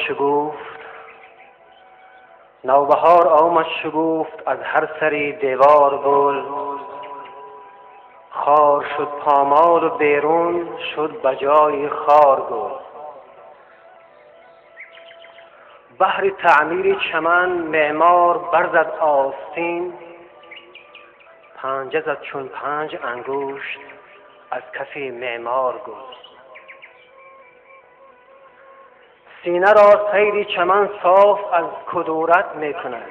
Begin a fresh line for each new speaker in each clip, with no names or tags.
شگفت، نوبهار آمد شگفت، از هر سری دیوار گل. خار شد پامال و بیرون شد بجای خار گل. بهر تعمیر چمن معمار برزد آستین، پنجه زد چون پنج انگشت از کف معمار گل. سینه را سیر چمن صاف از کدورت می کند،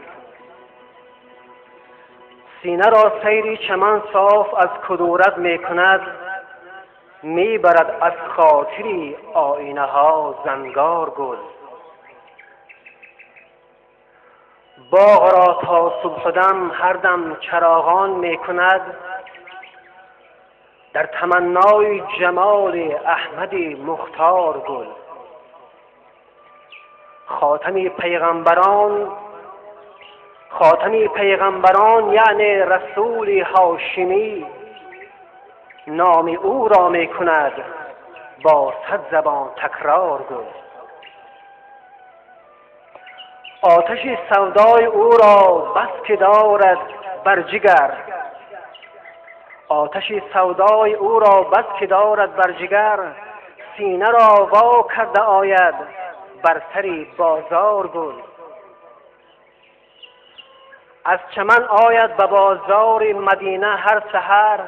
سینه را سیر چمن صاف از کدورت می کند، می برد از خاطری آینه ها زنگار گل. باغ را تا صبح دم هر دم چراغان می کند، در تمنای جمال احمد مختار گل. خاتمی پیغمبران یعنی رسول هاشمی، نام او را می کند با 100 زبان تکرار گل. آتش سودای او را بس که دارد بر جگر، آتش سودای او را بس که دارد بر جگر، سینه را وا کرده آید بر سر بازار گل. از چمن آید به بازار مدینه هر سحر،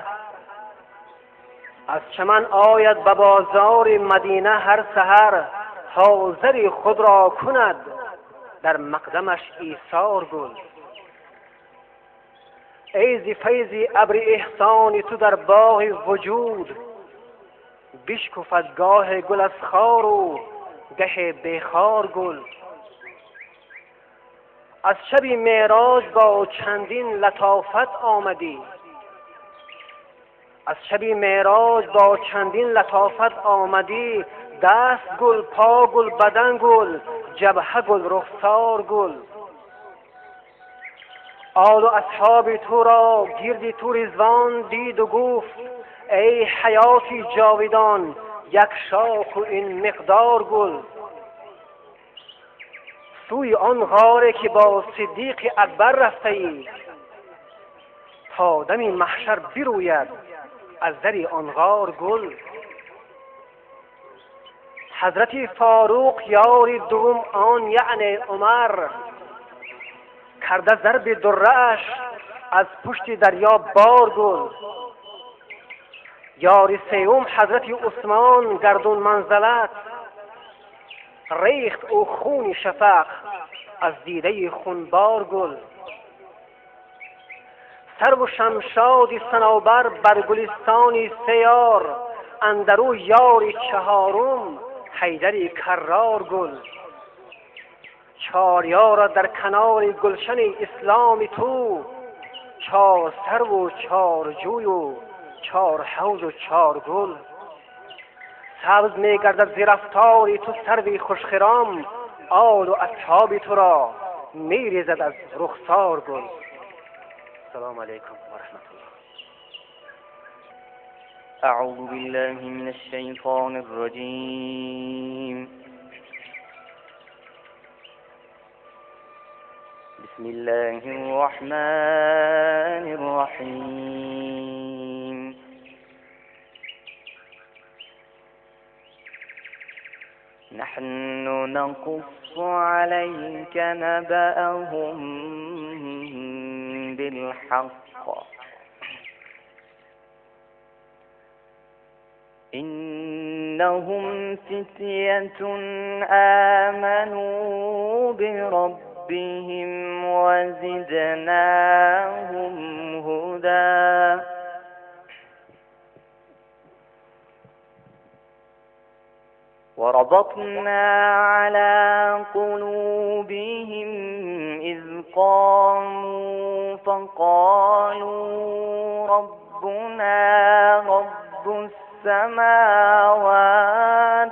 از چمن آید به بازار مدینه هر سحر، حاضر خود را کند در مقدمش ایثار گل. ای ز فیض ابر احسان تو در باغ وجود، بشکفد گاه گل از خار و گه بیخار گل. از شب معراج با چندین لطافت آمدی، از شب معراج با چندین لطافت آمدی، دست گل، پا گل، بدن گل، جبهه گل، رخسار گل. آل و اصحاب تو را گرد تو رضوان دید و گفت ای حیاتی جاودان، یک شاخ و این مقدار گل. سوی آن غاره که با صدیق اکبر رفته ای، تا دم محشر بروید از در آن غار گل. حضرت فاروق یار دوم آن یعنی عمر، کرده ضرب دره اش از پشت دریا بار گل. یار سوم حضرت عثمان گردون منزلت، ریخت او خون شفق از دیده خونبار گل. سرو و شمشاد صنوبر بر گلستان سیار، اندرو یار چهارم حیدر کرار گل. چهار یار در کنار گلشن اسلام تو، چهار سرو و چهار جوی و چهار حوض و چهار گل. سبز می گردد ز رفتار تو سروی خوشخرام، آل و اصحاب تو را می ریزد از رخسار گل. السلام علیکم و رحمت الله.
اعوذ بالله من الشیطان الرجیم. بسم الله الرحمن الرحیم. نحن نقص عليك نبأهم بالحق إنهم فتية آمنوا بربهم وزدناهم هدى. وربطنا على قلوبهم إذ قاموا فقالوا ربنا رب السماوات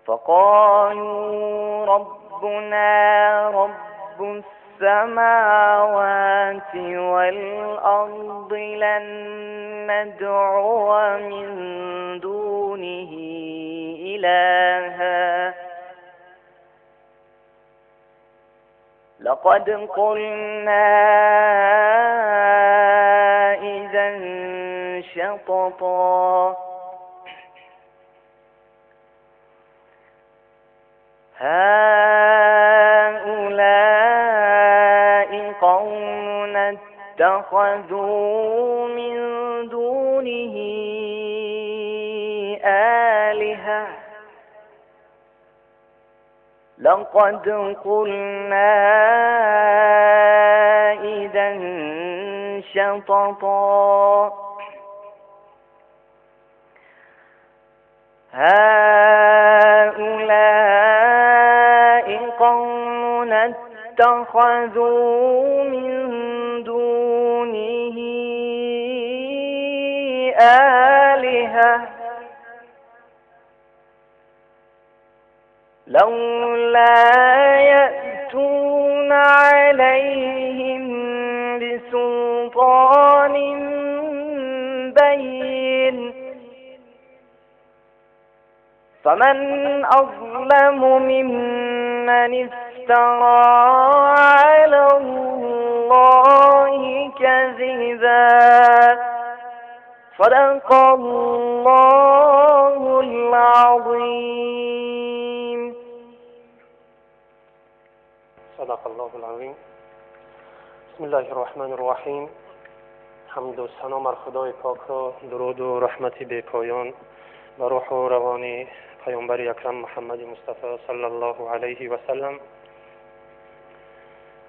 فقالوا ربنا رب السماوات والأرض لن ندعو من دونه إلها لقد قلنا إذا شططا هؤلاء قوم اتخذوا من دونه آلهة لقد قلنا إذا شططا هؤلاء قوم اتخذوا من دونه آلهة لولا يأتون عليهم بسلطان بين فمن أظلم ممن افترى على الله كذبا صدق الله العظيم.
صدق الله العظیم. بسم الله الرحمن الرحیم. حمد و ثنا بر خدای پاک را، درود و رحمت بی پایان بر روح و روان پیامبر اکرم محمد مصطفی صلی الله علیه و سلم.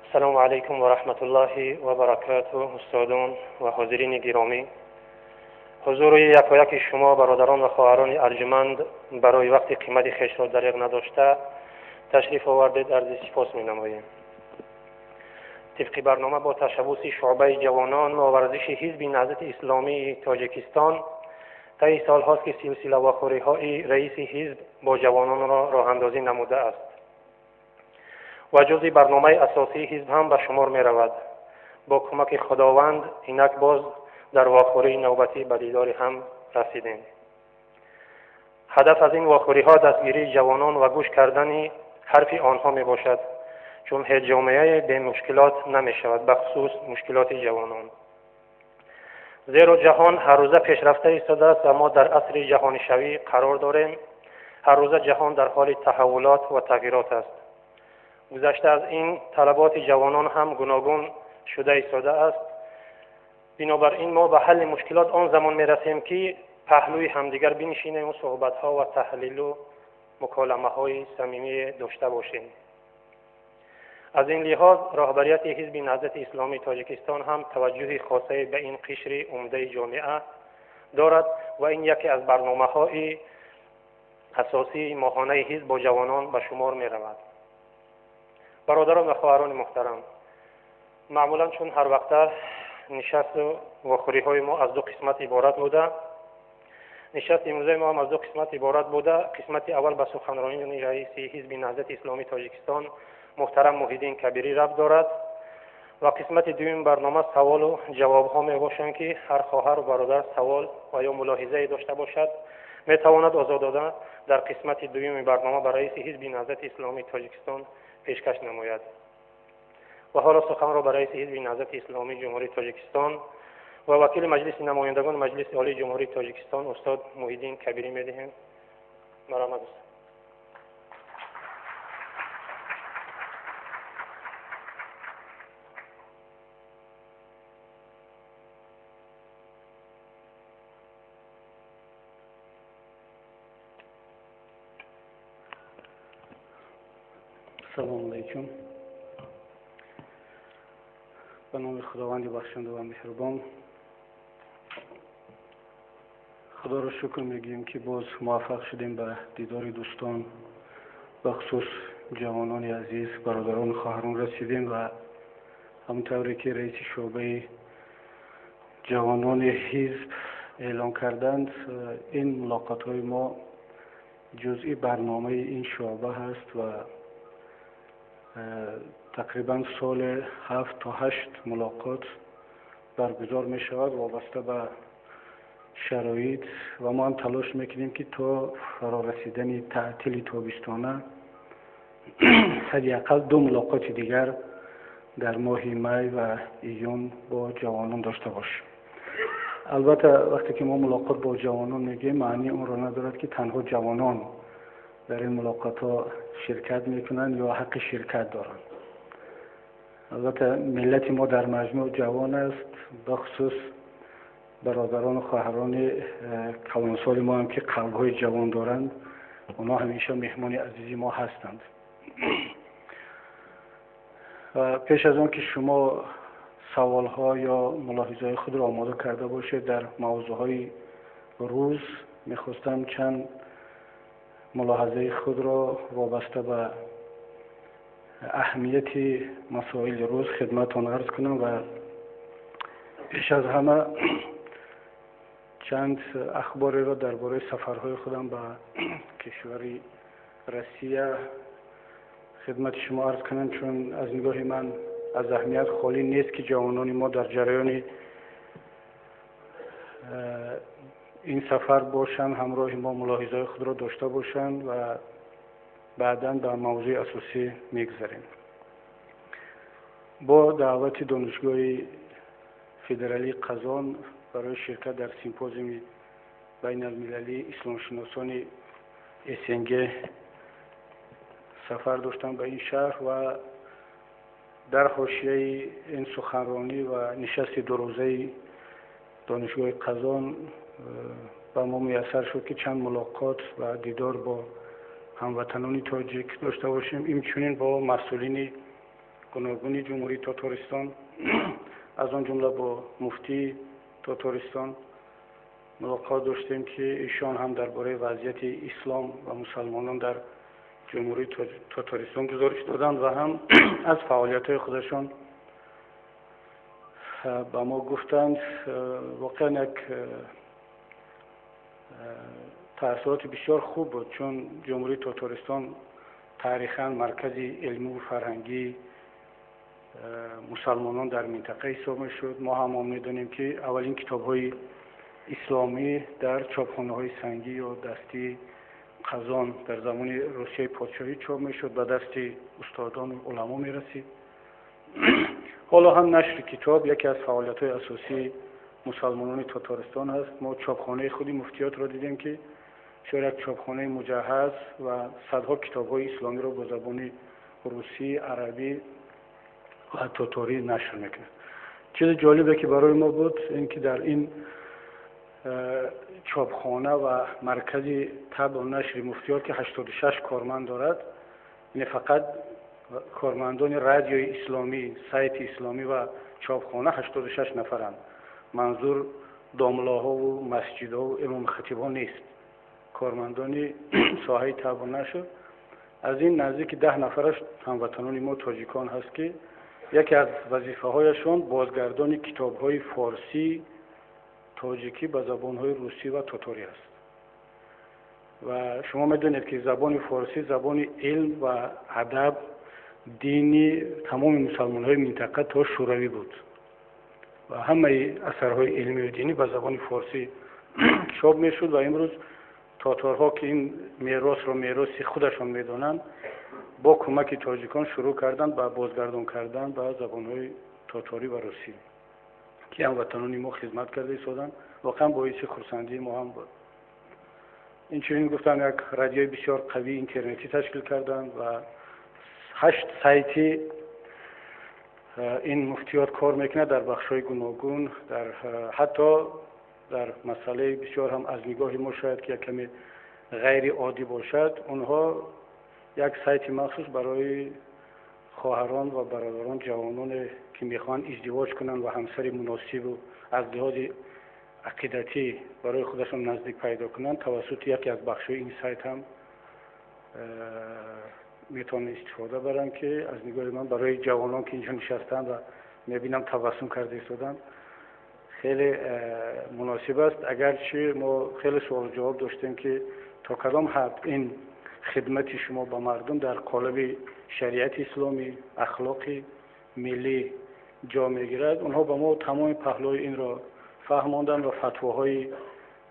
السلام علیکم و رحمت الله و برکاته. استادان و حاضرین گرامی، حضور یکایک شما برادران و خواهران ارجمند برای وقت قیمت خویش را دریغ نداشته تشریف آوردید عرض سپاس می‌نماییم. طبق برنامه با تشبث شعبه جوانان و ورزش حزب نهضت اسلامی تاجیکستان طی سالهاست که سلسله واخوری‌های رئیس حزب با جوانان را راه اندازی نموده است و جزء برنامه اساسی حزب هم به شمار می‌رود. با کمک خداوند اینک باز در واخوری نوبتی به دیدار هم رسیدیم. هدف از این واخوری‌ها دستگیری جوانان و گوش کردن حرف آنها میباشد، چون هیچ جامعه به مشکلات نمیشود، به خصوص مشکلات جوانان. زیرا جهان هر روزه پیشرفته ایستاده است و ما در عصر جهانی شوی قرار داریم. هر روزه جهان در حال تحولات و تغییرات است. گذشته از این طلبات جوانان هم گوناگون شده ایستاده است. بنابراین ما به حل مشکلات آن زمان میرسیم که پهلوی همدیگر بنشینیم و صحبت‌ها و تحلیل و مکالمه‌های صمیمی داشته باشیم. از این لحاظ راهبریت حزب نهضت اسلامی تاجیکستان هم توجه خاصی به این قشر عمده جامعه دارد و این یکی از برنامه‌های اساسی ماهانه حزب با جوانان به شمار می‌رود. برادران و خواهران محترم، معمولا چون هر وقت نشست و واخوری‌های ما از دو قسمت عبارت بوده، نشست امروزه ما هم از دو قسمت عبارت بوده. قسمت اول به سخنرانی رئیس حزب نهضت اسلامی تاجیکستان محترم محی‌الدین کبیری ربط دارد و قسمت دوم برنامه سوال و جواب ها می باشند که هر خواهر و برادر سوال و یا ملاحظه داشته باشد می تواند آزادانه در قسمت دوم برنامه به رئیس حزب نهضت اسلامی تاجیکستان پیشکش نماید. و حالا سخن را به رئیس حزب نهضت اسلامی جمهوری تاجیکستان و وکیل مجلس نمایندگان مجلس عالی جمهوری تاجیکستان استاد محی‌الدین کبیری می‌دهیم. مرحمت استاد.
سلام علیکم. به نام خداوند بخشنده و مهربان. خدا را شکر میگیم که باز موفق شدیم به دیدار دوستان، به خصوص جوانان عزیز، برادران و خواهران رسیدیم و همونطوری که رئیس شعبه جوانان حزب اعلام کردند، این ملاقات های ما جزئی برنامه این شعبه هست و تقریبا سال 7 تا 8 ملاقات برگزار می شود وابسته به шароит ва мо ҳам талош мекунем, ки то фарорасидани таътили тобистона ҳадди ақал ду мулоқоти дигар дар моҳи май ва июн бо ҷавонон дошта бошем. Албатта, вақте ки мо мулоқот бо ҷавонон мегӯем, маънии онро надорад, ки танҳо ҷавонон дар ин мулоқотҳо ширкат мекунанд ё ҳаққи ширкат доранд. Албатта, миллати мо дар маҷмӯъ ҷавон аст, бахусус бародарону хоҳарони калонсоли мо ҳам, ки қалбҳои ҷавон доранд, онҳо ҳамеша меҳмони азизи мо ҳастанд. Ва пеш аз он ки шумо саволҳо ё мулоҳизаҳои худро омода карда бошед дар мавзӯъҳои рӯз, мехостам чанд мулоҳазаи худро вобаста ба аҳамияти масоили рӯз хидматтон арз кунам ва пеш аз ҳама чанд ахбореро дар бораи сафарҳои худам ба кишвари Россия хидмати шумо арз кунам, чун аз нигоҳи ман аз аҳамият холӣ нест, ки ҷавонони мо дар ҷараёни ин сафар бошанд, ҳамроҳи мо мулоҳизаҳои худро дошта бошанд ва баъдан ба мавзӯи асосӣ мегузарем. Бо даъвати Донишгоҳи федералии Қазон барои ширкат дар симпозиуми байналмилалии исломшиносони СНГ сафар доштам ба ин шаҳр ва дар ҳошияи ин суханронӣ ва нишасти дурӯзаи Донишгоҳи Қазон ба мо муяссар шуд, ки чанд мулоқот ва дидор бо ҳамватанони тоҷик дошта бошем, инчунин бо масъулини гуногуни Ҷумҳурии Тотористон, аз он ҷумла бо муфтии Тотористон мулоқот доштем, ки ишон ҳам дар бораи вазъияти ислом ва мусалмонон дар Ҷумҳурии Тотористон гузориш доданд ва ҳам аз фаъолиятҳои худашон ба мо гуфтанд. Воқеан як таассуроти бисёр хуб буд, чун Ҷумҳурии Тотористон таърихан маркази илмиву фарҳангии мусалмонон дар минтақа ҳисоб мешуд. Мо ҳамон медонем, ки аввалин китобҳои исломӣ дар чопхонаҳои сангӣ ё дастии Қазон дар замони Русияи подшоҳӣ чоп мешуд, ба дасти устодону уламо мерасид. Ҳоло ҳам нашри китоб яке аз фаъолиятҳои асосии мусалмонони Тотористон аст. Мо чопхонаи худи муфтиётро дидем, ки бисёр як чопхонаи муҷаҳҳаз ва садҳо китобҳои исломиро бо забони русӣ, арабӣ ва тоторӣ нашр мекунад. Чизи ҷолибе, ки барои мо буд, ин ки дар ин чопхона ва маркази табъу нашри муфтиёт, ки 86 корманд дорад, яъне фақат кормандони радиои исломӣ, сайти исломӣ ва чопхона 86 нафаранд, манзур домлоҳову масҷидҳову имомхатибҳо нест, кормандони соҳаи табъу нашр, аз ин наздики 10 нафараш ҳамватанони мо тоҷикон ҳаст, ки яке аз вазифаҳояшон бозгардони китобҳои форсӣ, тоҷикӣ ба забонҳои русӣ ва тоторӣ аст. Ва шумо медонед, ки забони форсӣ забони илм ва адаб, дини тамоми мусалмонҳои минтақа то Шӯравӣ буд ва ҳамаи асарҳои илмию динӣ ба забони форсӣ чоп мешуд. Ва имрӯз тоторҳо, ки ин меросро мероси худашон медонанд, бо кӯмаки тоҷикон шурӯъ карданд ба бозгардон кардан ба забонҳои тоторӣ ва русӣ, ки ҳамватанони мо хизмат карда истоданд. Воқеан боиси хурсандии мо ҳам буд. Инчунин гуфтам, як радиои бисёр қавии интернетӣ ташкил карданд ва ҳашт сайти ин муфтиёт кор мекунад дар бахшҳои гуногун, дар ҳатто дар масъалаи бисёр ҳам аз нигоҳи мо шояд ки як каме ғайриоддӣ бошад, онҳо як сайти махсус барои хоҳарон ва бародарон, ҷавононе, ки мехоҳанд издивоҷ кунанд ва ҳамсари муносибу аз лиҳози ақидатӣ барои худашон наздик пайдо кунанд, тавассути яке аз бахшҳои ин сайт ҳам метавонанд истифода баранд, ки аз нигоҳи ман барои ҷавонон, ки инҷо нишастанд ва мебинам табассум карда истоданд, хеле муносиб аст. Агарчи мо хеле суолу ҷавоб доштем, ки то кадом ҳад ин хидмати шумо ба мардум дар қолаби шариати исломӣ, ахлоқи миллӣ ҷо мегирад. Онҳо ба мо тамоми паҳлӯи инро фаҳмонданд ва фатвоҳои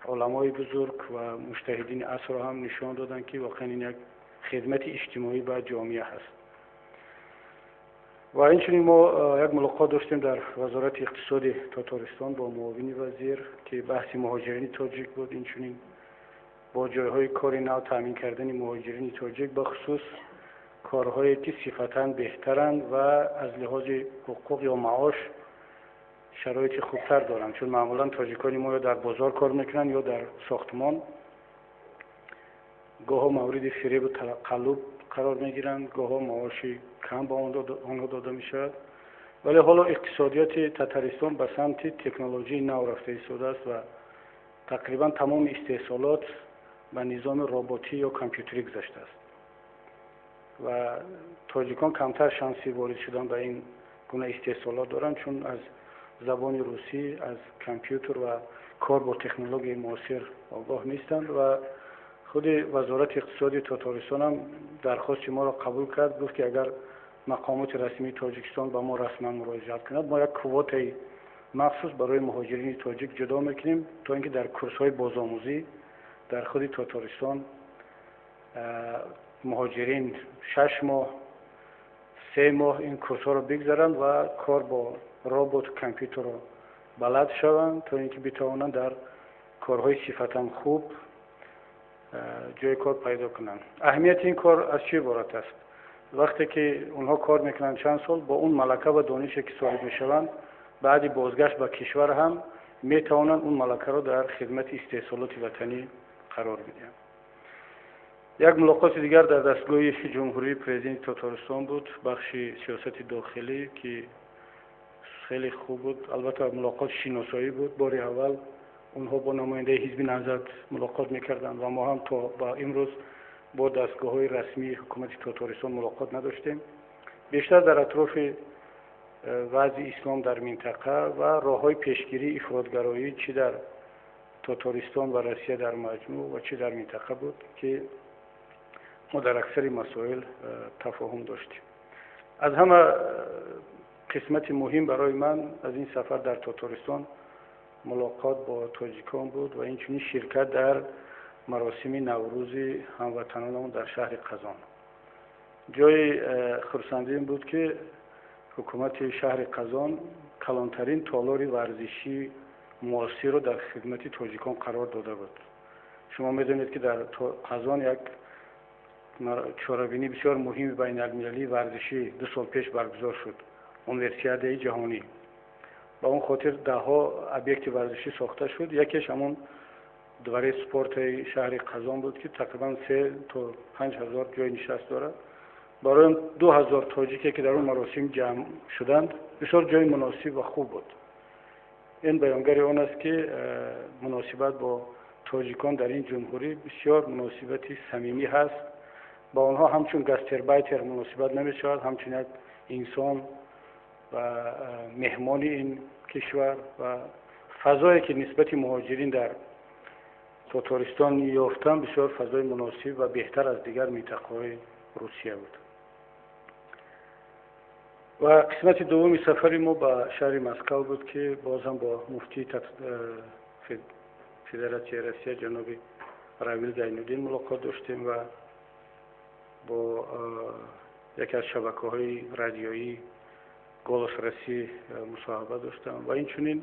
Уламои бузург ва муҷтаҳидини асрро ҳам нишон доданд, ки воқеан ин як хидмати иҷтимоӣ ба ҷомеа ҳаст. Ва инчунин мо як мулоқот доштем дар Вазорати иқтисоди Тотористон бо муовини вазир, ки баҳси муҳоҷирини тоҷик буд, инчунин бо ҷойҳои кори нав таъмин кардани муҳоҷирини тоҷик, бахусус корҳое ки сифатан беҳтаранд ва аз лиҳози ҳуқуқ ё маош шароити хубтар доранд, чун маъмулан тоҷикони мо ё дар бозор кор мекунанд, ё дар сохтмон, гоҳо мавриди фиребу қаллуб қарор мегиранд, гоҳо маоши кам ба онҳо дода мешавад. Вале ҳоло иқтисодиёти Татаристон ба самти технологияи нав рафта истодааст ва тақрибан тамоми истеҳсолот ба низоми роботӣ ё компютерӣ гузаштааст ва тоҷикон камтар шанси ворид шудан ба ин гуна истеҳсолот доранд, чун аз забони русӣ, аз компютер ва кор бо технологияи муосир огоҳ нестанд. Ва худи Вазорати иқтисоди Тотористон ҳам дархости моро қабул кард, гуфт, ки агар мақомоти расмии Тоҷикистон ба мо расман муроҷиат кунад, мо як квотаи махсус барои муҳоҷирини тоҷик ҷудо мекунем, то ин ки дар курсҳои бозомӯзӣ дар худи Тотористон муҳоҷирин 6 моҳ, 3 моҳ ин курсҳоро бигзаранд ва кор бо робот, компютерро балад шаванд, то ин ки битавонанд дар корҳои сифатан хуб ҷои кор пайдо кунанд. Аҳамияти ин кор аз чӣ иборат аст? Вақте ки онҳо кор мекунанд чанд сол, бо он малака ва донише ки соҳиб мешаванд, баъди бозгашт ба кишвар ҳам метавонанд он малакаро дар хидмати истеҳсолоти ватанӣ қарор бидиҳанд. Як мулоқоти дигар дар дастгоҳи ҷумҳурии президенти Тотористон буд, бахши сиёсати дохилӣ, ки хеле хуб буд. Албатта, мулоқот шиносоӣ буд. Бори аввал онҳо бо намояндаи ҳизби Наҳзат мулоқот мекарданд ва мо ҳам то ба имрӯз бо дастгоҳҳои расмии ҳукумати Тотористон мулоқот надоштем. Бештар дар атрофи вазъи ислом дар минтақа ва роҳҳои пешгирии ифротгароӣ, чӣ дар Тотористон ва Россия дар маҷмӯъ ва чӣ дар минтақа буд, ки мо дар аксари масоил тафоҳум доштем. Аз ҳама қисмати муҳим барои ман аз ин сафар дар Тотористон мулоқот бо тоҷикон буд ва инчунин ширкат дар маросими Наврӯзи ҳамватанонамон дар шаҳри Қазон. Ҷои хурсандӣ буд, ки ҳукумати шаҳри Қазон калонтарин толори варзишии муосирро дар хидмати тоҷикон қарор дода буд. Шумо медонед, ки дар Қазон як чорабинии бисёр муҳими байналмилалии варзишӣ 2 сол пеш баргузор шуд, Универсиадаи ҷаҳонӣ. Ба он хотир даҳҳо объекти варзишӣ сохта шуд. Якеш ҳамон дворец спорта и шаҳри Қазон буд, ки тақрибан 3 то 5 ҳазор ҷои нишаст дорад. Барои 2000 тоҷике, ки дар он маросим ҷамъ шуданд, бисёр ҷои муносиб ва хуб буд. Ин баёнгари он аст, ки муносибат бо тоҷикон дар ин ҷумҳурӣ бисёр муносибати самимӣ ҳаст. Ба онҳо ҳамчун гастарбайтер муносибат намешавад, ҳамчун як инсон ва меҳмони ин кишвар. Ва фазое, ки нисбати муҳоҷирин дар Тотористон ёфтам, бисёр фазои муносиб ва беҳтар аз дигар минтақаҳои Русия буд. Ва қисмати дуввуми сафари мо ба шаҳри Москав буд, ки боз ҳам бо муфтии Федератсияи Россия ҷаноби Равил Гайнуддин мулоқот доштем ва бо яке аз шабакаҳои радиоӣ «Голос России» мусоҳиба доштам. Ва инчунин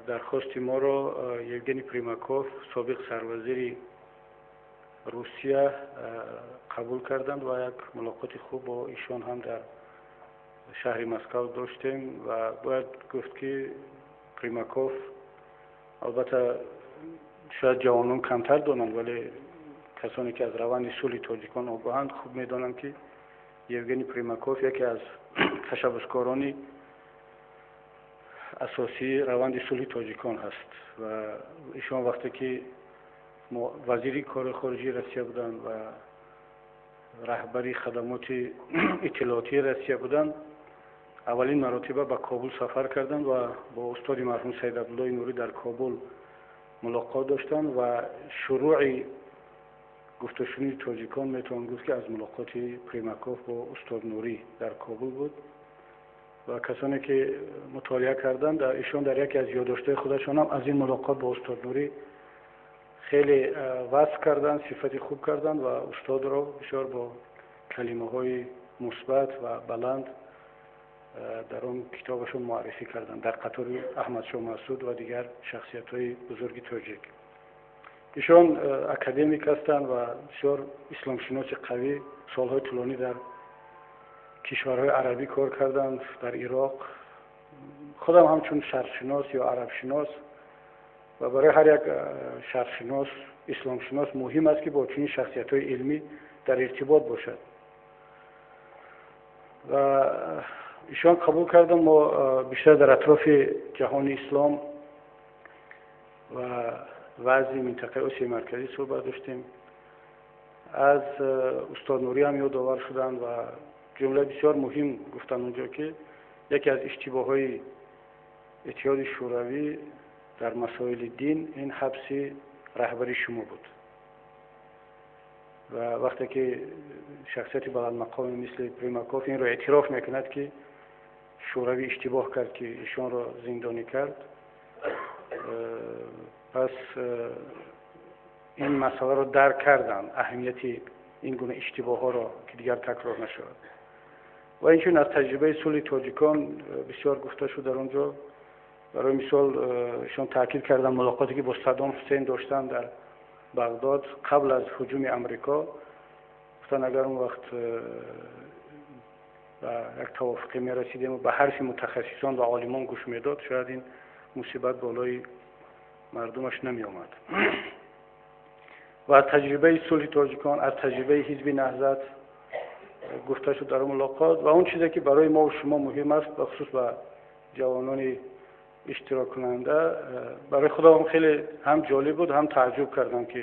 дархости моро Евгений Примаков, собиқ сарвазири Русия, қабул карданд ва як мулоқоти хуб бо ишон ҳам дар шаҳри Москав доштем. Ва бояд гуфт, ки Примаков, албатта, шояд ҷавонон камтар донанд, вале касоне, ки аз раванди сулҳи тоҷикон огоҳанд, хуб медонанд, ки Евгений Примаков яке аз ташаббускорони асосии раванди сулҳи тоҷикон ҳаст. Ва ишон вақте ки вазири кори хориҷии Россия буданд ва раҳбари хадамоти иттилоотии Россия буданд, аввалин маротиба ба Кобул сафар карданд ва бо устоди марҳум Саид Абдуллои Нурӣ дар Кобул мулоқот доштанд. Ва шурӯъи гуфтушуниди тоҷикон, метавон гуфт, ки аз мулоқоти Примаков бо устод Нурӣ дар Кобул буд. Ва касоне, ки мутолиа карданд, ишон дар яке аз ёддоштҳои худашон ҳам аз ин мулоқот бо устод Нурӣ Хеле васф карданд, сифати хуб карданд ва устодро бисёр бо калимаҳои мусбат ва баланд дар он китобашон муаррифӣ карданд, дар қатори Аҳмадшоҳ Масъуд ва дигар шахсиятҳои бузурги тоҷик. Ишон академик ҳастанд ва бисёр исломшиноси қавӣ, солҳои тӯлонӣ дар кишварҳои арабӣ кор карданд, дар Ироқ. Худам ҳамчун шарқшинос ё арабшинос, ва барои ҳар як шарқшинос, исломшинос муҳим аст, ки бо чунин шахсиятҳои илмӣ дар иртибот бошад. Ва ишон қабул карданд. Мо бештар дар атрофи ҷаҳони ислом ва вазъи минтақаи Осиёи Марказӣ суҳбат доштем. Аз устод Нурӣ ҳам ёдовар шуданд ва ҷумлаи бисёр муҳим гуфтанд онҷо, ки яке аз иштибоҳҳои Иттиҳоди Шӯравӣ дар масоили дин ин ҳабси раҳбари шумо буд. Ва вақте ки шахсияти баландмақоме мисли Примаков инро эътироф мекунад, ки Шӯравӣ иштибоҳ кард, ки ишонро зиндонӣ кард, пас ин масъаларо дарк карданд, аҳамияти ин гуна иштибоҳҳоро, ки дигар такрор нашавад. Ва инчунин аз таҷрибаи сулҳи тоҷикон бисёр гуфта шуд дар он ҷо. Барои мисол, ишон таъкид карданд мулоқоте, ки бо Саддом Ҳусейн доштанд дар Бағдод қабл аз ҳуҷуми Амрико. Гуфтанд, агар он вақт ба як тавофуқе мерасидем ва ба ҳарфи мутахассисон ва олимон гӯш медод, шояд ин мусибат болои мардумаш намеомад. Ва аз таҷрибаи сулҳи тоҷикон, аз таҷрибаи ҳизби Наҳзат гуфта шуд дар мулоқот. Ва он чизе, ки барои мо шумо муҳим аст, бахусус ба ҷавонони иштироккунанда, барои худам хеле ҳам ҷолиб буд, ҳам тааҷҷуб кардам, ки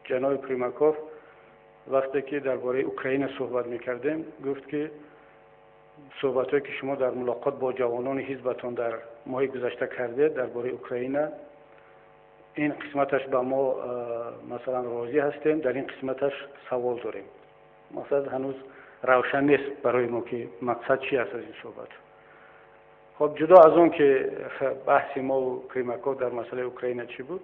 ҷаноби Примаков вақте ки дар бораи Украина суҳбат мекардем, гуфт, ки суҳбатҳое, ки шумо дар мулоқот бо ҷавонони ҳизбатон дар моҳи гузашта кардед дар бораи Украина, ин қисматаш ба мо, масалан, розӣ ҳастем, дар ин қисматаш савол дорем. Мақсад ҳанӯз равшан нест барои мо, ки мақсад чи аст аз ин суҳбат. Хоб, ҷудо аз он ки баҳси мову Примаков дар масъалаи Украина чӣ буд,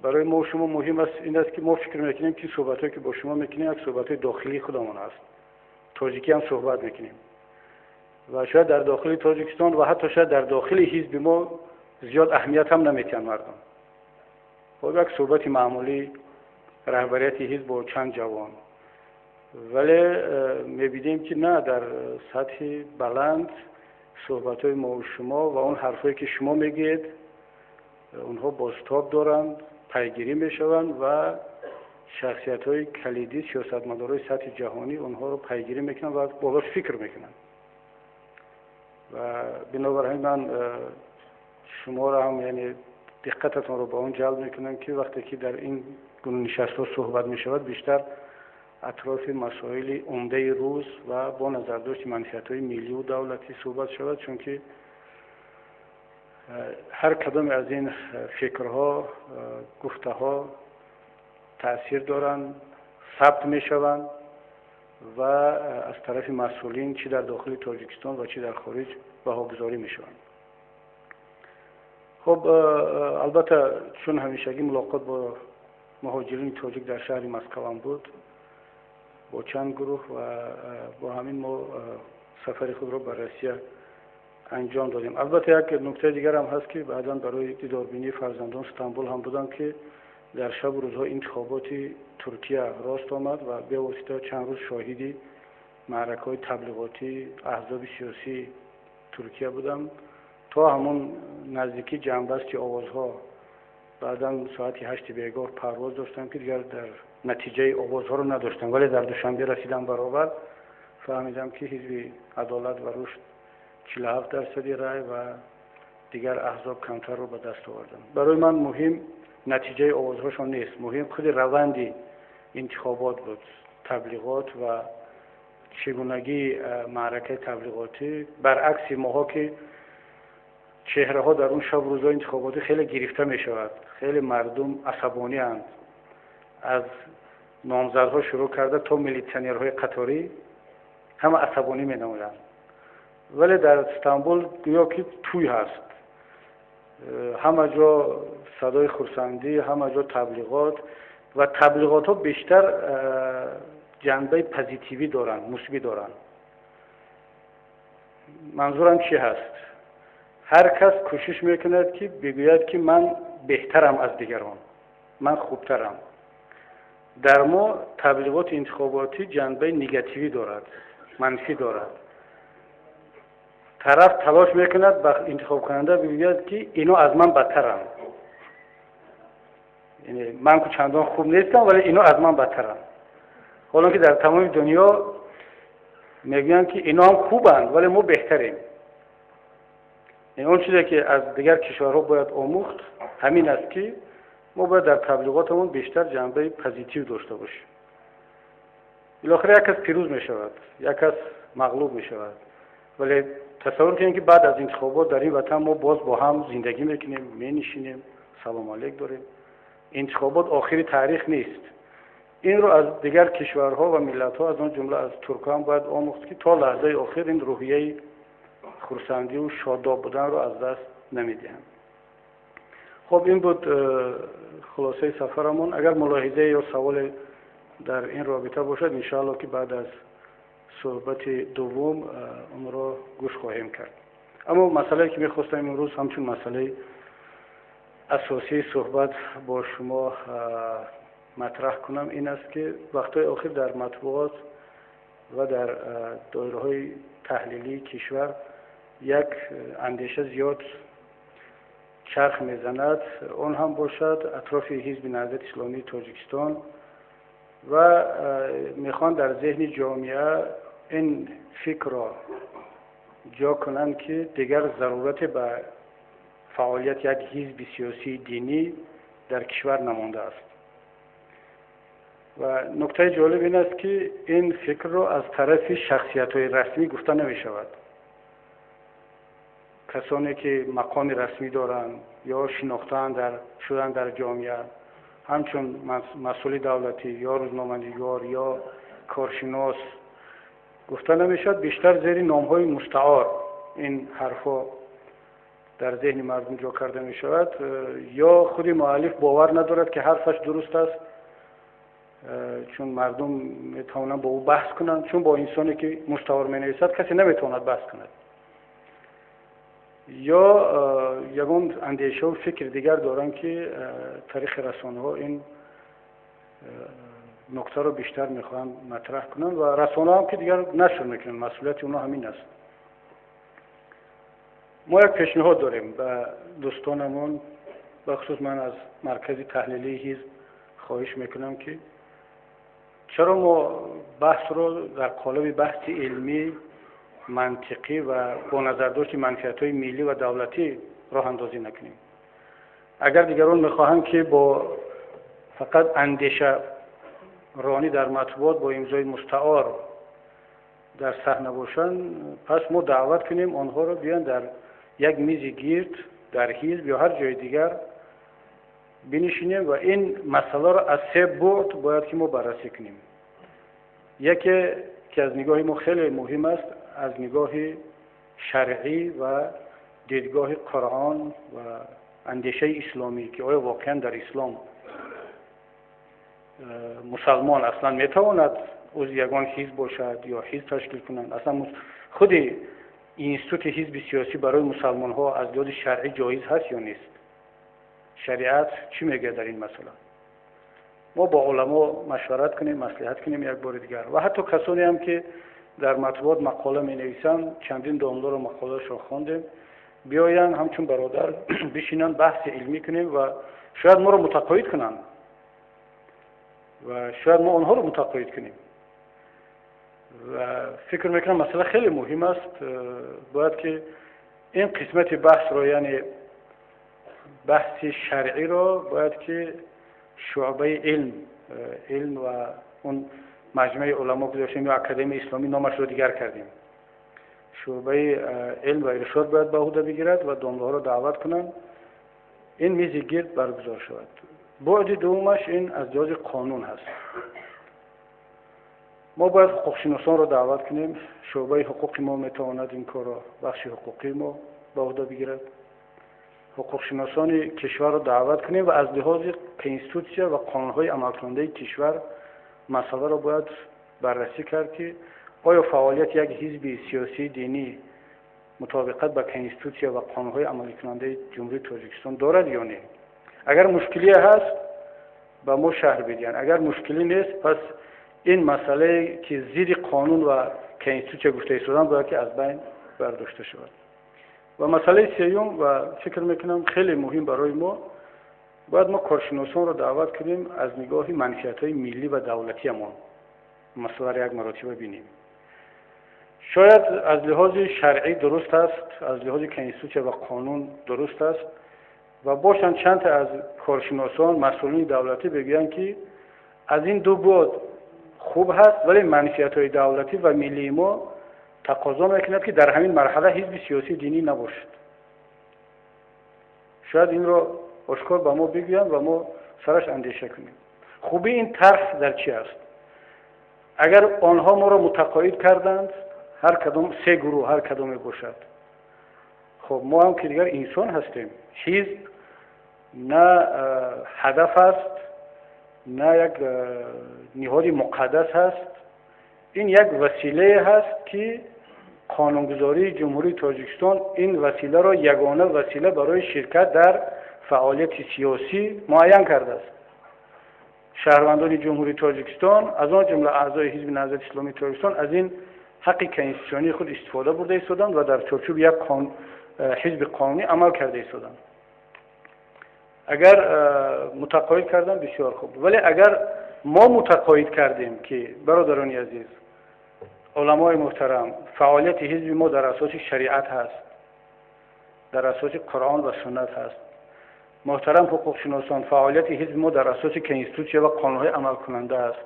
барои мо шумо муҳим аст ин аст, ки мо фикр мекунем, ки суҳбатҳое, ки бо шумо мекунем, як суҳбатҳои дохилии худамон аст, тоҷикӣ ҳам суҳбат мекунем ва шояд дар дохили Тоҷикистон ва ҳатто шояд дар дохили ҳизби мо зиёд аҳамият ҳам наметиҳанд мардум. Хоб, як суҳбати маъмулии раҳбарияти ҳизб бо чанд ҷавон, вале мебинем, ки на, дар сатҳи баланд суҳбатҳои мову шумо ва он ҳарфҳое, ки шумо мегӯед, онҳо бозтоб доранд, пайгирӣ мешаванд ва шахсиятҳои калидӣ, сиёсатмадорои сатҳи ҷаҳонӣ онҳоро пайгирӣ мекунанд ва болош фикр мекунанд. Ва бинобар ҳамин ман шуморо ҳам, яъне диққататонро ба он ҷалб мекунам, ки вақте ки дар ин гуна нишастҳо суҳбат мешавад, бештар атрофи масоили умдаи рӯз ва бо назардошти манфиатҳои миллию давлатӣ суҳбат шавад, чунки ҳар кадоме аз ин фикрҳо, гуфтаҳо таъсир доранд, сабт мешаванд ва аз тарафи масъулин чӣ дар дохили Тоҷикистон ва чӣ дар хориҷ баҳогузорӣ мешаванд. Хуб, албатта, чун ҳамешагӣ мулоқот бо муҳоҷирини тоҷик дар шаҳри Москвам буд бо чанд гурӯҳ ва бо ҳамин мо сафари худро ба Россия анҷом додем. Албатта, як нуктаи дигарам ҳаст, ки баъдан барои дидорбинии фарзандон Стамбул ҳам будам, ки дар шабу рӯзҳои интихоботи Туркия рост омад ва бевосита чанд рӯз шоҳиди маъракаҳои таблиғотии аҳзоби сиёсии Туркия будам то ҳамон наздикӣ ҷамъбасти овозҳо. Баъдан соати 8-и бегоҳ парвоз доштам, ки дигар дар натиҷаи овозҳоро надоштам, вале дар Душанбе расидам, баробар фаҳмидам, ки ҳизби Адолат ва Рушд 47 дарсади рай ва дигар аҳзоб камтарро ба даст оварданд. Барои ман муҳим натиҷаи овозҳошон нест, муҳим худи раванди интихобот буд, таблиғот ва чигунагии маъракаи таблиғотӣ. Баръакси моҳо, ки чеҳраҳо дар он шаб рӯзҳои интихоботӣ хеле гирифта мешавад, хеле мардум асабонианд, аз номзадҳо шурӯъ карда то милитсионерҳои қаторӣ ҳама асабонӣ менамоянд, вале дар Стамбул гӯё ки тӯй ҳаст, ҳама ҷо Садои хурсандӣ, ҳама ҷо таблиғот, ва таблиғотҳо бештар ҷанбаи позитивӣ доранд, мусбӣ доранд. Манзурам чӣ ҳаст? Ҳар кас кӯшиш мекунад, ки бигӯяд, ки ман беҳтарам аз дигарон, ман хубтарам. Дар мо таблиғоти интихоботӣ ҷанбаи негативӣ дорад, манфӣ дорад. Тараф талош мекунад ба интихобкунанда бигӯяд, ки ино аз ман бадтаранд, ман ку чандон хуб нестам, вале ино аз ман бадтаранд. Ҳолон ки дар тамоми дунё мегӯянд, ки ино ҳам хубанд, вале мо беҳтарем. Он чизе ки аз дигар кишварҳо бояд омӯхт, ҳамин аст, ки мо бояд дар таблиғотамон бештар ҷанбаи позитив дошта бошем. Билохира як кас пирӯз мешавад, як кас мағлуб мешавад, вале тасаввур кунем, ки баъд аз интихобот дар ин ватан мо боз бо ҳам зиндагӣ мекунем, менишинем, салому алейк дорем. Интихобот охири таърих нест. Инро аз дигар кишварҳо ва миллатҳо, аз он ҷумла аз туркҳо ҳам бояд омӯхт, ки то лаҳзаи охир ин рӯҳияи хурсандиву шодоб буданро аз даст намедиҳанд. Хуб, ин буд хулосаи сафарамон. Агар мулоҳизае ё саволе дар ин робита бошад, иншоалло, ки баъд аз суҳбати дуввум онро гӯш хоҳем кард. Аммо масъалае, ки мехостам имрӯз ҳамчун масъалаи асосии суҳбат бо шумо матраҳ кунам, ин аст, ки вақтҳои охир дар матбуот ва дар доираҳои таҳлилии кишвар як андеша зиёд чарх мезанад. Он ҳам бошад атрофи Ҳизби Наҳзати Исломии Тоҷикистон, ва мехоҳанд дар зеҳни ҷомеа ин фикрро ҷо кунанд, ки дигар зарурате ба фаъолияти як ҳизби сиёсии динӣ дар кишвар намондааст. Ва нуктаи ҷолиб ин аст, ки ин фикрро аз тарафи шахсиятҳои расмӣ гуфта намешавад. Касоне ки мақоми расмӣ доранд ё шинохтаанд дар шуданд дар ҷомеа, ҳамчун масъули давлатӣ ё рӯзноманигор ё коршинос, гуфта намешавад. Бештар зери номҳои мустаор ин ҳарфҳо дар зеҳни мардум ҷо карда мешавад. Ё худи муаллиф бовар надорад, ки ҳарфаш дуруст аст, чун мардум метавонанд бо ӯ баҳс кунанд, чун бо инсоне ки мустаор менависад, касе наметавонад баҳс кунад, ё ягон андешаву фикри дигар доранд, ки тариқи расонаҳо ин нуктаро бештар мехоҳанд матраҳ кунанд. Ва расонаҳам ки дигар нашр мекунанд, масъулияти онҳо ҳамин аст. Мо як пешниҳод дорем ба дӯстонамон. Бахусус ман аз маркази таҳлилии ҳизб хоҳиш мекунам, ки чаро мо баҳсро дар қолаби баҳси илмӣ, мантиқӣ ва бо назардошти манфиатҳои миллӣ ва давлатӣ роҳандозӣ накунем? Агар дигарон мехоҳанд, ки бо фақат андеша ронӣ дар матбуот бо имзои мустаор дар саҳна бошанд, пас мо даъват кунем онҳоро, биёянд дар як мизи гирд дар ҳизб ё ҳар ҷои дигар бинишинем ва ин масъаларо аз се буъд бояд ки мо баррасӣ кунем. Яке, ки аз нигоҳи мо хеле муҳим аст, аз нигоҳи шаръӣ ва дидгоҳи Қуръон ва андешаи исломӣ, ки оё воқеан дар ислом мусалмон аслан метавонад узви ягон ҳизб бошад ё ҳизб ташкил кунанд? Аслан худи институти ҳизби сиёсӣ барои мусалмонҳо аз лиҳози шаръӣ ҷоиз ҳаст ё нест? Шариат чӣ мегӯяд дар ин масъала? Мо бо уламо машварат кунем, маслиҳат кунем як бори дигар. Ва ҳатто касоне ҳам ки дар матбуот мақола менависанд, чандин домлоро мақолаашро хондем, биёянд, ҳамчун бародар бишинанд, баҳси илмӣ кунем ва шояд моро мутақоид кунанд ва шояд мо онҳоро мутақоид кунем. Ва фикр мекунам, масъала хеле муҳим аст. Бояд ки ин қисмати баҳсро, яъне баҳси шаръиро, бояд ки шуъбаи илм ва он маҷмаи уламо гузоштем ё Академияи исломӣ номашро дигар кардем, шуъбаи илм ва иршод бояд ба ӯҳда бигирад ва домлаҳоро даъват кунанд, ин мизи гирд баргузор шавад. Буъди дуввумаш ин аз лиҳози қонун ҳаст. Мо бояд ҳуқуқшиносонро даъват кунем. Шуъбаи ҳуқуқи мо метавонад ин корро, бахши ҳуқуқии мо ба ӯҳда бигирад. ҳуқуқшиносони кишварро даъват кунем ва аз лиҳози конститутсия ва қонунҳои амалкунандаи кишвар масъаларо бояд баррасӣ кард, ки оё фаъолияти як ҳизби сиёсии динӣ мутобиқат ба конститутсия ва қонунҳои амаликунандаи Ҷумҳурии Тоҷикистон дорад ё не. Агар мушкилие ҳаст, ба мо шарҳ бидиҳанд. Агар мушкилӣ нест, пас ин масъалае ки зидди қонун ва конститутсия гуфта истодан бояд ки аз байн бардошта шавад. Ва масъалаи сеюм, ва фикр мекунам хеле муҳим барои мо, бояд мо коршиносонро даъват кунем, аз нигоҳи манфиатҳои миллӣ ва давлатиамон масъаларо як маротиба бинем. Шояд аз лиҳози шаръӣ дуруст аст, аз лиҳози конститутсия ва қонун дуруст аст, ва бошанд чанд та аз коршиносон, масъулини давлатӣ бигӯянд, ки аз ин ду буъд хуб ҳаст, вале манфиатҳои давлатӣ ва миллии мо тақозо мекунад, ки дар ҳамин марҳала ҳизби сиёсии динӣ набошад. Шояд инро ошкор ба мо бигӯянд ва мо сараш андеша кунем. Хубии ин тарҳ дар чи аст? Агар онҳо моро мутақоид карданд, ҳар кадом се гурӯҳ, ҳар кадоме бошад, хоб, мо ҳам ки дигар инсон ҳастем. Ҳизб на ҳадаф аст, на як ниҳоди муқаддас ҳаст. Ин як василае ҳаст, ки қонунгузории Ҷумҳурии Тоҷикистон ин василаро ягона васила барои ширкат дар фаъолияти сиёсӣ муайян кардааст. Шаҳрвандони Ҷумҳурии Тоҷикистон, аз он ҷумла аъзои Ҳизби Наҳзати Исломии Тоҷикистон, аз ин ҳаққи конститутсионии худ истифода бурда истоданд ва дар чорчӯби як ҳизби қонунӣ амал карда истоданд. Агар мутақоид кардам, бисёр хуб, вале агар мо мутақоид кардем, ки бародарони азиз, уламои муҳтарам, фаъолияти ҳизби мо дар асоси шариат ҳаст, дар асоси Қуръон ва суннат ҳаст, муҳтарам ҳуқуқшиносон, фаъолияти ҳизби мо дар асоси конститутсия ва қонунҳои амалкунанда аст,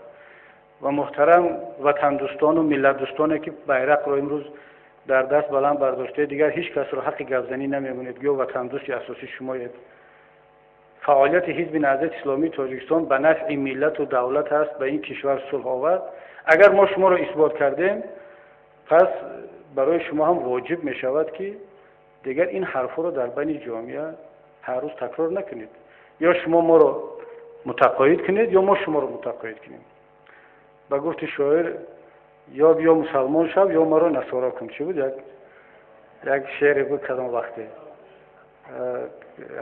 ва муҳтарам ватандӯстону миллатдӯстоне, ки байрақро имрӯз дар даст баланд бардоштаед, дигар ҳеҷ касро ҳаққи гапзанӣ намемонед, гӯё ватандӯсти асосӣ шумоед, фаъолияти Ҳизби Наҳзати Исломии Тоҷикистон ба нафъи миллату давлат аст, ба ин кишвар сулҳ овард, агар мо шуморо исбот кардем, пас барои шумо ҳам воҷиб мешавад, ки дигар ин ҳарфҳоро дар байни ҷомеа ҳар рӯз такрор накунед. Ё шумо моро мутақоид кунед, ё мо шуморо мутақоид кунем. Ба гуфти шоир, ё биё мусалмон шав, ё маро насоро кун. Чӣ буд, як шеъре буд, кадом вақте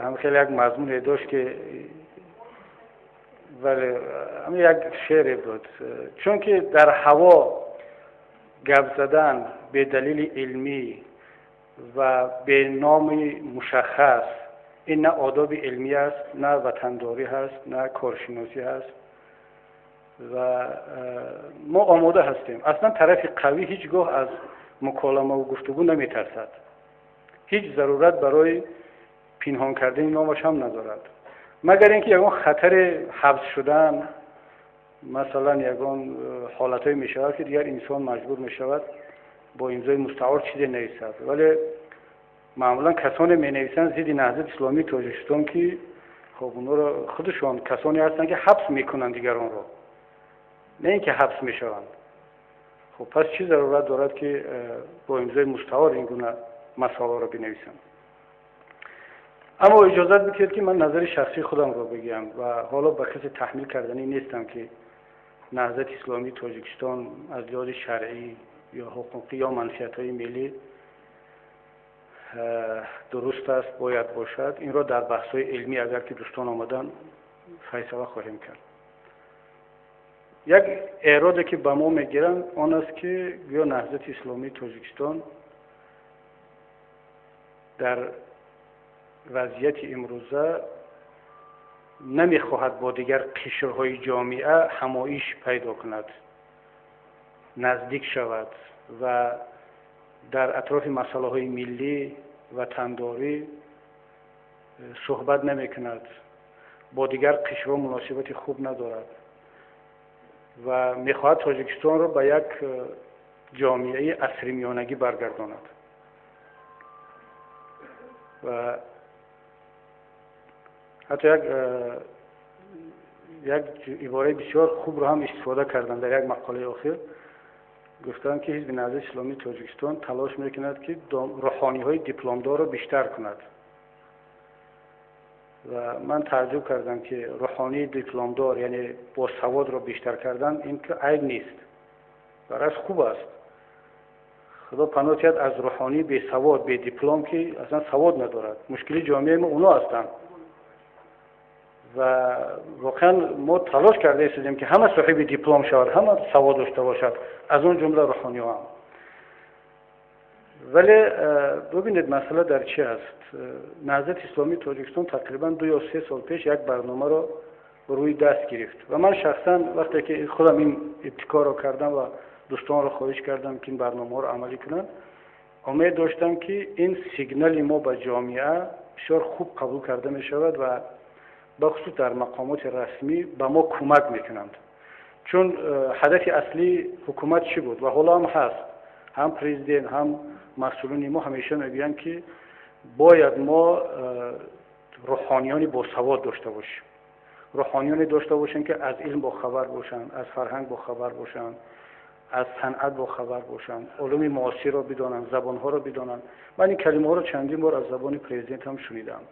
ҳам хеле як мазмуне дошт, ки вале ҳам як шеъре буд. Чунки дар ҳаво гап задан бедалили илмӣ ва беноми мушаххас, ин на одоби илмӣ аст, на ватандорӣ ҳаст, на коршиносӣ ҳаст. Ва мо омода ҳастем. Аслан тарафи қавӣ ҳеҷ гоҳ аз муколамаву гуфтугӯ наметарсад, ҳеҷ зарурат барои пинҳон кардани номаш ҳам надорад, магар ин ки ягон хатари ҳабс шудан, масалан, ягон ҳолатҳое мешавад, ки дигар инсон маҷбур мешавад бо имзои мустаор чизе нависад. Вале маъмулан касоне менависанд зидди Наҳзати Исломии Тоҷикистон, ки хоб, онҳоро худашон касоне ҳастанд, ки ҳабс мекунанд дигаронро, на ин ки ҳабс мешаванд. Хуб, пас чӣ зарурат дорад, ки бо имзои мустаор ин гуна масъаларо бинависанд? Аммо иҷозат бидиҳед, ки ман назари шахсии худамро бигӯям ва ҳоло ба касе таҳмил карданӣ нестам, ки Наҳзати Исломии Тоҷикистон аз лиҳози шаръӣ ё ҳуқуқӣ ё манфиатҳои миллӣ дуруст аст, бояд бошад. Инро дар баҳсҳои илмӣ, агар ки дӯстон омаданд, файсала хоҳем кард. Як эроде, ки ба мо мегиранд, он аст, ки гӯё Наҳзати Исломии Тоҷикистон дар вазъияти имрӯза намехоҳад бо дигар қишрҳои ҷомеа ҳамоиш пайдо кунад, наздик шавад ва дар атрофи масъалаҳои миллӣ, ватандорӣ суҳбат намекунад, бо дигар қишрҳо муносибати хуб надорад ва мехоҳад Тоҷикистонро ба як ҷомеаи асримиёнагӣ баргардонад. Ва ҳатто як ибораи бисёр хубро ҳам истифода карданд дар як мақолаи охир. Гуфтанд, ки Ҳизби Наҳзати Исломии Тоҷикистон талош мекунад, ки рӯҳониҳои дипломдорро бештар кунад. Ва ман тааҷҷуб кардам, ки рӯҳонии дипломдор, яъне босаводро бештар кардан, ин ки айб нест, баръакс хуб аст. Худо паноҳ диҳад аз рӯҳонии бесавод, бедиплом, ки аслан савод надорад. Мушкили ҷомеаи мо оно ҳастанд. Ва воқеан мо талош карда истодем, ки ҳама соҳиби диплом шавад, ҳама савод дошта бошад, аз он ҷумла рӯҳониҳо ҳам. Вале бубинед, масъала дар чи аст. Наҳзати исломии Тоҷикистон тақрибан 2 ё 3 сол пеш як барномаро рӯи даст гирифт ва ман шахсан вақте ки худам ин ибтикорро кардам ва дӯстонро хоҳиш кардам, ки ин барномаҳоро амалӣ кунанд, умед доштам, ки ин сигнали мо ба ҷомеа бисёр хуб қабул карда мешавад ва бахусус дар мақомоти расмӣ ба мо кӯмак мекунанд. Чун ҳадафи аслии ҳукумат чӣ буд ва ҳоло ҳам ҳаст, ҳам президент, ҳам масъулини мо ҳамеша мегӯянд, ки бояд мо рӯҳониёни босавод дошта бошем, рӯҳониёне дошта бошем, ки аз илм бохабар бошанд, аз фарҳанг бохабар бошанд, аз санъат бохабар бошанд, улуми муосирро бидонанд, забонҳоро бидонанд. Ман ин калимаҳоро чандин бор аз забони президент ҳам шунидам.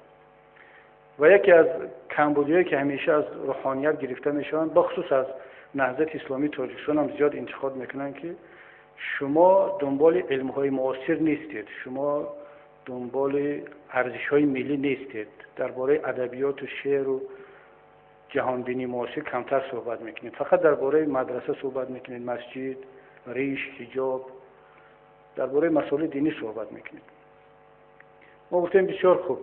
Ва яке аз камбудиҳое, ки ҳамеша аз рӯҳоният гирифта мешаванд, бахусус аз Наҳзати исломии Тоҷикистон ҳам зиёд интиқод мекунанд, ки шумо дунболи илмҳои муосир нестед, шумо дунболи арзишҳои миллӣ нестед, дар бораи адабиёту шеъру ҷаҳонбинии муосир камтар суҳбат мекунед, фақат дар бораи мадраса суҳбат мекунед, масҷид, риш, ҳиҷоб, дар бораи масоили динӣ суҳбат мекунед. Мо гуфтем, бисёр хуб,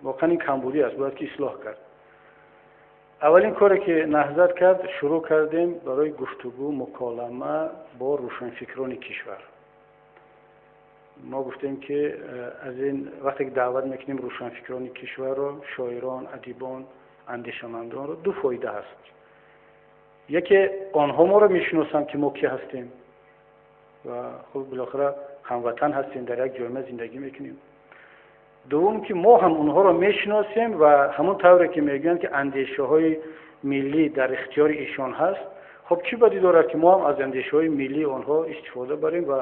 воқеан ин камбудӣ аст, бояд ки ислоҳ кард. Аввалин коре, ки Наҳзат кард, шурӯъ кардем барои гуфтугӯ, муколама бо рӯшанфикрони кишвар. Мо гуфтем, ки аз ин вақте ки даъват мекунем рӯшанфикрони кишварро, шоирон, адибон, андешамандонро, ду фоида ҳаст. Яке, онҳо моро мешиносанд, ки мо кӣ ҳастем ва хуб, билохира ҳамватан ҳастем, дар як ҷомеа зиндагӣ мекунем. Дуввум, ки мо ҳам онҳоро мешиносем ва ҳамон тавре ки мегӯянд, ки андешаҳои миллӣ дар ихтиёри эшон ҳаст, хуб, чӣ бадӣ дорад, ки мо ҳам аз андешаҳои миллии онҳо истифода барем ва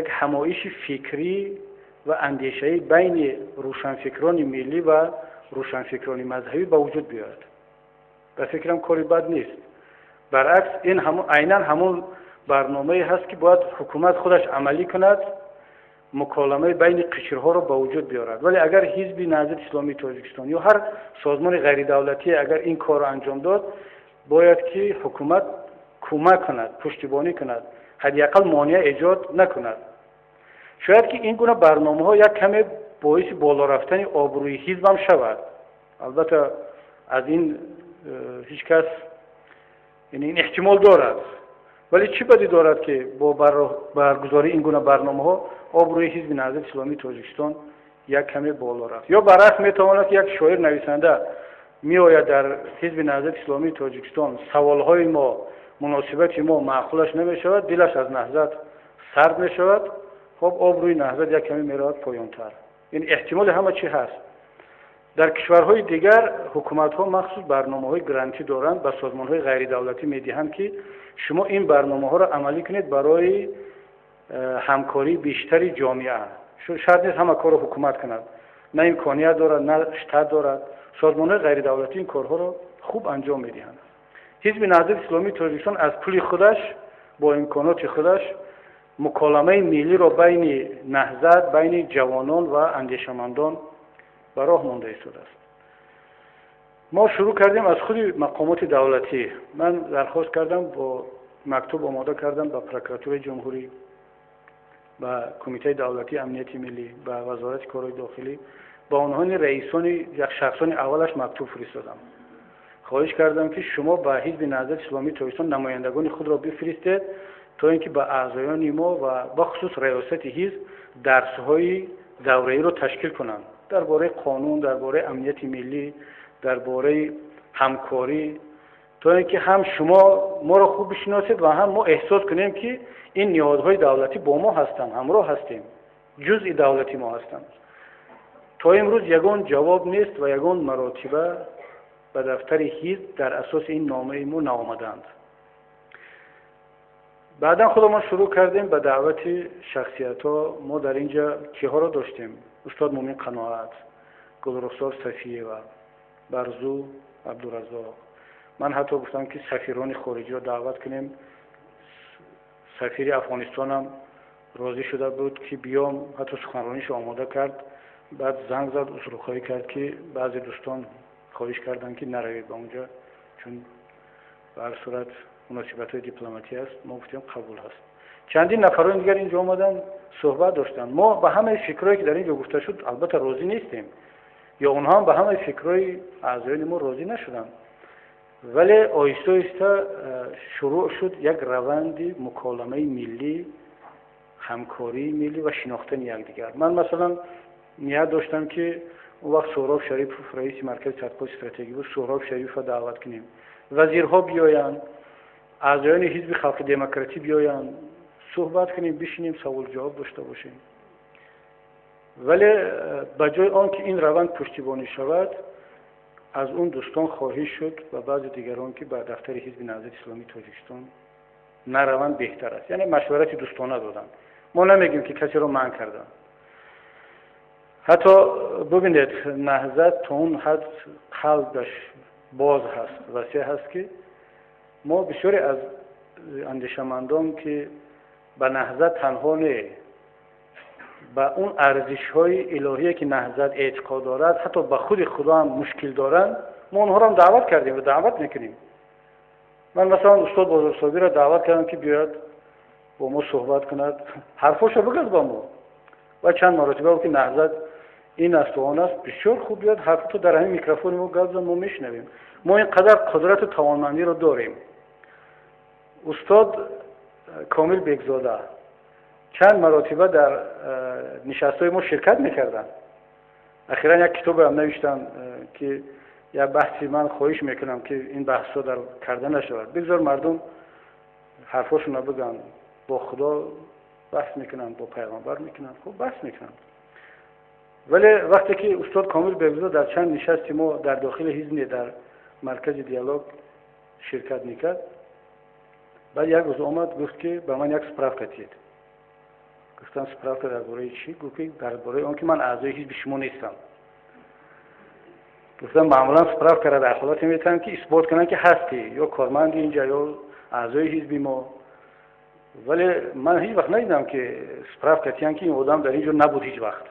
як ҳамоиши фикрӣ ва андешаӣ байни рӯшанфикрони миллӣ ва рӯшанфикрони мазҳабӣ ба вуҷуд биёяд. Ба фикрам, кори бад нест. Баръакс, ин айнан ҳамон барномае ҳаст, ки бояд ҳукумат худаш амалӣ кунад, муколамаи байни қишрҳоро ба вуҷуд биёрад. Вале агар ҳизби Наҳзати исломии Тоҷикистон ё ҳар созмони ғайридавлатие агар ин корро анҷом дод, бояд ки ҳукумат кӯмак кунад, пуштибонӣ кунад, ҳадди ақал монеа эҷод накунад. Шояд ки ин гуна барномаҳо як каме боиси боло рафтани обрӯи ҳизбам шавад. Албатта, аз ин ҳеҷ кас, ин эҳтимол дорад. Вале чӣ бадӣ дорад, ки бо баргузории ин гуна барномаҳо обрӯи ҳизби Наҳзати исломии Тоҷикистон як каме боло рафт? Ё баръакс, метавонад, ки як шоир, нависанда меояд дар ҳизби Наҳзати исломии Тоҷикистон, саволҳои мо, муносибати мо маъқулаш намешавад, дилаш аз Наҳзат сард мешавад, хоб, обрӯи Наҳзат як каме меравад поёнтар. Ин эҳтимоли ҳама чӣ ҳаст. Дар кишварҳои дигар ҳукуматҳо махсус барномаҳои грантӣ доранд, ба созмонҳои ғайридавлатӣ медиҳанд, ки шумо ин барномаҳоро амалӣ кунед барои ҳамкории бештари ҷомеа. Шарт нест ҳама корро ҳукумат кунад, на имконият дорад, на штат дорад. Созмонҳои ғайридавлатӣ ин корҳоро хуб анҷом медиҳанд. Ҳизби Наҳзати исломии Тоҷикистон аз пули худаш, бо имконоти худаш муколамаи миллиро байни Наҳзат, байни ҷавонон ва андешамандон ба роҳ монда истодааст. Мо шурӯъ кардем аз худи мақомоти давлатӣ. Ман дархост кардам, бо мактуб омода кардам ба прокуратураи ҷумҳурӣ, ба Кумитаи давлатии амнияти миллӣ, ба Вазорати корҳои дохилӣ, ба онҳони раисони як шахсони аввалаш мактуб фиристодам. Хоҳиш кардам, ки шумо ба ҳизби Наҳзати исломии Тоҷикистон намояндагони худро бифиристед, то ин ки ба аъзоёни мо ва бахусус раёсати ҳизб дарсҳои давраиро ташкил кунанд дар бораи қонун, дар бораи амнияти миллӣ, дар бораи ҳамкорӣ, то ин ки ҳам шумо моро хуб бишиносед ва ҳам мо эҳсос кунем, ки ин ниҳодҳои давлатӣ бо мо ҳастанд, ҳамроҳ ҳастем, ҷузъи давлати мо ҳастанд. То имрӯз ягон ҷавоб нест ва ягон маротиба ба дафтари ҳизб дар асоси ин номаи мо наомаданд. Баъдан худамон шурӯъ кардем ба даъвати шахсиятҳо. Мо дар ин ҷа киҳоро доштем? Устод Мумин Қаноат, Гулрухсор Сафиева. Барзу Абдураззоқ. Ман ҳатто гуфтам, ки сафирони хориҷиро даъват кунем. Сафири Афғонистонам розӣ шуда буд, ки биём, ҳатто суханронишо омода кард. Баъд занг зад, узрхоҳӣ кард, ки баъзе дӯстон хоҳиш карданд, ки наравед ба онҷо, чун ба ҳар сурат муносибатҳои дипломатӣ аст. Мо гуфтем, қабул ҳаст. Чандин нафарони дигар инҷо омаданд, суҳбат доштанд. Мо ба ҳамаи фикрҳое, ки дар ин ҷо гуфта шуд, албатта розӣ нестем, ё онҳо ҳам ба ҳамаи фикрҳои аъзоёни мо розӣ нашуданд, вале оҳиста оҳиста шурӯъ шуд як раванди муколамаи миллӣ, ҳамкории миллӣ ва шинохтани якдигар. Ман, масалан, ният доштам, ки он вақт Суҳроб Шарипов раиси Маркази тадқиқоти стратегӣ буд, Суҳроб Шарипова даъват кунем, вазирҳо биёянд, аъзоёни Ҳизби Халқи Демократӣ биёянд, суҳбат кунем, бишинем, савол ҷавоб дошта бошем. Вале ба ҷои он ки ин раванд пуштибонӣ шавад, аз он дӯстон хоҳиш шуд ва баъзе дигарон, ки ба дафтари Ҳизби Наҳзати Исломии Тоҷикистон нараванд, беҳтар аст. Яъне машварати дӯстона доданд. Мо намегӯем, ки касеро манъ карданд. Ҳатто бубинед, Наҳзат то он ҳад қалбаш боз ҳаст, васеъ ҳаст, ки мо бисёре аз андешамандон, ки ба Наҳзат танҳо не, ба он арзишҳои илоҳие, ки Наҳзат эътиқод дорад, ҳатто ба худи Худо ҳам мушкил доранд, мо онҳоро даъват кардем ва даъват мекунем. Ман, масалан, устод Бозорсобиро даъват кардам, ки биёяд, бо мо суҳбат кунад, ҳарфошо бигӯяд ба мо. Ва чанд маротиба гуфт, ки Наҳзат ин аст ва он аст. Бисёр хуб, биёд, ҳарфото дар ҳамин микрофони мо гап зан, мо мешунавем. Мо ин қадар қудрату тавонмандиро дорем. Устод Комил Бекзода чанд маротиба дар нишастҳои мо ширкат мекарданд. Ахиран як китобеам навиштанд, ки як баҳси ман хоҳиш мекунам, ки ин баҳсҳо дар карда нашавад, бигзор мардум ҳарфошонро бигӯянд. Бо Худо баҳс мекунанд, бо пайғамбар мекунанд, хуб баҳс мекунанд. Вале вақте ки устод Комил Бекзода дар чанд нишасти мо дар дохили ҳизб, дар маркази диалог ширкат мекард, баъд як рӯз омад, гуфт, ки ба ман як справка тиед. Гуфтам: «Справка дар бораи чӣ?» Гуфт, ки дар бораи он ки ман аъзои ҳизби шумо нестам. Гуфтам: «Маъмулан справкаро дар ҳолате метавонам, ки исбот кунам, ки ҳастӣ ё корманди инҷа, ё аъзои ҳизби мо. Вале ман ҳеҷ вақт надидам, ки справка тиям, ки ин одам дар ин ҷо набуд ҳеҷ вақт».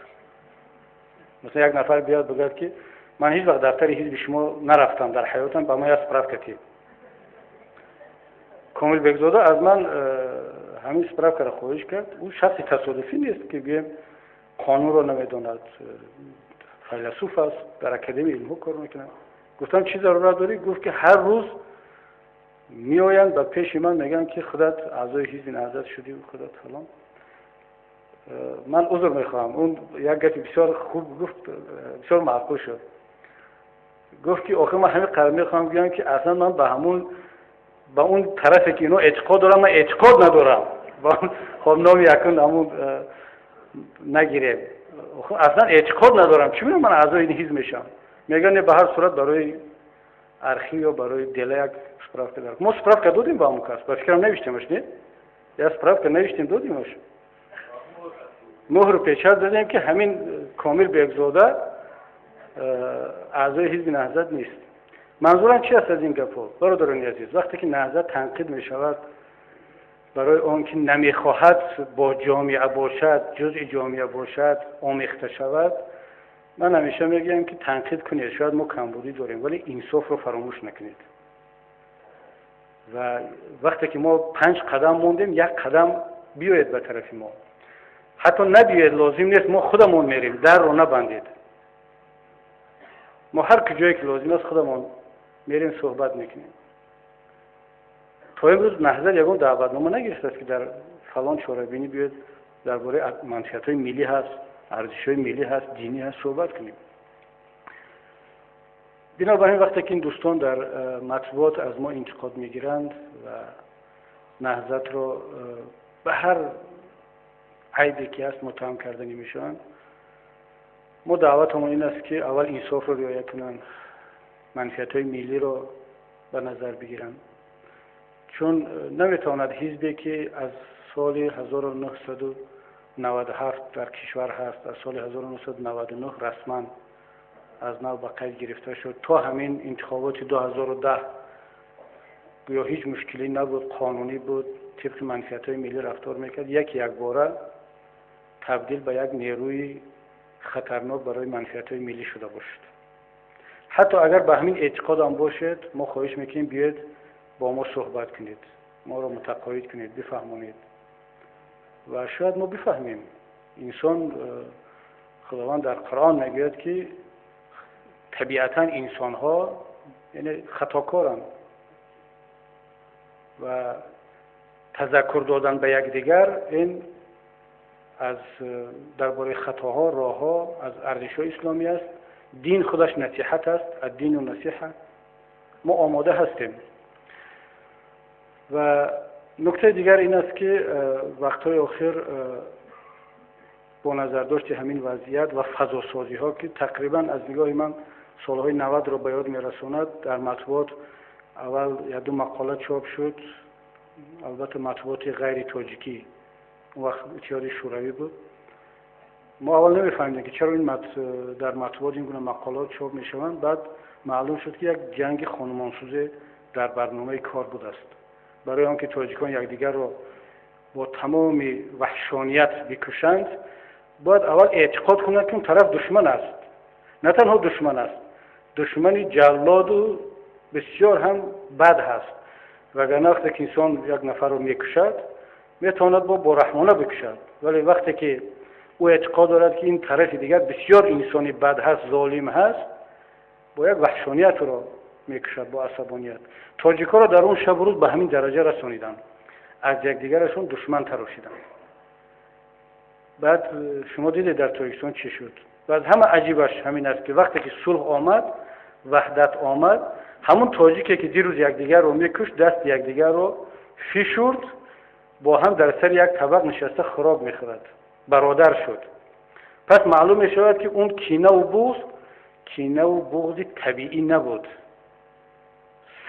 Масалан, як нафар биёяд, бигӯяд, ки ман ҳеҷ вақт дафтари ҳизби шумо нарафтам дар ҳаётам, ба ман як справка тиед. Комил Бекзода аз ман ҳамин справкаро хоҳиш кард. Ӯ шахси тасодуфӣ нест, ки гӯем қонунро намедонад, файласуф аст, дар Академияи илмҳо кор мекунад. Гуфтам: «Чӣ зарурат дорӣ?» Гуфт, ки ҳар рӯз меоянд ба пеши ман, мегӯянд, ки худат аъзои ҳизби Наҳзат шудӣ, худат фалон. Ман узр мехоҳам, он як гапи бисёр хуб гуфт, бисёр маъқул шуд. Гуфт, ки охир ман ҳамин қадр мехоҳам гӯям, ки аслан ман ба ҳамун, ба он тарафе, ки ино эътиқод дорам, ман эътиқод надорам. Хоб, номи якун ҳамун нагирем. Аслан эътиқод надорам, чӣ мегӯям, ман аъзои ин ҳизб мешавам? Мегӯям, не, ба ҳар сурат барои архив ё барои дела як справка дар. Мо справка додем ба ҳамон кас, ба фикрам, навиштемаш, не, як справка навиштем, додемаш, муҳру печат додем, ки ҳамин Комил Бекзода аъзои Ҳизби Наҳзат нест. Манзурам чи аст аз ин гапҳо, бародарони азиз? Вақте ки Наҳзат танқид мешавад барои он ки намехоҳад бо ҷомеа бошад, ҷузъи ҷомеа бошад, омехта шавад, ман ҳамеша мегӯям, ки танқид кунед, шояд мо камбудӣ дорем, вале инсофро фаромӯш накунед. Ва вақте ки мо панҷ қадам мондем, як қадам биёед ба тарафи мо. Ҳатто набиёед, лозим нест, мо худамон мерем, дарро набандед. Мо ҳар куҷое ки лозим аст, худамон мерем, суҳбат мекунем. То имрӯз Наҳзат ягон даъватнома нагирифтааст, ки дар фалон чорабинӣ биёед, дар бораи манфиатҳои миллӣ ҳаст, арзишҳои миллӣ ҳаст, динӣ ҳаст, суҳбат кунем. Бинобар ин, вақте ки ин дӯстон дар матбуот аз мо интиқод мегиранд ва Наҳзатро ба ҳар айбе ки ҳаст муттаҳам карданӣ мешаванд, мо даъватамон ин аст, ки аввал инсофро риоя кунанд, манфиатҳои миллиро ба назар бигиранд, чун наметавонад ҳизбе, ки аз соли 1997 дар кишвар ҳаст, аз соли 1999 расман аз нав ба қайд гирифта шуд. То ҳамин интихоботи 2010 гӯё ҳеҷ мушкилӣ набуд, қонунӣ буд, тибқи манфиатҳои миллӣ рафтор мекард. Яке якбора табдил ба як нерӯи хатарнок барои манфиатҳои миллӣ шуда бошад. Ҳатто агар ба ҳамин эътиқодам бошед, мо хоҳиш мекунем, биёед бо мо суҳбат кунед, моро мутақоид кунед, бифаҳмонед ва шояд мо бифаҳмем. Инсон, Худованд дар Қуръон мегӯяд, ки табиатан инсонҳо, яъне, хатокоранд ва тазаккур додан ба якдигар ин аз дар бораи хатоҳо, роҳҳо аз арзишҳои исломӣ аст. Дин худаш насиҳат аст, аддину насиҳа. Мо омода ҳастем. Ва нуктаи дигар ин аст, ки вақтҳои охир бо назардошти ҳамин вазъият ва фазосозиҳо, ки тақрибан аз нигоҳи ман солҳои 90-ро ба ёд мерасонад, дар матбуот аввал якду мақола чоп шуд, албатта матбуоти ғайри тоҷикӣ, он вақт Иттиҳоди Шӯравӣ буд. Мо аввал намефаҳмидем, ки чаро ин дар матбуот ин гуна мақолаҳо чоп мешаванд. Баъд маълум шуд, ки як ҷанги хонумонсӯзе дар барномаи кор будааст, барои он ки тоҷикон якдигарро бо тамоми ваҳшоният бикушанд, бояд аввал эътиқод кунанд, ки он тараф душман аст. На танҳо душман аст, душмани ҷаллоду бисёр ҳам бад ҳаст. Вагарна вақте ки инсон як нафарро мекушад, метавонад бо бораҳмона бикушад, вале вақте ки ӯ эътиқод дорад, ки ин тарафи дигар бисёр инсони бад ҳаст, золим ҳаст, бо як ваҳшоният ӯро мекушад, бо асабоният. Тоҷикҳоро дар он шабу рӯз ба ҳамин дараҷа расониданд, аз якдигарашон душман тарошиданд. Баъд шумо дидед, дар Тоҷикистон чӣ шуд. Ва аз ҳама аҷибаш ҳамин аст, ки вақте ки сулҳ омад, ваҳдат омад, ҳамун тоҷике, ки дирӯз якдигарро мекушт, дасти якдигарро фишурд, бо ҳам дар сари як табақ нишаста хӯрок мехӯрад, бародар шуд. Пас маълум мешавад, ки он кинаву буғз кинаву буғзи табиӣ набуд,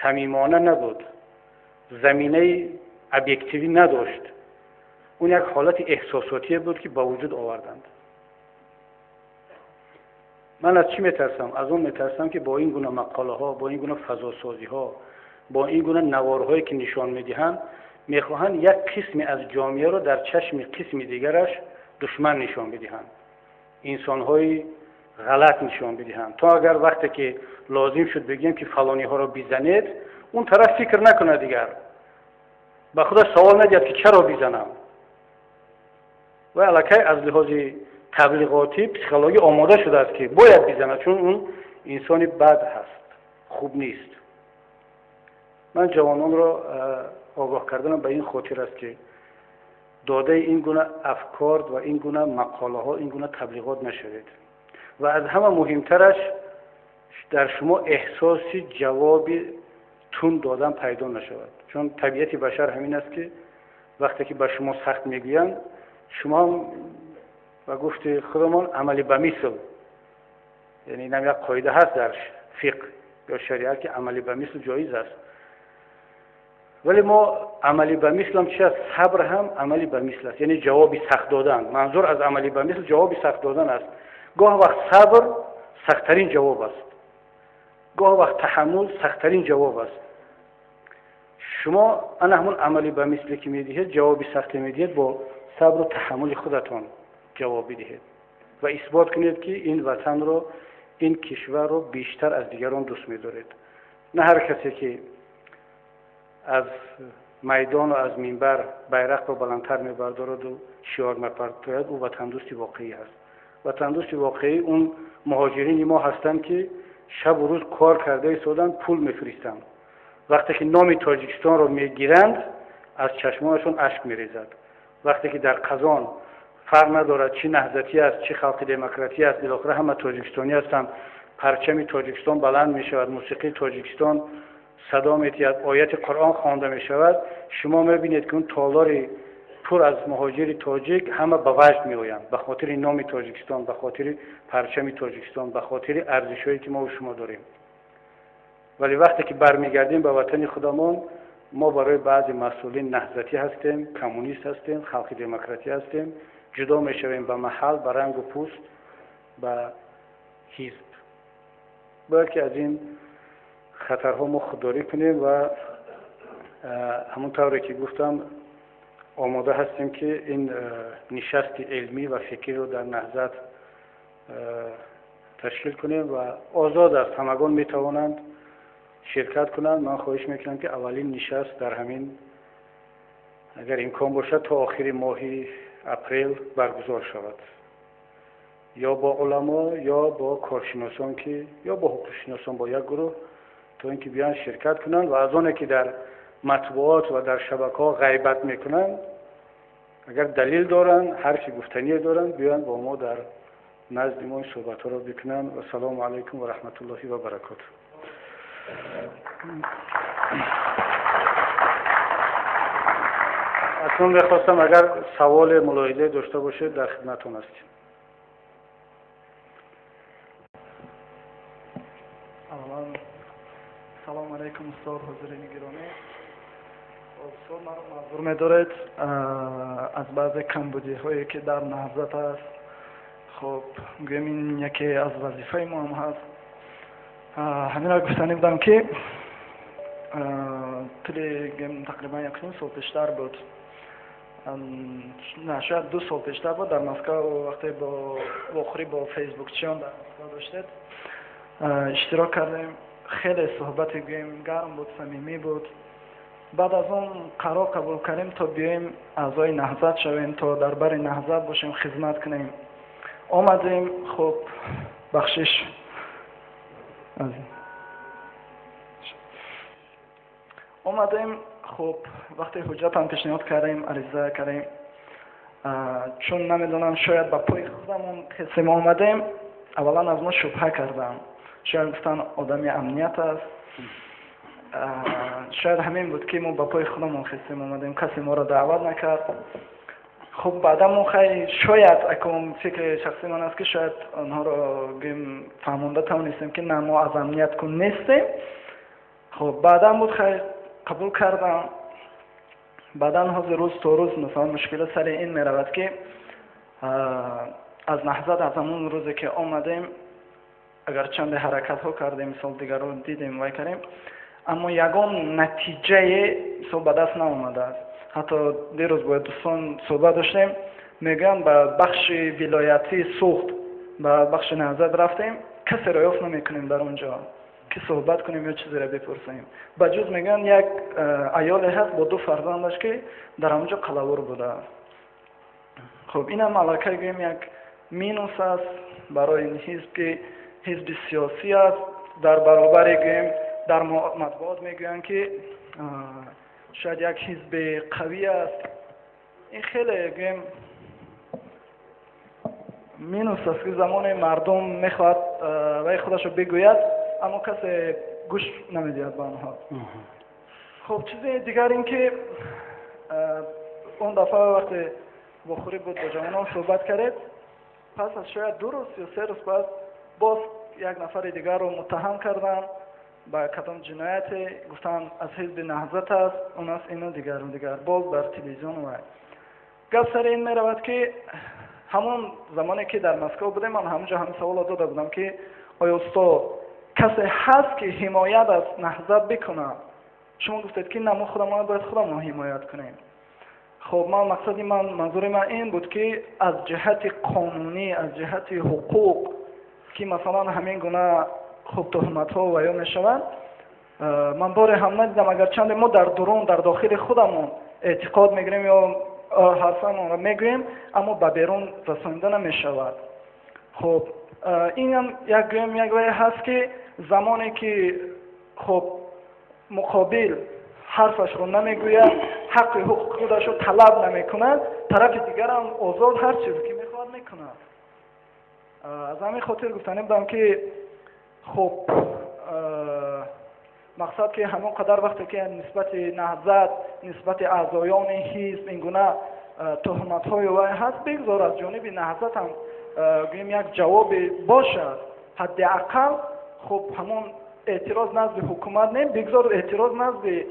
самимона набуд, заминаи объективӣ надошт. Он як ҳолати эҳсосотие буд, ки ба вуҷуд оварданд. Ман аз чӣ метарсам? Аз он метарсам, ки бо ин гуна мақолаҳо, бо ин гуна фазосозиҳо, бо ин гуна наворҳое, ки нишон медиҳанд, мехоҳанд як қисме аз ҷомеаро дар чашми қисми дигараш душман нишон бидиҳанд, инсонҳои ғалат нишон бидиҳанд, то агар вақте ки лозим шуд, бигӯем, ки фалониҳоро бизанед, он тараф фикр накунад, дигар ба худаш савол надиҳад, ки чаро бизанам. Ва аллакай аз лиҳози таблиғотӣ, психологӣ омода шудааст, ки бояд бизанад, чун он инсони бад ҳаст, хуб нест. Ман ҷавононро огоҳ карданам ба ин хотир аст, ки додаи ин гуна афкор ва ин гуна мақолаҳо, ин гуна таблиғот нашавед. Ва аз ҳама муҳимтараш, дар шумо эҳсоси ҷавоби тунд додан пайдо нашавад, чун табиати башар ҳамин аст, ки вақте ки ба шумо сахт мегӯянд, шумо ҳам ба гуфти худамон амали ба мисл, яъне инам як қоида ҳаст дар фиқҳ ё шариат, ки амали ба мисл ҷоиз аст. Вале мо амали ба мислам чи аст? Сабр ҳам амали ба мисл аст, яъне ҷавоби сахт додан. Манзур аз амали ба мисл ҷавоби сахт додан аст. Гоҳ вақт сабр сахттарин ҷавоб аст, гоҳ вақт таҳаммул сахттарин ҷавоб аст. Шумо ана ҳамун амали ба мисле, ки медиҳед, ҷавоби сахте медиҳед, бо сабру таҳаммули худатон ҷавоб бидиҳед ва исбот кунед, ки ин ватанро, ин кишварро бештар аз дигарон дӯст медоред. На ҳар касе, ки аз майдону аз минбар байрақро баландтар мебардораду шиор мепартояд, ӯ ватандӯсти воқеӣ аст. Ватандӯсти воқеӣ он муҳоҷирини мо ҳастанд, ки шабу рӯз кор карда истоданд, пул мефиристанд. Вақте ки номи Тоҷикистонро мегиранд, аз чашмонашон ашк мерезад. Вақте ки дар Қазон, фарқ надорад, чӣ наҳзатӣ аст, чӣ халқи демократӣ аст, билохира ҳама тоҷикистонӣ ҳастанд, парчами Тоҷикистон баланд мешавад, мусиқии Тоҷикистон садо медиҳад, ояти Қуръон хонда мешавад, шумо мебинед, ки он толори пур аз муҳоҷири тоҷик ҳама ба ваҷд меоянд, ба хотири номи Тоҷикистон, ба хотири парчами Тоҷикистон, ба хотири арзишҳое, ки мо шумо дорем. Вале вақте ки бармегардем ба ватани худамон, мо барои баъзе масъулин наҳзатӣ ҳастем, коммунист ҳастем, халқи демократӣ ҳастем. Ҷудо мешавем ба маҳал, ба рангу пӯст, ба ҳизб. Бояд ки аз ин хатарҳо мо худдорӣ кунем ва ҳамон тавре ки гуфтам, омода ҳастем ки ин нишасти илмӣ ва фикриро дар Наҳзат ташкил кунем ва озод аст, ҳамагон метавонанд ширкат кунанд. Ман хоҳиш мекунам ки аввалин нишаст дар ҳамин, агар имкон бошад, то охири моҳи апрел баргузор шавад, ё бо уламо, ё бо коршиносон, ки ё бо ҳуқуқшиносон, бо як гурӯҳ, то ин ки биёянд ширкат кунанд ва аз оне ки дар матбуот ва дар шабакаҳо ғайбат мекунанд, агар далел доранд, ҳарфи гуфтание доранд, биёянд бо мо дар назди мо ин суҳбатҳоро бикунанд. Вассалому алайкум ва раҳматуллоҳи ва баракотуҳ. Акнун мехостам, агар саволе, мулоҳизае дошта бошед, дар хидматтон ҳастем.
Аввалан салом алайкум, устод, ҳозирини гиромӣ. Устод, маро маъзур медоред аз баъзе камбудиҳое ки дар Наҳзат аст. Хоб, гӯем, ин яке аз вазифаи мо ҳам ҳаст. Ҳаминро гуфтанӣ будам ки тӯли, гӯем, тақрибан 1.5 сол пештар буд, на, шояд 2 сол пештар буд, дар Москва вақте бо вохӯрӣ бо фейсбукчиён дар Москва доштед, иштирок кардем. Хеле суҳбати, гӯем, гарм буд, самимӣ буд. Баъд аз он қарор қабул кардем то биёем аъзои Наҳзат шавем, то дар бари Наҳзат бошем, хизмат кунем. Омадем, хуб, бахшиш, омадем. Хуб, вақте ҳуҷҷатам пешниҳод кардем, ариза кардем, чун намедонам, шояд ба пои худамон хесем омадем, аввалан аз мо шубҳа кардам. Шояд гуфтан одами амният аст, шояд ҳамин буд ки мо ба пои худамон хестем омадем, касе моро даъват накард. Хуб, баъдан мо хай, шояд, акун фикри шахсии ман аст ки шояд онҳоро, гӯем, фаҳмонда тавонистем ки на, мо аз амният кун нестем. Хуб, баъдан буд, хай, қабул кардам. Баъдан ҳозир рӯз то рӯз, масалан, мушкила сари ин меравад ки аз Наҳзат аз ҳамон рӯзе ки омадем, агарчанде ҳаракатҳо кардем, мисол, дигарро дидем, вай кардем, аммо ягон натиҷае, мисол, ба даст наомадааст. Ҳатто дирӯз бо дӯстон суҳбат доштем, мегӯянд ба бахши вилоятии Суғд, ба бахши Наҳзат рафтем, касеро ёфт намекунем дар он ҷо ки суҳбат кунем ё чизеро бипурсем. Ба ҷуз, мегӯянд, як аёле ҳаст бо 2 фарзандаш ки дар ҳамон ҷо қалавур будааст. Хуб, инам аллакай, гӯем, як минус аст барои ин ҳизб, ки ҳизби сиёсӣ аст. Дар баробари, гӯем, дар матбуот мегӯянд ки шояд як ҳизби қавӣ аст. Ин хеле, гӯем, минус аст ки замоне мардум мехоҳад вай худашро бигӯяд, аммо касе гӯш намедиҳад ба онҳо. Хуб, чизи дигар ин ки он дафъа вақте вохӯрӣ буд, бо ҷавонон суҳбат кардед, пас аз шояд 2 рӯз ё 3 рӯз баъд боз як нафари дигарро муттаҳам карданд ба кадом ҷинояте, гуфтанд аз ҳизби Наҳзат аст, он аст, ину дигару дигар, боз дар телевизион. Вай гап сари ин меравад ки ҳамон замоне ки дар Москва будем, ман ҳамонҷо ҳамин саволро дода будам ки оё, устод, касе ҳаст ки ҳимоят аз Наҳзат бикунад? Шумо гуфтед ки на, мо худамон бояд худамон ҳимоят кунем. Хуб, ман мақсади ман, манзури ман ин буд ки аз ҷиҳати қонунӣ, аз ҷиҳати ҳуқуқ, ки масалан ҳамин гуна, хуб, туҳматҳо ва ё мешаванд, ман боре ҳам надидам, агарчанде мо дар дурун, дар дохили худамон эътиқод мегирем ё ҳарфамонро мегӯем, аммо ба берун расонида намешавад. Хуб, инам як, гӯем, як вае ҳаст ки замоне ки, хуб, муқобил ҳарфашро намегӯяд, ҳаққи ҳуқуқи худашро талаб намекунад, тарафи дигарам озод ҳар чизе ки мехоҳад мекунад. Аз ҳамин хотир гуфтанӣ будам ки, хуб, мақсад ки ҳамон қадар вақте ки нисбати Наҳзат, нисбати аъзоёни ҳизб ин гуна туҳматҳои вай ҳаст, бигзор аз ҷониби Наҳзат ҳам, гӯем, як ҷавобе бошад. Ҳадди ақал, хуб, ҳамон эътироз назди ҳукумат не, бигзор эътироз назди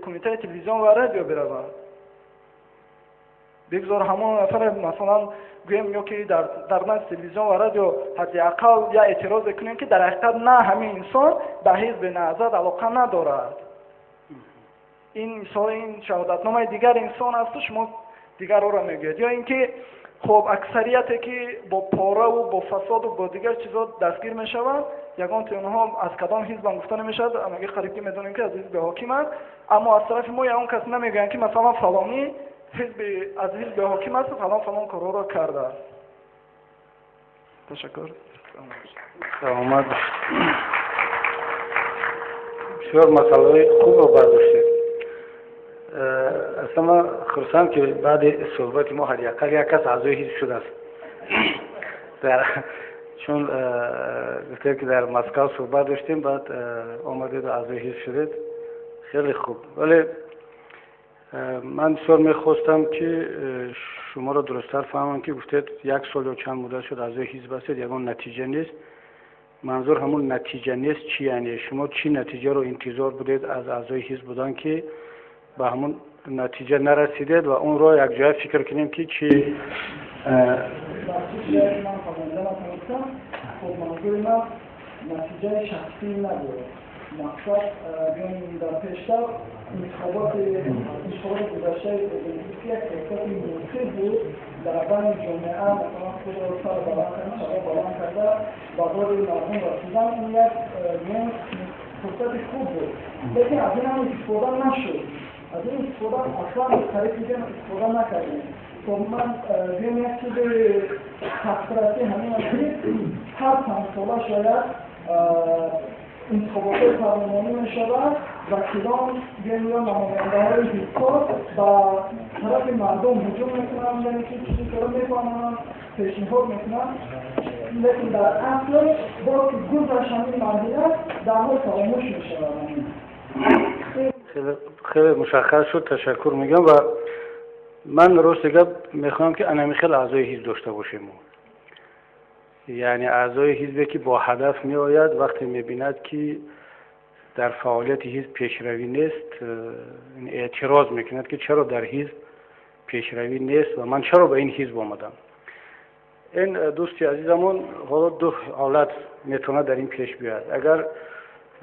кумитаи телевизион ва радио биравад. Бигзор ҳамон нафаре, масалан, гӯем, ё ки дар назди телевизион ва радио ҳадди ақал я эътирозе кунем, ки дар ҳақиқат на ҳамин инсон ба ҳизби Наҳзат алоқа надорад. Ин мисол, ин шаҳодатномаи дигар инсон асту шумо дигарро мегӯед. Ё ин ки, хоб, аксарияте ки бо пораву бо фасоду бо дигар чизо дастгир мешаванд, ягонти онҳо аз кадом ҳизбам гуфта намешавад. Амаги қариб ки медонем, ки аз ҳизби ҳокиманд, аммо аз тарафи мо ягон кас намегӯянд, ки масалан фалонӣ ҳизби аз ҳизби ҳоким асту фалон фалон корҳоро кардааст. Ташаккур.
Саломат. Бисёр масъалаҳои хубро бардоштед. Аслан ман хурсанд, ки баъди суҳбати мо ҳадди ақал як кас аъзои ҳизб шудааст. Чун гуфтем, ки дар Москав суҳбат доштем, баъд омадеду аъзои ҳизб шудед, хеле хуб. Вале ман бисёр мехостам, ки шуморо дурусттар фаҳмам, ки гуфтед, як сол ё чанд муддат шуд аъзои ҳизб ҳастед, ягон натиҷа нест. Манзур ҳамун натиҷа нест чи? Яъне шумо чӣ натиҷаро интизор будед аз аъзои ҳизб будан, ки ба ҳамун натиҷа нарасидед, ва онро якҷоя фикр кунем, ки чӣ?
Ман фаҳмида натавонистам. Хоб, манзури ман натиҷаи шахсӣ набуд. Мақсад, дар пештар интихоботи гузаштаи президентӣ як фурсати муносиб буд дар байни ҷомеа, масалан, худро сар баланд карда, садо баланд карда, ба доди мардум расидан. Ин як фурсати хуб буд, лекин аз ин ҳам истифода нашуд. Аз ин истифода аслан қариб дигар истифода накардем. Хоб, ман гӯем, як чизи тақсирати ҳамин аст, ки ҳар 5 сола шояд интихоботҳои парлумонӣ мешавад, вакилон, гӯем, ё намояндаҳои ҳизбҳо ба тарафи мардум ҳуҷум мекунанд, яъне ки чизи мефаҳмонанд, пешниҳод мекунанд, лекин дар асл боз ки гузашт ҳамин марҳила, дар ҳол фаромӯш мешавад.
Хеле мушаххас шуд, ташаккур мегӯям. Ва ман рости гап мехоҳам, ки анами хел аъзои ҳизб дошта бошем, яъне аъзои ҳизбе, ки бо ҳадаф меояд, вақте мебинад, ки дар фаъолияти ҳизб пешравӣ нест, эътироз мекунад, ки чаро дар ҳизб пешравӣ нест ва ман чаро ба ин ҳизб омадам. Ин дӯсти азизамон ҳоло ду ҳолат метавонад дар ин пеш биёяд. Агар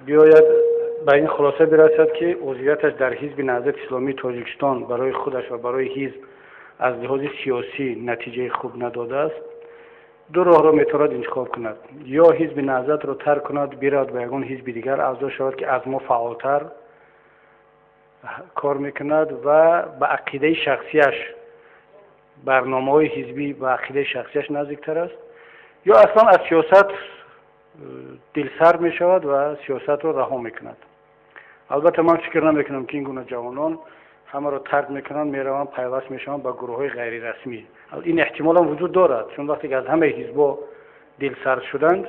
биёяд, ба ин хулоса бирасад, ки узвияташ дар Ҳизби Наҳзати Исломии Тоҷикистон барои худаш ва барои ҳизб аз лиҳози сиёсӣ натиҷаи хуб надодааст, ду роҳро метавонад интихоб кунад: ё Ҳизби Наҳзатро тарк кунад, биравад, ба ягон ҳизби дигар аъзо шавад, ки аз мо фаъолтар кор мекунад ва ба ақидаи шахсияш, барномаҳои ҳизбӣ ба ақидаи шахсияш наздиктар аст, ё аслан аз сиёсат дилсард мешавад ва сиёсатро раҳо мекунад. Албатта, ман фикр намекунам, ки ин гуна ҷавонон ҳамаро тарк мекунанд, мераванд, пайваст мешаванд ба гурӯҳҳои ғайрирасмӣ. Ин эҳтимолам вуҷуд дорад, чун вақте ки аз ҳамаи ҳизбо дилсард шуданд,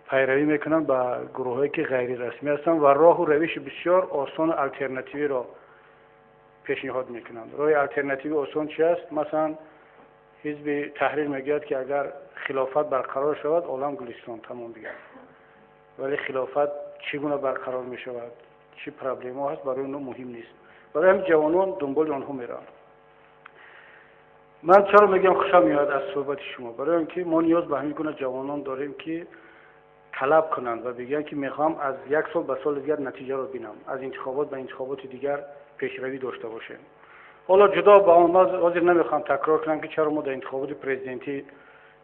пайравӣ мекунанд ба гурӯҳҳое, ки ғайрирасмӣ ҳастанд, ва роҳу равиши бисёр осону алтернативиро пешниҳод мекунанд. Роҳи алтернативи осон чи аст? Масалан, Ҳизби Таҳрир мегӯяд, ки агар хилофат барқарор шавад, олам гулистон, тамом дигар. Вале хилофат чӣ гуна барқарор мешавад, чӣ проблемаҳо ҳаст, барои онҳо муҳим нест. Барои ҳамин ҷавонон дунболи онҳо мераванд. Ман чаро мегӯям, хушам меояд аз суҳбати шумо? Барои он ки мо ниёз ба ҳамин гуна ҷавонон дорем, ки талаб кунанд ва бигӯянд, ки мехоҳам аз як сол ба соли дигар натиҷаро бинам, аз интихобот ба интихоботи дигар пешравӣ дошта бошем. Ҳоло ҷудо ба он, ман ҳозир намехоҳам такрор кунам, ки чаро мо дар интихоботи президентӣ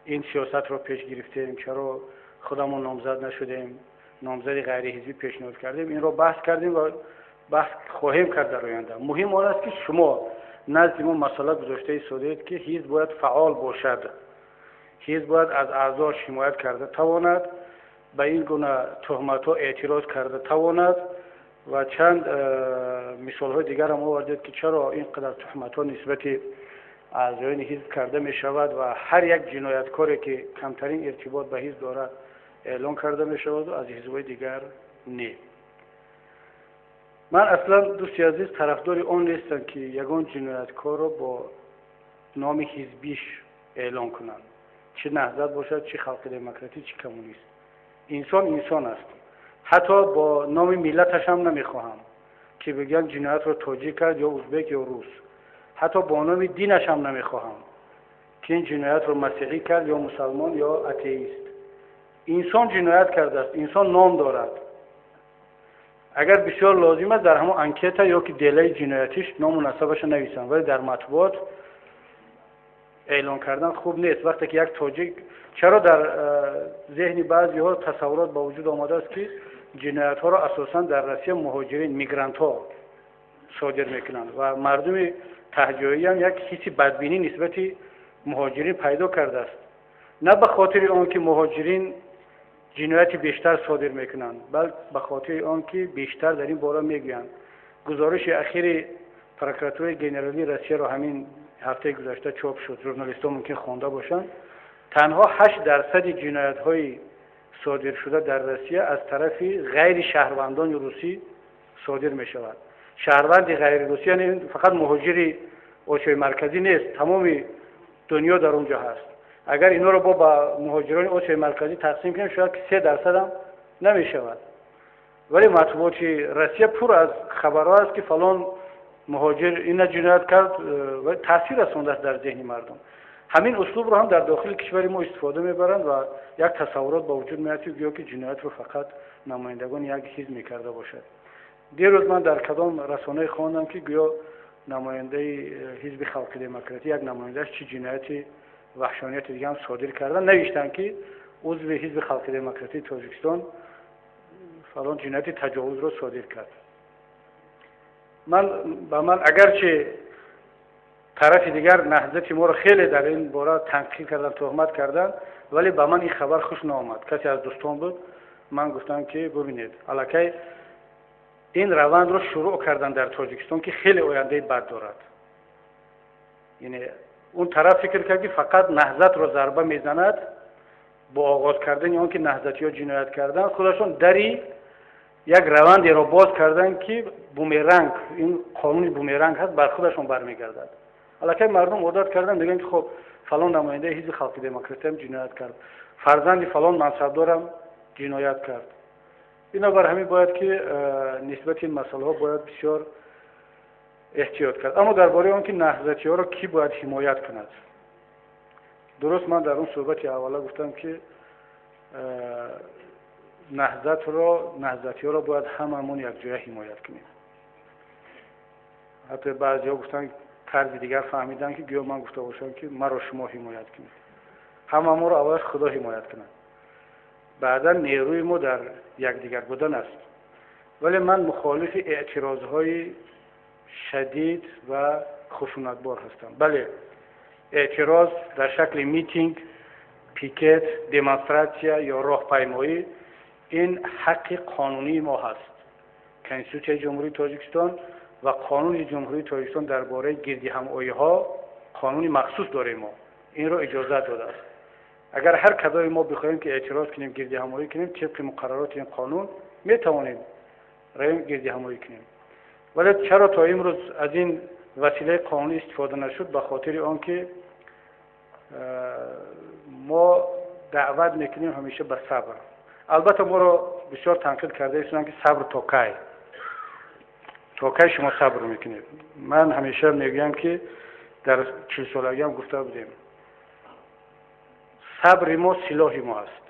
ин сиёсатро пеш гирифтем, чаро худамон номзад нашудем, номзади ғайриҳизбӣ пешниҳод кардем. Инро баҳс кардем ва баҳс хоҳем кард дар оянда. Муҳим он аст, ки шумо назди мо масъала гузошта истодаед, ки ҳизб бояд фаъол бошад, ҳизб бояд аз аъзош ҳимоят карда тавонад, ба ин гуна туҳматҳо эътироз карда тавонад, ва чанд мисолҳои дигарам овардед, ки чаро ин қадар туҳматҳо нисбати аъзоёни ҳизб карда мешавад ва ҳар як ҷинояткоре, ки камтарин иртибот ба ҳизб дорад, эълон карда мешаваду аз ҳизбҳои дигар не. Ман аслан, дӯсти азиз, тарафдори он нестам, ки ягон ҷинояткорро бо номи ҳизбиш эълон кунанд, чӣ Наҳзат бошад, чӣ Халқи Демократӣ, чӣ коммунист. Инсон инсон аст. Ҳатто бо номи миллаташ ҳам намехоҳам, ки бигӯянд ҷиноятро тоҷик кард ё узбек ё рус. Ҳатто бо номи динаш ҳам намехоҳам, ки ин ҷиноятро масеҳӣ кард ё мусалмон ё атеист. Инсон ҷиноят кардааст, инсон ном дорад. Агар бисёр лозим аст, дар ҳамон анкета ё ки делаи ҷиноятиш ному насабашо нависанд, вале дар матбуот эълон кардан хуб нест. Вақте ки як тоҷик, чаро дар зеҳни баъзеҳо тасаввурот ба вуҷуд омадааст, ки ҷиноятҳоро асосан дар Россия муҳоҷирин, мигрантҳо содир мекунанд, ва мардуми таҳҷоиам як ҳисси бадбинӣ нисбати муҳоҷирин пайдо кардааст, на ба хотири он ки муҳоҷирин ҷинояти бештар содир мекунанд, балки ба хотири он ки бештар дар ин бора мегӯянд. Гузориши ахири прокуратураи генералии Россияро ҳамин ҳафтаи гузашта чоп шуд, журналистҳо мумкин хонда бошанд. Танҳо 8 дарсади ҷиноятҳои содиршуда дар Россия аз тарафи ғайри шаҳрвандони русӣ содир мешавад. Шаҳрванди ғайрирусӣ яъне фақат муҳоҷири Осиёи Марказӣ нест, тамоми дунё дар он ҷо ҳаст. Агар инҳоро бо ба муҳоҷирони Осиёи Марказӣ тақсим кунем, шояд ки 3 дарсадам намешавад. Вале матбуоти Россия пур аз хабарҳо аст, ки фалон муҳоҷир ина ҷиноят кард, ва таъсир расондааст дар зеҳни мардум. Ҳамин услубро ҳам дар дохили кишвари мо истифода мебаранд ва як тасаввурот ба вуҷуд меояд, ки гӯё ки ҷиноятро фақат намояндагони як ҳизб мекарда бошад. Дирӯз ман дар кадом расонае хондам, ки гӯё намояндаи ҳизби Халқи Демократӣ, як намояндааш чӣ ҷинояти ваҳшонияти дига ҳам содир кардан. Навиштанд, ки узви ҳизби Халқи Демократии Тоҷикистон фалон ҷинояти таҷовузро содир кард. Ман ба ман, агарчи тарафи дигар Наҳзати моро хеле дар ин бора танқид кардан, тӯҳмат кардан, вале ба ман ин хабар хуш наомад. Касе аз дӯстон буд, ман гуфтам, ки бубинед, аллакай ин равандро шурӯъ кардан дар Тоҷикистон, ки хеле ояндаи бад дорад. Яъне он тараф фикр кард, ки фақат Наҳзатро зарба мезанад. Бо оғоз кардани он ки наҳзатиҳо ҷиноят карданд, худашон дари як равандеро боз карданд, ки бумеранг, ин қонуни бумеранг ҳаст, бар худашон бармегардад. Аллакай мардум одат карданд, мегӯянд, ки хоб, фалон намояндаи ҳизби Халқи Демократиям ҷиноят кард, фарзанди фалон мансабдорам ҷиноят кард. Бинобар ҳамин бояд ки нисбати ин масъалаҳо бояд бисёр эҳтиёт кард. Аммо дар бораи он ки наҳзатиҳоро кӣ бояд ҳимоят кунад, дуруст, ман дар он суҳбати аввала гуфтам, ки Наҳзатро, наҳзатиҳоро бояд ҳамамон якҷоя ҳимоят кунем. Ҳатто баъзеҳо гуфтанд, тарзи дигар фаҳмиданд, ки гӯё ман гуфта бошам, ки маро шумо ҳимоят кунед. Ҳамамонро аввалаш Худо ҳимоят кунад, баъдан нерӯи мо дар якдигар будан аст. Вале ман мухолифи эътирозҳои шадид ва хушунатбор ҳастам. Бале, эътироз дар шакли митинг, пикет, демонстратсия ё роҳпаймоӣ ин ҳаққи қонунии мо ҳаст. Конститутсияи Ҷумҳурии Тоҷикистон ва Қонуни Ҷумҳурии Тоҷикистон дар бораи гирдиҳамоиҳо, қонуни махсус дорем мо, инро иҷозат додааст. Агар ҳар кадоми мо бихоҳем, ки эътироз кунем, гирдиҳамоӣ кунем, тибқи муқаррароти ин қонун метавонем равем, гирдиҳамоӣ кунем. Вале чаро то имрӯз аз ин василаи қонунӣ истифода нашуд? Ба хотири он ки мо даъват мекунем ҳамеша ба сабр. Албатта, моро бисёр танқид карда истоданд, ки сабр то кай, то кай шумо сабр мекунед? Ман ҳамеша мегӯям, ки дар 40-солагиам гуфта будем: сабри мо силоҳи мо аст,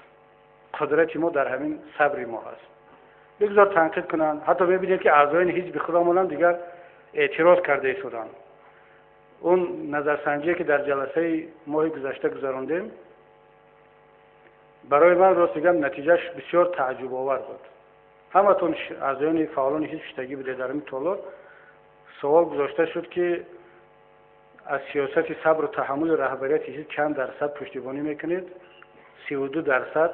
қудрати мо дар ҳамин сабри мо ҳаст. Бигзор танқид кунанд. Ҳатто мебинед, ки аъзоёни ҳизби худамонам дигар эътироз карда истоданд. Он назарсанҷие, ки дар ҷаласаи моҳи гузашта гузарондем, барои ман, рост гам, натиҷааш бисёр тааҷҷубовар буд. Ҳаматон аъзоёни фаъолони ҳизб шиштагӣ будед дар ин толор. Савол гузошта шуд, ки аз сиёсати сабру таҳаммули раҳбарияти ҳизб чанд дарсад пуштибонӣ мекунед? 32 дарсад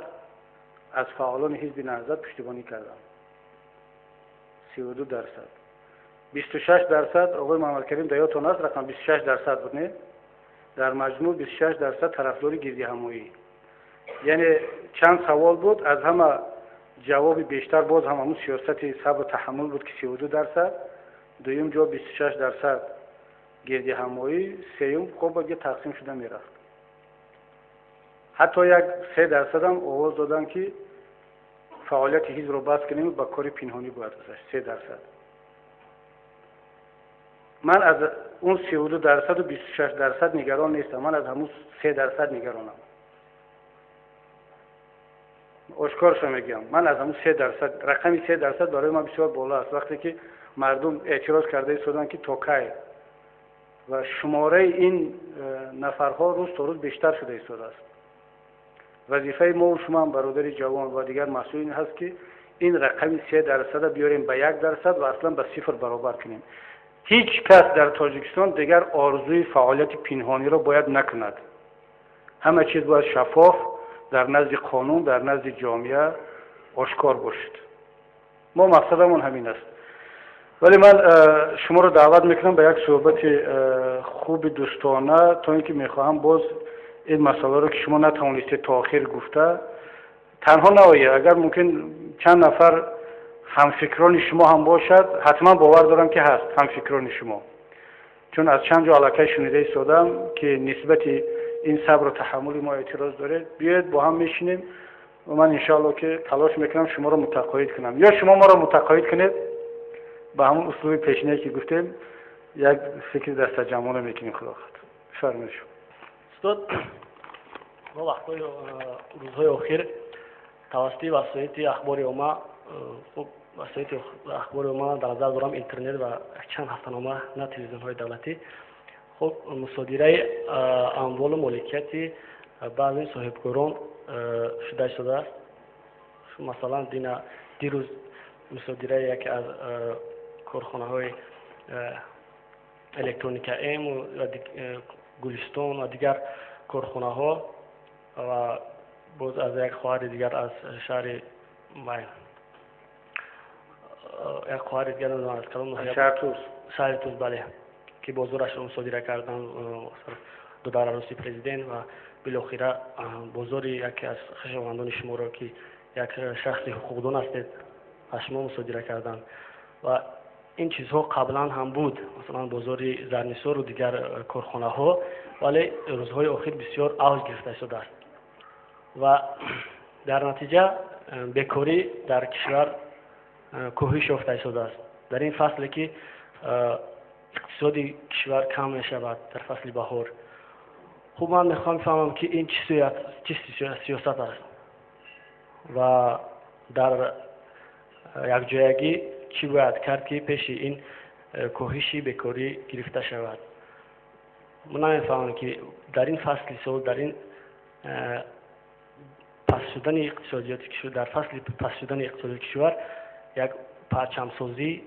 аз фаъолони ҳизби Наҳзат пуштибонӣ карданд, 32 дарсад. 26 дарсад, оғои Муҳаммадкарим, дар ёдтон аст, рақам 26 дарсад буд, не? Дар маҷмӯъ 26 дарсад тарафдори гирдиҳамоӣ. Яъне чанд савол буд, аз ҳама ҷавоби бештар боз ҳам ҳамун сиёсати сабру таҳаммул буд, ки 32 дарсад, дуюм ҷо 26 дарсад гирдиҳамоӣ, сеюм хоб тақсим шуда мерафт. Ҳатто як 3 дарсадам овоз доданд, ки фаъолияти ҳизбро бас кунем, ба кори пинҳонӣ бояд гузашт, 3 дарсад. Ман аз он 32%-у 26% нигарон нестам, ман аз ҳамун 3% нигаронам. Ошкоршо мегӯям, ман аз ҳамун 3%. Рақами 3% барои ман бисёр боло аст. Вақте ки мардум эътироз карда истоданд, ки то кай, ва шумораи ин нафарҳо рӯз то рӯз бештар шуда истодааст. Вазифаи мову шумоам, бародари ҷавон ва дигар масъулин, ҳаст, ки ин рақами 3%-а биёрем ба 1% ва аслан ба сифр баробар кунем. Ҳеҷ кас дар Тоҷикистон дигар орзуи фаъолияти пинҳониро бояд накунад. Ҳама чиз бояд шаффоф, дар назди қонун, дар назди ҷомеа ошкор бошад. Мо мақсадамон ҳамин аст. Вале ман шуморо даъват мекунам ба як суҳбати хуби дӯстона, то ин ки мехоҳам боз ин масъаларо, ки шумо натавонистед то охир гуфта, танҳо наоед, агар мумкин чанд нафар ҳамфикрони шумо ҳам бошад. Ҳатман бовар дорам, ки ҳаст ҳамфикрони шумо, чун аз чанд ҷо аллакай шунида истодам, ки нисбати ин сабру таҳаммули мо эътироз доред. Биёед, бо ҳам мешинем ва ман, иншоалло, ки талош мекунам шуморо мутақоид кунам ё шумо моро мутақоид кунед. Ба ҳамон услуби пешинае, ки гуфтем, як фикри дастаҷамъона мекунем, худо хоҳад. Бифармоед шумо.
Устод, мо вақтҳои рӯзҳои охир тавассути васоити ахбори омма, хуб, васоити ахбори омма дар назар дорам интернет ва чанд ҳафтанома, на телевизионҳои давлатӣ, хуб, мусодираи амволу моликияти баъзе соҳибкорон шуда истодааст. Масалан, дина дирӯз мусодираи яке аз корхонаҳои Электроника М ва Гулистон ва дигар корхонаҳо ва боз аз як хоҳари дигар аз шаҳри, як хоҳари дигар, намедонам аз кадом шаҳри Туз, бале, ки бозорашро мусодира карданд ду арӯси президент ва билохира бозори яке аз хешовандони шуморо, ки як шахси ҳуқуқдон ҳастед, аз шумо мусодира карданд. Ва ин чизҳо қаблан ҳам буд, масалан бозори Зарнисору дигар корхонаҳо, вале рӯзҳои охир бисёр авҷ гирифта истодааст ва дар натиҷа бекорӣ дар кишвар коҳиш ёфта истодааст. Дар ин фасле, ки иқтисоди кишвар кам мешавад, дар фасли баҳор, хуб, ман мехоҳам бифаҳмам, ки ин чӣ сиёсат аст ва дар якҷоягӣ чӣ бояд кард, ки пеши ин коҳиши бекорӣ гирифта шавад. Ман намефаҳмам, ки дар ин фасли сол, дар ин паст шудани иқтисодиёти кишвар, дар фасли паст шудани иқтисодиёти кишвар як парчамсозӣ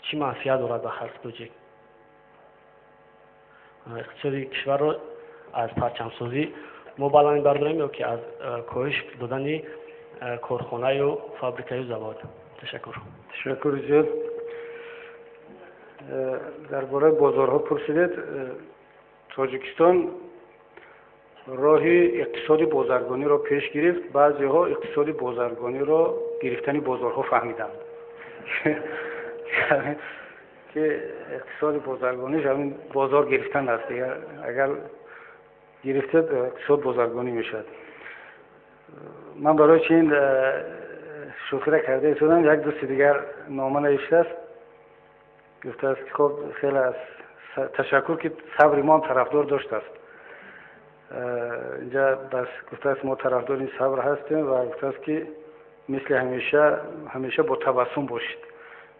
чӣ манфиат дорад ба халқи тоҷик? Иқтисоди кишварро аз парчамсозӣ мо баланд мебардорем ё ки аз коҳиш додани корхонаю фабрикаю завод? Ташаккур.
Ташаккури зиёд. Дар бораи бозорҳо пурсидед. Тоҷикистон роҳи иқтисоди бозаргониро пеш гирифт. Баъзеҳо иқтисоди бозаргониро гирифтани бозорҳо фаҳмиданд, ки иқтисоди бозаргониш ҳамин бозор гирифтан аст. Агар гирифтед, иқтисод бозаргонӣ мешавад. Ман барои чи ин шӯхира карда истодам? Як дӯсти дигар нома навиштааст, гуфтааст, ки хоб, хеле аз ташаккур, ки сабри мо ҳам тарафдор доштааст. Инҷа бас гуфтааст, мо тарафдори ин сабр ҳастем, ва гуфтааст, ки мисли ҳамеша, ҳамеша бо табассум бошед.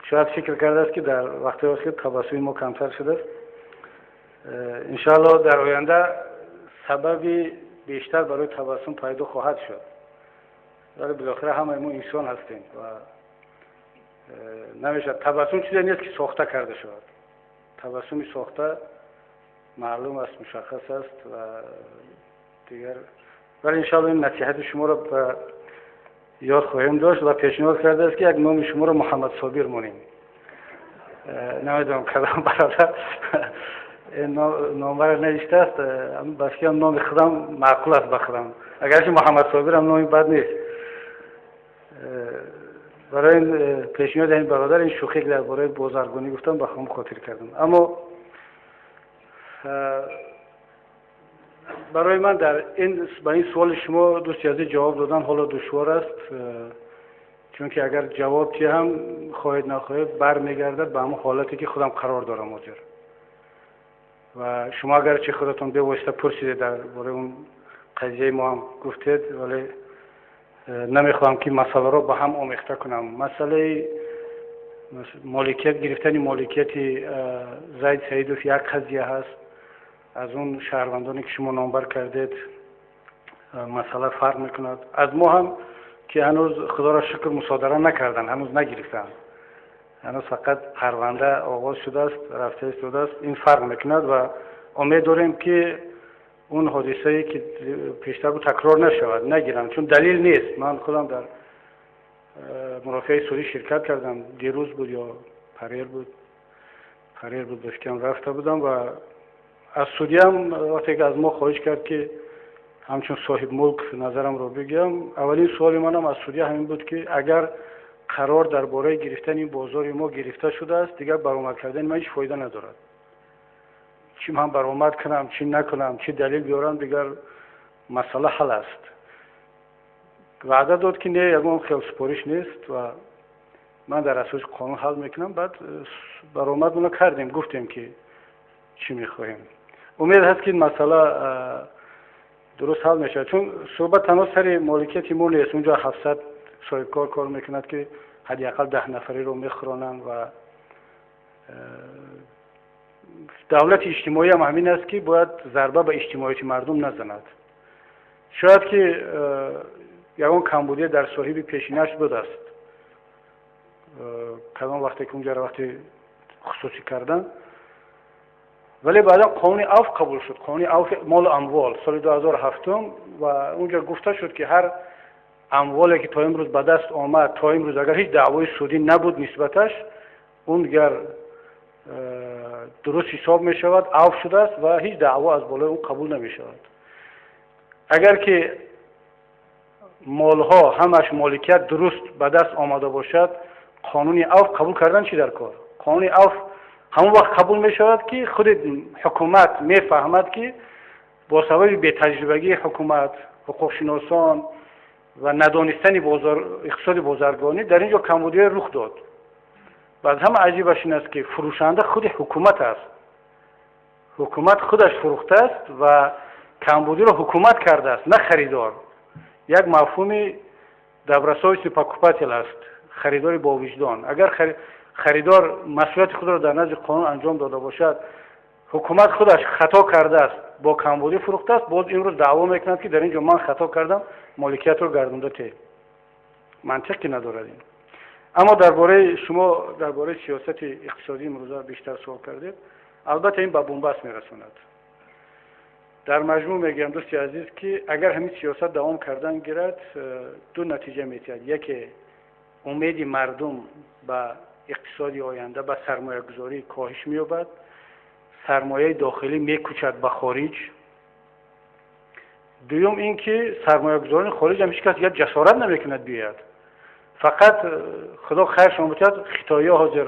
Шояд фикр кардааст, ки дар вақтҳои охир табассуми мо камтар шудааст. Иншоалло, дар оянда сабаби бештар барои табассум пайдо хоҳад шуд. Вале билохира ҳамаи мо инсон ҳастем ва намешавад. Табассум чизе нест, ки сохта карда шавад. Табассуми сохта маълум аст, мушаххас аст ва дигар. Вале, иншоалло, ин насиҳати шуморо ба ёд хоҳем дошт. Ва пешниҳод кардааст, ки як номи шуморо Муҳаммад Собир монем. Намедонам, кадом бародар номбара навиштааст. Ба фикрам, номи худам маъқул аст ба худам, агарчи Муҳаммад Собирам номи бад нест. Барои ин пешниҳоди ин бародар, ин шӯхе, ки дар бораи бозаргонӣ гуфтам, ба ҳамон хотир кардам. Аммо барои ман дар ин ба ин суоли шумо, дӯсти азиз, ҷавоб додан ҳоло душвор аст. Чунки агар ҷавоб диҳам, хоҳед нахоҳед, бармегардад ба ҳамон ҳолате ки худам қарор дорам ҳозир. Ва шумо агарчи худатон бевосита пурсидед, дар бораи он қазияи мо ҳам гуфтед, вале намехоҳам ки масъаларо ба ҳам омехта кунам. Масъалаи моликият, гирифтани моликияти Зайд Саидов як қазия ҳаст, аз он шаҳрвандоне ки шумо номбар кардед масъала фарқ мекунад. Аз мо ҳам ки ҳанӯз, худоро шукр, мусодира накарданд, ҳанӯз нагирифтанд, ҳанӯз фақат парванда оғоз шудааст, рафта истодааст. Ин фарқ мекунад ва умед дорем ки он ҳодисае ки пештар буд такрор нашавад, нагиранд, чун далел нест. Ман худам дар мурофиаи судӣ ширкат кардам, дирӯз буд ё парер буд, парер буд, ба фикрам, рафта будам ва аз судиям вақте ки аз мо хоҳиш кард ки ҳамчун соҳибмулк назарамро бигӯям, аввалин суоли манам аз судия ҳамин буд ки агар қарор дар бораи гирифтани ин бозори мо гирифта шудааст, дигар баромад кардани ман ҳеҷ фоида надорад. Чӣ ман баромад кунам, чӣ накунам, чӣ далел биёрам, дигар масъала ҳал аст. Ваъда дод ки не, ягон хел супориш нест ва ман дар асоси қонун ҳал мекунам. Баъд баромадмона кардем, гуфтем ки чӣ мехоҳем. Умед ҳаст ки ин масъала дуруст ҳал мешавад, чун суҳбат танҳо сари моликияти мо нест. Унҷо 700 соҳибкор кор мекунад ки ҳадди ақал 10 нафариро мехӯронанд ва давлати иҷтимоӣ ҳам ҳамин аст ки бояд зарба ба иҷтимоияти мардум назанад. Шояд ки ягон камбудие дар соҳиби пешинаш будааст, кадом вақте ки унҷаро вақте хусусӣ кардан, вале баъдан қонуни авф қабул шуд, қонуни авфи молу амвол соли 2007, ва унҷо гуфта шуд ки ҳар амволе ки то имрӯз ба даст омад, то имрӯз агар ҳеҷ даъвои судӣ набуд нисбаташ, он дигар дуруст ҳисоб мешавад, авф шудааст ва ҳеҷ даъво аз болои он қабул намешавад. Агар ки молҳо ҳамаш моликият дуруст ба даст омада бошад, қонуни авф қабул кардан чӣ дар кор? Қонуни авф ҳамон вақт қабул мешавад ки худи ҳукумат мефаҳмад ки бо сабаби бетаҷрибагии ҳукумат, ҳуқуқшиносон ва надонистани иқтисоди бозаргонӣ дар ин ҷо камбудиҳое рух дод. Ва аз ҳама аҷибаш ин аст ки фурӯшанда худи ҳукумат аст. Ҳукумат худаш фурӯхтааст ва камбудиро ҳукумат кардааст, на харидор. Як мафҳуми добросовестный покупатель аст, харидори бовиҷдон. Агар харидор масъулияти худро дар назди қонун анҷом дода бошад, ҳукумат худаш хато кардааст, бо камбудӣ фурӯхтааст, боз имрӯз даъво мекунад ки дар ин ҷо ман хато кардам, моликиятро гардонда те. Мантиқ ки надорад ин. Аммо дар бораи шумо, дар бораи сиёсати иқтисодии имрӯза бештар суол кардед. Албатта, ин ба бунбаст мерасонад. Дар маҷмӯъ мегӯям, дӯсти азиз, ки агар ҳамин сиёсат давом кардан гирад, ду натиҷа метиҳад. Яке, умеди мардум ба иқтисоди оянда, ба сармоягузорӣ коҳиш меёбад, сармояи дохилӣ мекӯчад ба хориҷ. Дуюм ин ки сармоягузорони хориҷ ҳам ҳеҷ кас дигар ҷасорат намекунад биёяд. Фақат худо хайршон бутиҳад, хитоиҳо ҳозир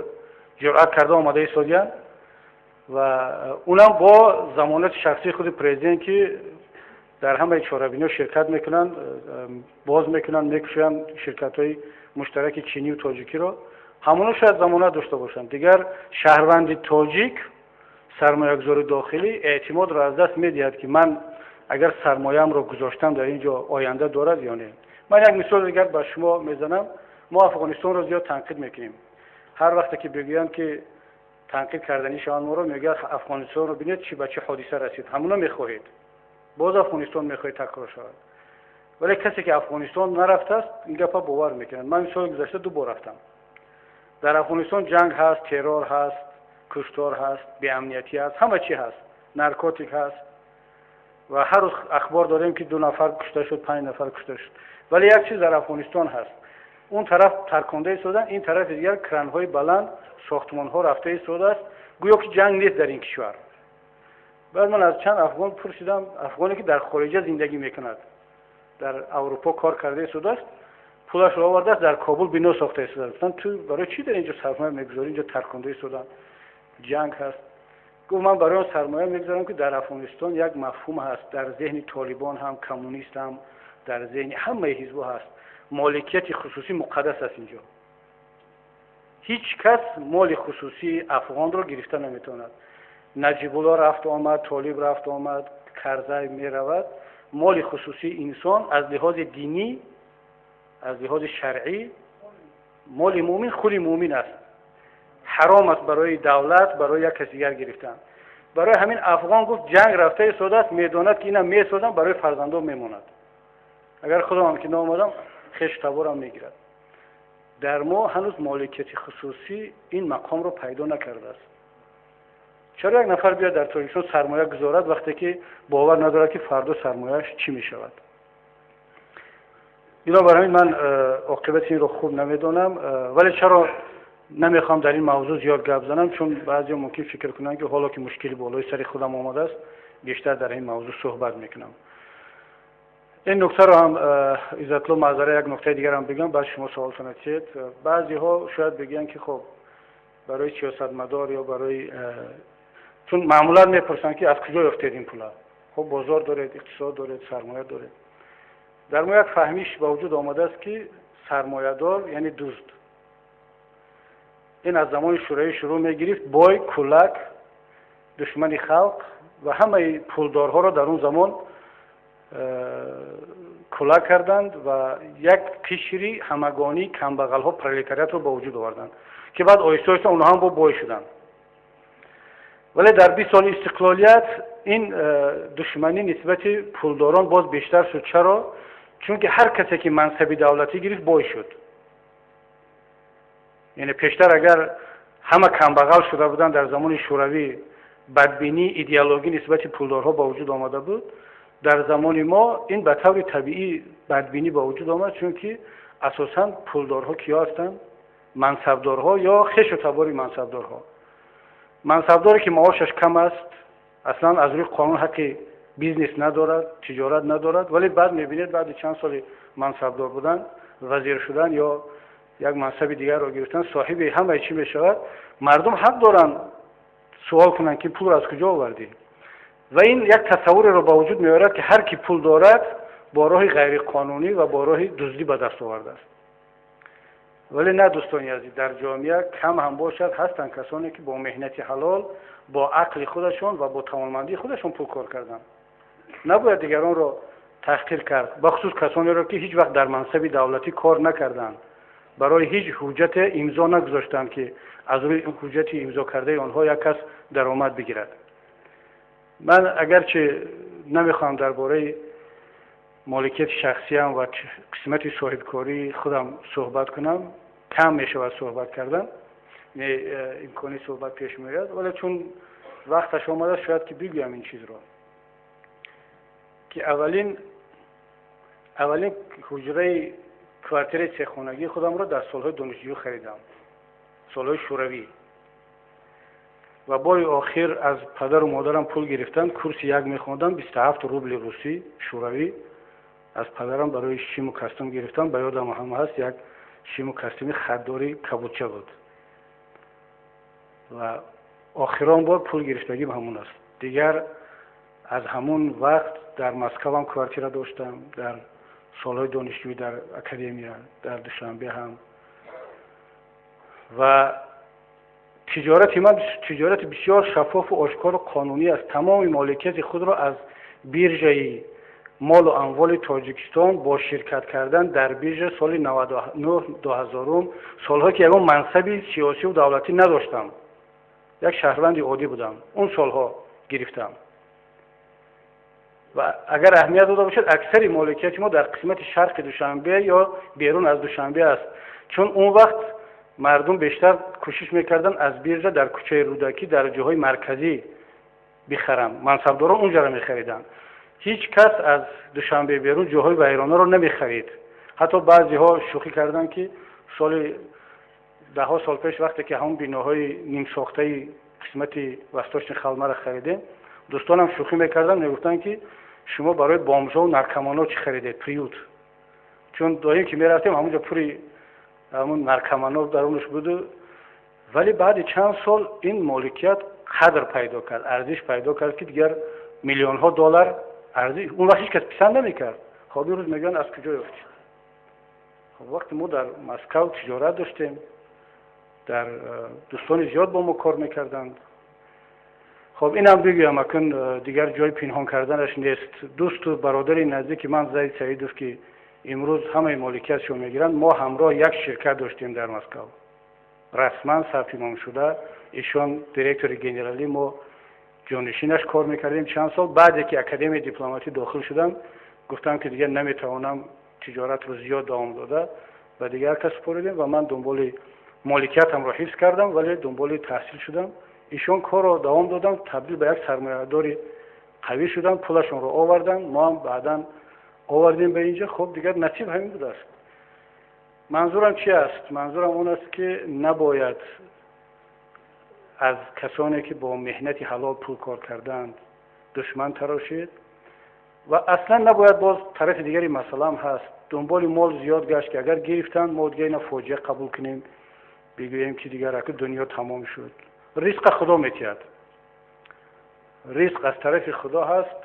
ҷуръат карда омада истодиянд ва унам бо замонати шахсии худи президент, ки дар ҳамаи чорабиниҳо ширкат мекунанд, боз мекунанд, мекушоянд ширкатҳои муштараки чинию тоҷикиро. Ҳамоно шояд замонат дошта бошанд. Дигар шаҳрванди тоҷик, сармоягузори дохилӣ эътимодро аз даст медиҳад ки ман агар сармояамро гузоштам, дар ин ҷо оянда дорад ё не. Ман як мисоли дигар ба шумо мезанам. Мо Афғонистонро зиёд танқид мекунем. Ҳар вақте ки бигӯянд ки танқид карданӣ шаванд моро, мегӯяд: Афғонистонро бинед, чӣ ба чӣ ҳодиса расид, ҳамуна мехоҳед, боз Афғонистон мехоҳед такрор шавад. Вале касе ки Афғонистон нарафтааст, ин гапа бовар мекунад. Ман соли гузашта ду бор рафтам. Дар Афғонистон ҷанг ҳаст, террор ҳаст, куштор ҳаст, беамниятӣ ҳаст, ҳама чӣ ҳаст, наркотик ҳаст ва ҳар рӯз ахбор дорем ки ду нафар кушта шуд, панҷ нафар кушта шуд. Вале як чиз дар Афғонистон ҳаст: он тараф тарконда истодан, ин тарафи дигар кранҳои баланд, сохтмонҳо рафта истодааст, гӯё ки ҷанг нест дар ин кишвар. Баъд ман аз чанд афғон пурсидам, афғоне ки дар хориҷа зиндагӣ мекунад, дар Аврупо кор карда истодааст, пулашро овардааст, дар Кобул бино сохта истодааст. Гуфтам: ту барои чӣ дар инҷо сармоя мегузорӣ, инҷо тарконда истодан, ҷанг ҳаст? Гуфт: ман барои он сармоя мегузорам ки дар Афғонистон як мафҳум ҳаст, дар зеҳни толибон ҳам, коммунист ҳам, дар зеҳни ҳамаи ҳизбҳо ҳаст. Моликияти хусусӣ муқаддас аст. Инҷо ҳеҷ кас моли хусусии афғонро гирифта наметавонад. Наҷибулло рафту омад, Толиб рафту омад, Карзай меравад. Моли хусусии инсон аз лиҳози динӣ, аз лиҳози шаръӣ, моли муъмин хуни муъмин аст, ҳаром аст барои давлат, барои як кас дигар гирифтан. Барои ҳамин афғон гуфт, ҷанг рафта истодааст, медонад, ки ина месозам, барои фарзандон мемонад, агар худам ки наомадам, хешу таборам мегирад. Дар мо ҳанӯз моликияти хусусӣ ин мақомро пайдо накардааст. Чаро як нафар биёяд, дар Тоҷикистон сармоя гузорад, вақте ки бовар надорад, ки фардо сармояаш чӣ мешавад? Бинобар ҳамин ман оқибати инро хуб намедонам, вале чаро намехоҳам дар ин мавзӯъ зиёд гап занам? Чун баъзеҳо мумкин фикр кунанд, ки ҳоло ки мушкили болои сари худам омадааст, бештар дар ин мавзӯъ суҳбат мекунам. Ин нуктаро ҳам, Иззатулло, маъзара, як нуктаи дигарам бигӯям, баъд шумо суолтона тиед. Баъзеҳо шояд бигӯянд, ки хоб, барои сиёсатмадор ё барои, чун маъмулан мепурсанд, ки аз куҷо ёфтед ин пула, хоб, бозор доред, иқтисод доред, сармоя доред. Дар мо як фаҳмиш ба вуҷуд омадааст, ки сармоядор яъне дузд. Ин аз замони Шӯравӣ шурӯъ мегирифт: бой, кулак, душмани халқ, ва ҳамаи пулдорҳоро дар он замон кулак карданд ва як қишри ҳамагонии камбағалҳо, пролетариатро ба вуҷуд оварданд, ки баъд оҳиста оҳиста онҳо ҳам бо бой шуданд. Вале дар 20 соли истиқлолият ин душманӣ нисбати пулдорон боз бештар шуд. Чаро? Чунки ҳар касе ки мансаби давлатӣ гирифт, бой шуд. Яъне пештар агар ҳама камбағал шуда буданд, дар замони Шӯравӣ бадбинии идеологӣ нисбати пулдорҳо ба вуҷуд омада буд, дар замони мо ин ба таври табиӣ бадбинӣ ба вуҷуд омад, чунки асосан пулдорҳо киё ҳастанд? Мансабдорҳо ё хешу табори мансабдорҳо. Мансабдоре ки маошаш кам аст, аслан аз рӯи қонун ҳаққи бизнес надорад, тиҷорат надорад, вале баъд мебинед, баъди чанд соли мансабдор будан, вазир шудан ё як мансаби дигарро гирифтан, соҳиби ҳамаи чӣ мешавад. Мардум ҳақ доранд суол кунанд, ки пулро аз куҷо овардӣ. Ва ин як тасаввуреро ба вуҷуд меорад, ки ҳар ки пул дорад, бо роҳи ғайриқонунӣ ва бо роҳи дуздӣ ба даст овардааст. Вале на, дӯстони азиз, дар ҷомеа кам ҳам бошад, ҳастанд касоне, ки бо меҳнати ҳалол, бо ақли худашон ва бо тавонмандии худашон пул кор карданд. Набояд дигаронро таҳқир кард, бахусус касонеро, ки ҳеҷ вақт дар мансаби давлатӣ кор накарданд, барои ҳеҷ ҳуҷҷате имзо нагузоштанд, ки аз рӯи ҳуҷҷати имзо кардаи онҳо як кас даромад бигирад. Ман агарчи намехоҳам дар бораи моликияти шахсиям ва қисмати соҳибкории худам суҳбат кунам, кам мешавад суҳбат кардан, имкони суҳбат пеш меояд, вале чун вақташ омадааст, шояд ки бигӯям ин чизро, ки аввалин ҳуҷраи квартираи сехонагии худамро дар солҳои донишҷӯӣ харидам, солҳои Шӯравӣ. Ва бори охир аз падару модарам пул гирифтан, курси як мехондам, 27 рубли русӣ, шӯравӣ, аз падарам барои шиму костюм гирифтам. Ба ёдам ҳам ҳаст, як шиму костюми хатдори кабудча буд. Ва охирон бор пул гирифтагим ҳамон аст. Дигар аз ҳамон вақт дар Москвам квартира доштам, дар солҳои донишҷӯӣ дар академия, дар Душанбе ҳам. Ва тиҷорати ман тиҷорати бисёр шаффофу ошкору қонунӣ аст. Тамоми моликияти худро аз биржаи молу амволи Тоҷикистон бо ширкат кардан дар биржа соли 99, 2000-ум, солҳое ки ягон мансаби сиёсиву давлатӣ надоштам, як шаҳрванди оддӣ будам, он солҳо гирифтам. Ва агар аҳамият дода бошад, аксари моликияти мо дар қисмати шарқи Душанбе ё берун аз Душанбе аст, чун он вақт мардум бештар кӯшиш мекарданд аз биржа дар кӯчаи Рӯдакӣ, дар ҷоҳои марказӣ бихаранд. Мансабдорон унҷаро мехариданд. Ҳеҷ кас аз Душанбе берун ҷоҳои вайронаро намехарид. Ҳатто баъзеҳо шӯхӣ карданд, ки соли даҳҳо сол пеш, вақте ки ҳамон биноҳои нимсохтаи қисмати Восточный Холмаро харидем, дӯстонам шӯхӣ мекарданд, мегуфтанд, ки шумо барои бомжову наркоманҳо чӣ харидед, приют? Чун доим ки мерафтем, ҳамонҷо пури ҳамон наркоманҳо дарунаш буду. Вале баъди чанд сол ин моликият қадр пайдо кард, арзиш пайдо кард, ки дигар миллионҳо доллар арзиш. Он вақт ҳеҷ кас писанд намекард. Хоб, имрӯз мегӯянд, аз куҷо ёфтед? Вақте мо дар Москав тиҷорат доштем, дар дӯстони зиёд бо мо кор мекарданд. Хоб, инам бигӯям, акун дигар ҷои пинҳон карданаш нест. Дӯсту бародари наздики ман Зайд Саидов, ки имрӯз ҳамаи моликиятшо мегиранд, мо ҳамроҳ як ширкат доштем дар Москав, расман сабтимом шуда, ишон директори генералӣ, мо ҷонишинаш кор мекардем чанд сол. Баъде ки Академияи дипломатӣ дохил шудам, гуфтам, ки дигар наметавонам тиҷоратро зиёд давом дода, ба дигар кас супоридем ва ман дунболи моликиятамро ҳифз кардам, вале дунболи таҳсил шудам. Ишон корро давом доданд, табдил ба як сармоядори қавӣ шуданд, пулашонро оварданд, мо ҳам баъдан овардем ба инҷа. Хоб, дигар насиб ҳамин будааст. Манзурам чи аст? Манзурам он аст, ки набояд аз касоне, ки бо меҳнати ҳалол пул кор кардаанд, душман тарошид ва аслан набояд. Боз тарафи дигари масъалаам ҳаст: дунболи мол зиёд гашт, ки агар гирифтанд, мо дига ина фоҷиа қабул кунем, бигӯем, ки дигар аку дунё тамом шуд. Ризқа Худо метиҳад, ризқ аз тарафи Худо ҳаст.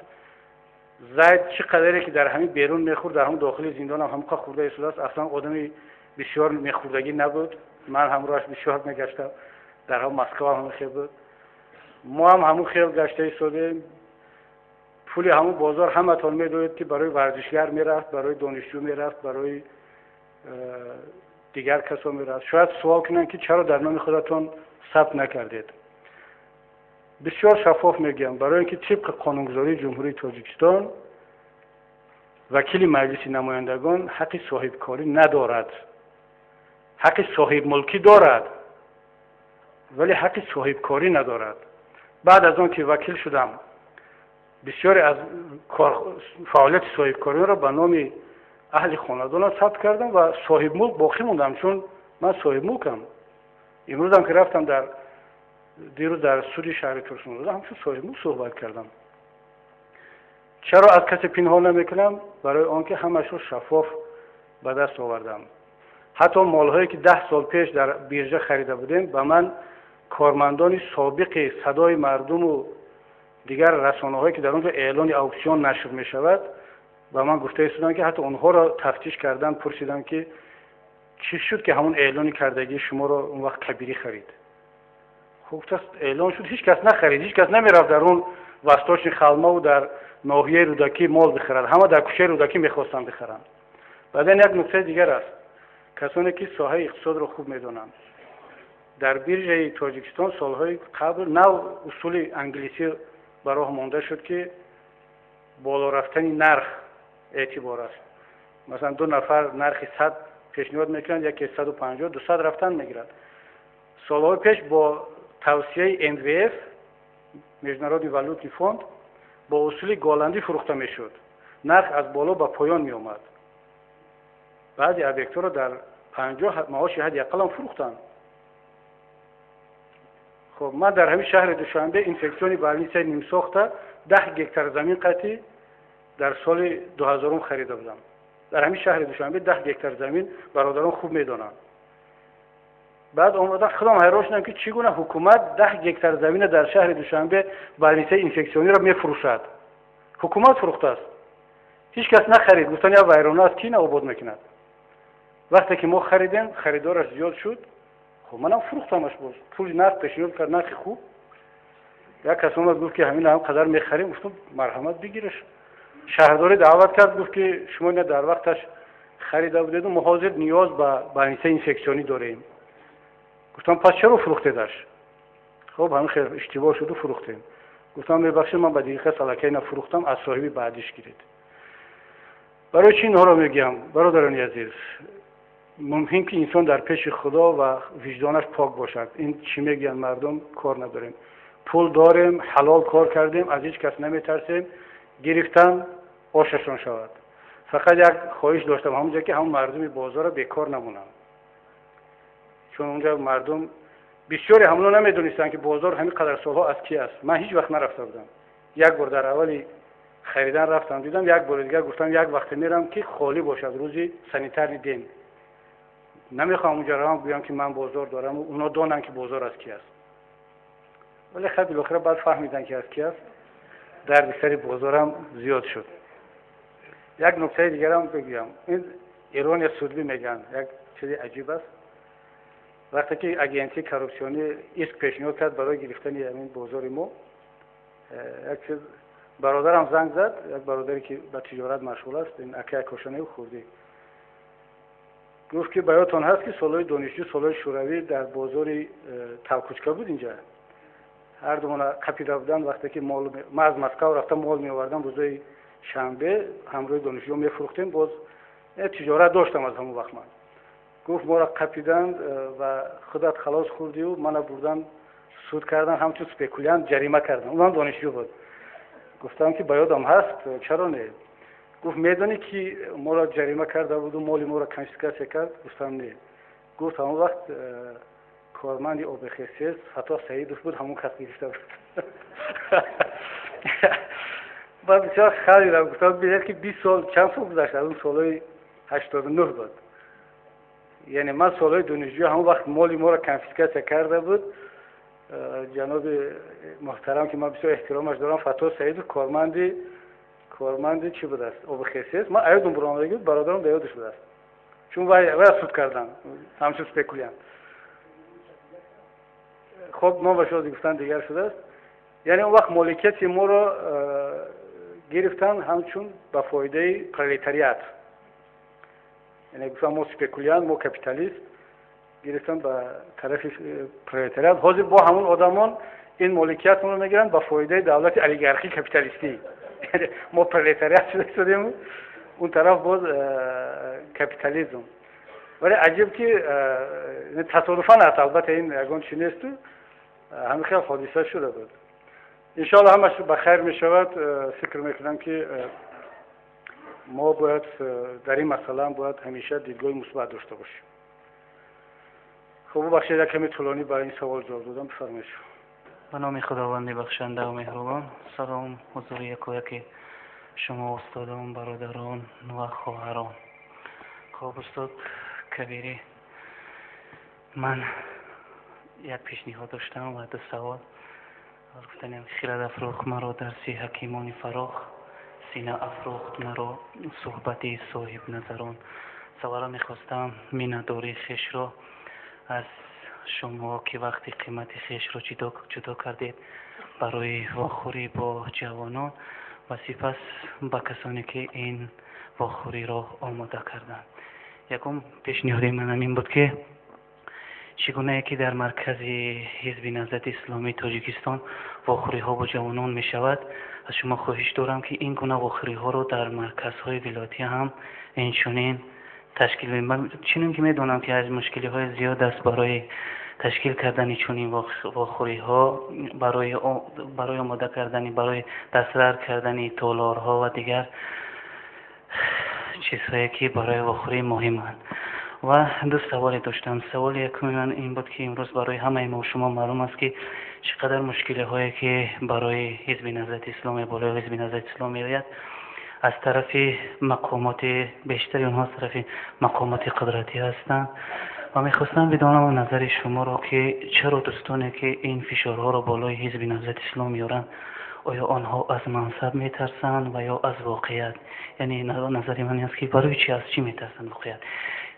Зайд чӣ қадаре ки дар ҳамин берун мехӯрд, дар ҳамн дохили зиндонам ҳамқа хӯрда истодааст. Аслан одами бисёр мехӯрдагӣ набуд. Ман ҳамроҳаш бисёр мегаштам, дар ҳам Москва ҳам хел буд, мо ҳам ҳамун хел гашта истодем. Пули ҳамун бозор, ҳаматон медонед, ки барои варзишгар мерафт, барои донишҷӯ мерафт, барои дигар касо мерафт. Шояд суол кунанд, ки чаро дар номи худатон сабт накардед? Бисёр шаффоф мегӯям: барои ин ки тибқи қонунгузории Ҷумҳурии Тоҷикистон вакили Маҷлиси намояндагон ҳаққи соҳибкорӣ надорад. Ҳаққи соҳибмулкӣ дорад, вале ҳаққи соҳибкорӣ надорад. Баъд аз он ки вакил шудам, бисёре аз фаъолияти соҳибкориро ба номи аҳли хонадонам сабт кардам ва соҳибмулк боқӣ мондам, чун ман соҳибмулкам. Имрӯзам ки рафтам, дар дирӯз дар суди шаҳри Турсунзода ҳамчун соҳибмулк суҳбат кардам. Чаро аз касе пинҳон намекунам? Барои он ки ҳамашро шаффоф ба даст овардам. Ҳатто молҳое, ки 10 сол пеш дар биржа харида будем, ба ман кормандони собиқи Садои мардуму дигар расонаҳое, ки дар он ҷо эълони ауксион нашр мешавад, ба ман гуфта истоданд, ки ҳатто онҳоро тафтиш кардан, пурсиданд, ки чӣ шуд, ки ҳамон эълони кардагии шуморо он вақт Кабирӣ харид? Хуб, гуфтааст, эълон шуд, ҳеҷ кас нахарид, ҳеҷ кас намерафт дар он Восточный Холмову дар ноҳияи Рӯдакӣ мол бихарад, ҳама дар кӯчаи Рӯдакӣ мехостанд бихаранд. Баъдан як нуктаи дигар аст. Касоне, ки соҳаи иқтисодро хуб медонанд, дар биржаи Тоҷикистон солҳои қабл нав усули англисӣ ба роҳ монда шуд, ки боло рафтани нарх эътибор аст. Масалан, ду нафар нархи 100 пешниҳод мекунанд, яке 150, 200 рафтан мегирад. Солҳои пеш бо тавсияи МВФ, Международный валютный фонд, бо усули голландӣ фурӯхта мешуд, нарх аз боло ба поён меомад. Баъзе объектҳоро дар 50 маоши ҳадди ақаллам фурӯхтанд. Хоб, ман дар ҳамин шаҳри Душанбе инфекционный больницаи нимсохта 10 гектар замин қатъӣ дар соли 2000-ум харида будам. Дар ҳамин шаҳри Душанбе 10 гектар замин, бародарон хуб медонанд. Баъд омадан худам ҳайрон шудам, ки чӣ гуна ҳукумат 10 гектар замина дар шаҳри Душанбе больницаи инфексиониро мефурӯшад. Ҳукумат фурӯхтааст, ҳеҷ кас нахарид. Гуфтан, як вайрона аст, ки ина обод мекунад? Вақте ки мо харидем, харидораш зиёд шуд. Хуб, манам фурӯхтамаш, боз пули нарх пешниҳод кард, нархи хуб. Як кас омад, гуфт, ки ҳамин ҳам қадар мехарем. Гуфтам, марҳамат, бигираш. Шаҳрдорӣ даъват кард, гуфт, ки шумо ина дар вақташ харида будеду мо ҳозир ниёз ба больницаи инфексионӣ дорем. Гуфтам, пас чаро фурӯхтедаш? Хуб, ҳамин хел иштибоҳ шуду фурӯхтем. Гуфтам, мебахшед, ман ба дигар кас аллакай нафурӯхтам, аз соҳиби баъдиш гиред. Барои чӣ инҳоро мегӯям, бародарони азиз? Мумкин ки инсон дар пеши Худо ва виҷдонаш пок бошад. Ин чӣ мегӯянд мардум, кор надорем. Пул дорем, ҳалол кор кардем, аз ҳеҷ кас наметарсем. Гирифтан ошашон шавад. Фақат як хоҳиш доштам ҳамонҷо, ки ҳамон мардуми бозорро бекор намонанд, чун онҷа мардум бисёре ҳамоно намедонистанд, ки бозор ҳамин қадар солҳо аз ки аст. Ман ҳеҷ вақт нарафта будам. Як бор дар аввали харидан рафтам, дидам. Як бори дигар гуфтам, як вақте мерам, ки холӣ бошад, рӯзи санитарный день. Намехоҳам онҷа равам, гӯям, ки ман бозор дорам, оно донанд, ки бозор аз ки аст. Вале хай, билохира баъд фаҳмиданд, ки аз ки аст. Дарди сари бозорам зиёд шуд. Як нуктаи дигарам бигӯям. Ин Ирония судьбы мегӯянд, як чизи аҷиб аст. Вақте ки агентии коррупсионӣ иск пешниҳод кард барои гирифтани ҳамин бозори мо, як чиз бародарам занг зад, як бародаре ки ба тиҷорат машғул аст, ин акай Кошонаев хурдӣ, гуфт ки ба ёдтон ҳаст ки солҳои донишҷӯ, солҳои шӯравӣ дар бозори Талкучка буд, инҷа ҳар думона қапида буданд. Вақте ки мол ма аз Москав рафта мол меовардам, рӯзои шанбе ҳамроҳи донишҷӯ мефурӯхтем, боз тиҷорат доштам аз ҳамон вақт. Ман гуфт моро қапиданд ва худат халос хӯрдию мана бурдан суд кардан, ҳамчун спекулянт ҷарима кардан. Унам донишҷӯ буд. Гуфтам ки ба ёдам ҳаст, чаро не. Гуфт медонӣ ки моро ҷарима карда буду моли моро конфискатсия кард? Гуфтам не. Гуфт ҳамон вақт корманди ОБХСС Фаттоҳ Саидов буд, ҳамон кас гирифта буд. Баъд бисёр хандидам, гуфтам бинед ки 20 сол, чанд сол гузашт, аз он солҳои 89 буд. Яъне ман солҳои донишҷӯ ҳамон вақт моли моро конфискатсия карда буд ҷаноби муҳтарам ки ман бисёр эҳтиромаш дорам, Фаттоҳ Саидов, корманди чӣ будааст, ОБХСС. Ман аёдум буромадаги буд, бародарам ба ёдаш будааст, чун вай суд кардан ҳамчун спекулянт. Хоб номаш ози гуфтан дигар шудааст. Яъне он вақт моликияти моро гирифтан ҳамчун ба фоидаи пролетариат, яъне гуфтан мо спекулянт, мо капиталист, гирифтан ба тарафи пролетариат. Ҳозир бо ҳамон одамон ин моликиятро мегиранд ба фоидаи давлати олигархи капиталистӣ. Мо пролетариат шуда шудем, он тараф боз капитализм. Вале аҷиб ки тасодуфан аст, албатта ин ягон чи несту, ҳамин хел ҳодиса шуда буд. Иншоалло ҳамаш ба хайр мешавад. Фикр мекунам ки мо бояд дар ин масъала бояд ҳамеша дидгоҳи мусбат дошта бошем. Хуб, бубахшед, як каме тӯлонӣ ба ин савол ҷавоб додам. Бифармоед.
Ба номи Худованди бахшандаву меҳрубон. Салом ҳузури якояки шумо, устодон, бародарон ва хоҳарон. Хуб, устод Кабирӣ, ман як пешниҳод доштам ва ду савол. Гуфтанем: хирад афрӯхт маро дарси ҳакимони фарох, сина афрӯхт маро суҳбати соҳибназарон. Савола мехостам миннатдории хешро аз шумо, ки вақти қимати хешро ҷудо кардед барои вохӯрӣ бо ҷавонон, ва сипас ба касоне ки ин вохӯриро омода карданд. Якум пешниҳоди ман ҳамин буд, ки чӣ гунае ки дар маркази Ҳизби Наҳзати Исломии Тоҷикистон вохӯриҳо бо ҷавонон мешавад, аз шумо хоҳиш дорам, ки ин гуна вохӯриҳоро дар марказҳои вилоятӣ ҳам инчунин ташкил. Чунин ки медонам, ки аз мушкилиҳои зиёд аст барои ташкил кардани чунин вохӯриҳо, барои омода кардани, барои дастрас кардани толорҳо ва дигар чизҳое ки барои вохӯрӣ муҳиманд. Ва ду саволе доштам. Саволи якуми ман ин буд, ки имрӯз барои ҳамаи мо шумо маълум аст, ки чӣ қадар мушкилиҳое ки барои Ҳизби Наҳзати Исломӣ, болои Ҳизби Наҳзати Ислом меояд, аз тарафи мақомоти, бештари онҳо аз тарафи мақомоти қудратӣ ҳастанд. Ва мехостам бидонам назари шуморо, ки чаро дӯстоне ки ин фишорҳоро болои Ҳизби Наҳзати Ислом меоранд, оё онҳо аз мансаб метарсанд ва ё аз воқеият? Яъне назари ман ин аст, ки барои чи, аз чӣ метарсанд воқеият?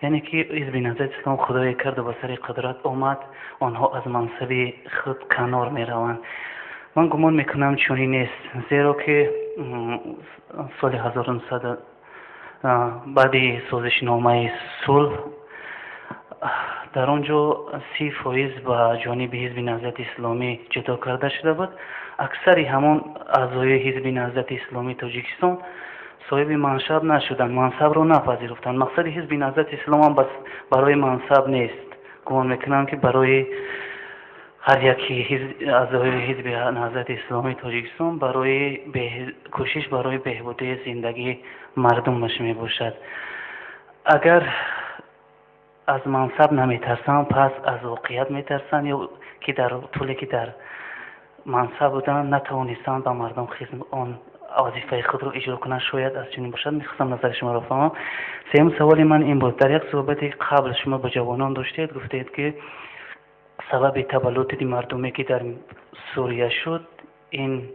Яъне ки Ҳизби Наҳзати Ислом худое карду ба сари қудрат омад, онҳо аз мансаби худ канор мераванд. Ман гумон мекунам, чунин нест, зеро ки соли 1900 баъди созишномаи сулҳ дар он ҷо 30% ба ҷониби Ҳизби Наҳзати Исломӣ ҷудо карда шуда буд. Аксари ҳамон аъзои Ҳизби Наҳзати Исломии Тоҷикистон соҳиби мансаб нашуданд, мансабро напазируфтанд. Мақсади Ҳизби Наҳзати Ислом ҳам барои мансаб нест. Гумон мекунам, ки барои ҳар яки аъзои Ҳизби Наҳзати Исломии Тоҷикистон барои кӯшиш барои беҳбудии зиндагии мардумаш мебошад. Агар аз мансаб наметарсанд, пас аз воқеият метарсанд, ё ки дар тӯле ки дар мансаб буданд, натавонистанд ба мардум он вазифаи худро иҷро кунанд. Шояд аз чунин бошад. Мехостам назари шуморо фаҳмам. Сеюм саволи ман ин буд: дар як суҳбати қабл шумо бо ҷавонон доштед, гуфтед, ки сабаби таваллуди мардуме ки дар Сурия шуд, ин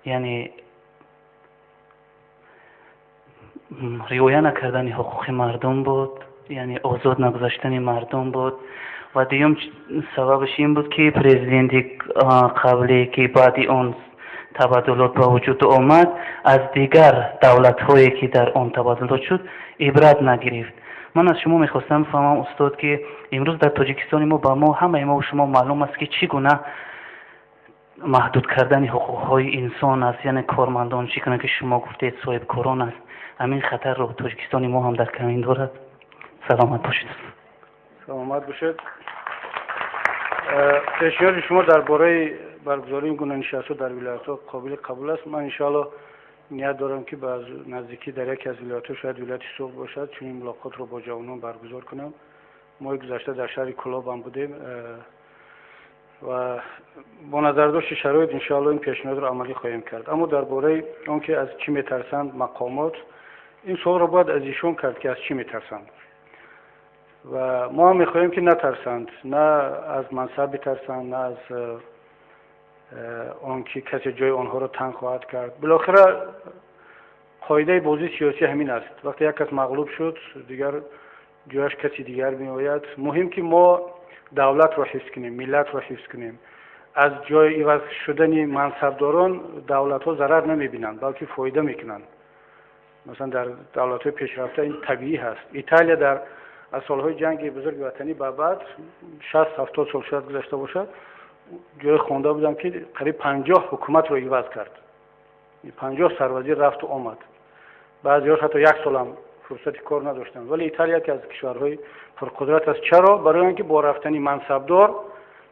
яъне Риоя накардани ҳуқуқи мардум буд, яъне озод нагузаштани мардум буд. Ва дуюм сабабаш ин буд, ки президенти қабле, ки баъди он табаддулот ба вуҷуд омад, аз дигар давлатҳое, ки дар он табаддулот шуд, ибрат нагирифт. Ман аз шумо мехостам бифаҳмам, устод, ки имрӯз дар Тоҷикистони мо ба мо, ҳамаи мо шумо маълум аст, ки чӣ гуна маҳдуд кардани ҳуқуқҳои инсон аст, яъне кормандон, чӣ гуна ки шумо гуфтед, соҳибкорон аст. Ҳамин хатарро Тоҷикистони мо ҳам дар камин дорад. Саломат бошед.
Саломат бошед. Пешниҳоди шумо дар бораи баргузории ин гуна нишастҳо дар вилоятҳо қобили қабул аст. Ман, иншоалло, ният дорам, ки ба наздикӣ дар яке аз вилоятҳо, шояд вилояти Суғд бошад, чунин мулоқотро бо ҷавонон баргузор кунам. Моҳи гузашта дар шаҳри Кӯлоб ҳам будем ва бо назардошти шароит, иншоалло, ин пешниҳодро амалӣ хоҳем кард. Аммо дар бораи он ки аз чӣ метарсанд мақомот, ин суолро бояд аз ишон кард, ки аз чӣ метарсанд. Ва мо ҳам мехоҳем, ки натарсанд, на аз мансаб битарсанд, на аз он ки касе ҷои онҳоро танг хоҳад кард. Билохира қоидаи бозии сиёсӣ ҳамин аст: вақте як кас мағлуб шуд, дигар ҷояш каси дигар меояд. Муҳим, ки мо давлатро ҳифз кунем, миллатро ҳифз кунем. Аз ҷои иваз шудани мансабдорон давлатҳо зарар намебинанд, балки фоида мекунанд. Масалан, дар давлатҳои пешрафта ин табиӣ ҳаст. Италия дар аз солҳои ҷанги бузурги ватанӣ ба баъд, 60-70 сол шояд гузашта бошад, ҷое хонда будам, ки қариб 50 ҳукуматро иваз кард, 50 сарвазир рафту омад. Баъзеҳош ҳатто як солам фурсати кор надоштанд. Вале Италия яке аз кишварҳои пурқудрат аст. Чаро? Барои он ки бо рафтани мансабдор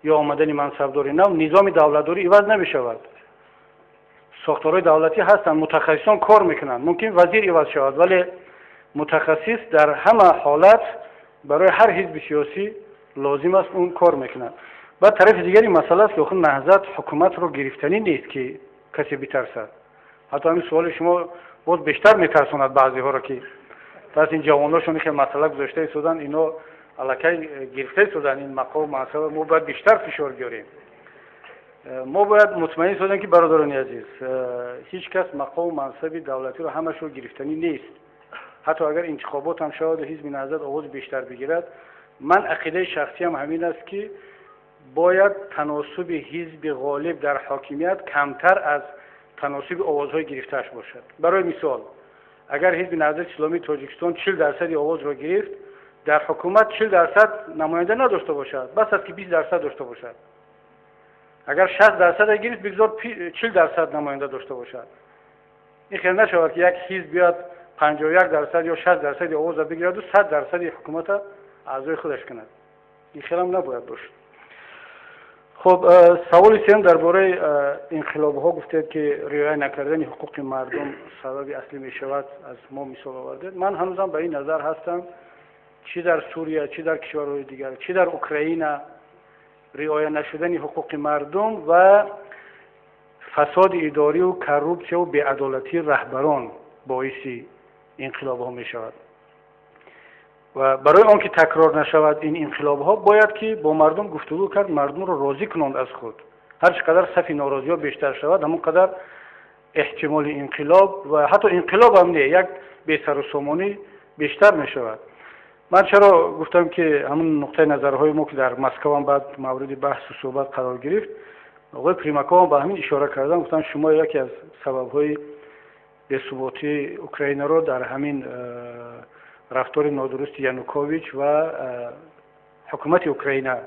ё омадани мансабдори нав низоми давлатдорӣ иваз намешавад. Сохторҳои давлатӣ ҳастанд, мутахассисон кор мекунанд. Мумкин вазир иваз шавад, вале мутахассис дар ҳама ҳолат барои ҳар ҳизби сиёсӣ лозим аст, он кор мекунад. Баъд тарафи дигари масъала аст, ки охир Наҳзат ҳукуматро гирифтанӣ нест, ки касе битарсад. Ҳатто ҳамин суоли шумо боз бештар метарсонад баъзеҳоро, ки пас ин ҷавоношон хел масъала гузошта истоданд, ино аллакай гирифта истоданд ин мақому мансаба, мо бояд бештар фишор биёрем. Мо бояд мутмаин созем, ки, бародарони азиз, ҳеҷ кас мақому мансаби давлатиро ҳамашро гирифтанӣ нест. Ҳатто агар интихобот ҳам шаваду ҳизби Наҳзат овози бештар бигирад, ман ақидаи шахсиям ҳамин аст, ки бояд таносуби ҳизби ғолиб дар ҳокимият камтар аз таносуби овозҳои гирифтааш бошад. Барои мисол, агар ҳизби Наҳзати Исломии Тоҷикистон 40 дарсади овозро гирифт, дар ҳукумат 40 дарсад намоянда надошта бошад, бас аст, ки 20 дарсад дошта бошад. Агар 60 дарсада гирифт, бигзор 40 дарсад намоянда дошта бошад. Ин хел нашавад, ки як ҳизб биёяд, 51 дарсад ё 60 дарсади овоза бигираду 100 дарсади ҳукумата аъзои худаш кунад. Ин хелам набояд бошад. Хуб, саволи сеюм дар бораи инқилобҳо гуфтед, ки риоя накардани ҳуқуқи мардум сабаби аслӣ мешавад, аз мо мисол овардед. Ман ҳанӯзам ба ин назар ҳастам: чӣ дар Сурия, чӣ дар кишварҳои дигар, чӣ дар Украина, риоя нашудани ҳуқуқи мардум ва фасоди идорию коррупсияву беадолатии раҳбарон боиси инқилобҳо мешавад. Ва барои он ки такрор нашавад ин инқилобҳо, бояд ки бо мардум гуфтугӯ кард, мардумро розӣ кунонд аз худ. Ҳар чӣ қадар сафи норозиҳо бештар шавад, ҳамон қадар эҳтимоли инқилоб ва ҳатто инқилоб ҳам не, як бесарусомонӣ бештар мешавад. Ман чаро гуфтам, ки ҳамун нуқтаи назарҳои мо, ки дар Москвам баъд мавриди баҳсу суҳбат қарор гирифт, оғои Примаковам ба ҳамин ишора кардам, гуфтам, шумо яке аз сабабҳои бесуботии Украинаро дар ҳамин рафтори нодурусти Янукович ва ҳукумати Украина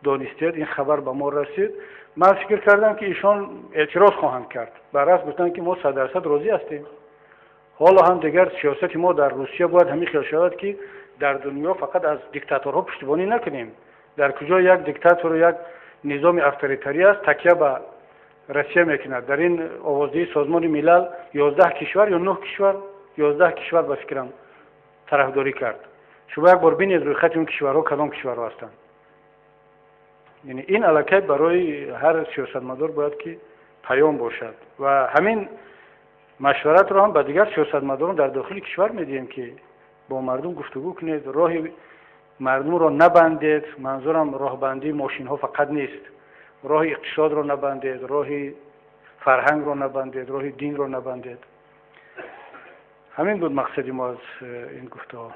донистед. Ин хабар ба мо расид. Ман фикр кардам, ки ишон эътироз хоҳанд кард. Баръакс, гуфтанд, ки мо 100 дарсад розӣ ҳастем. Ҳоло ҳам дигар сиёсати мо дар Русия бояд ҳамин хел шавад, ки дар дунё фақат аз диктаторҳо пуштибонӣ накунем. Дар куҷо як диктатору як низоми авторитарӣ аст, такя ба Россия мекунад. Дар ин овоздиҳии Созмони Милал 11 кишвар ё нӯҳ кишвар, 11 кишвар, ба фикрам, тарафдорӣ кард. Шумо як бор бинед рӯйхати он кишварҳо, кадом кишварҳо ҳастанд. Яъне ин аллакай барои ҳар сиёсатмадор бояд ки паём бошад. Ва ҳамин машваратро ҳам ба дигар сиёсатмадорон дар дохили кишвар медиҳем, ки бо мардум гуфтугӯ кунед, роҳи мардумро набандед. Манзурам роҳбандии мошинҳо фақат нест. Роҳи иқтисодро набандед, роҳи фарҳангро набандед, роҳи динро набандед. Ҳамин буд мақсади мо аз ин гуфтаҳо.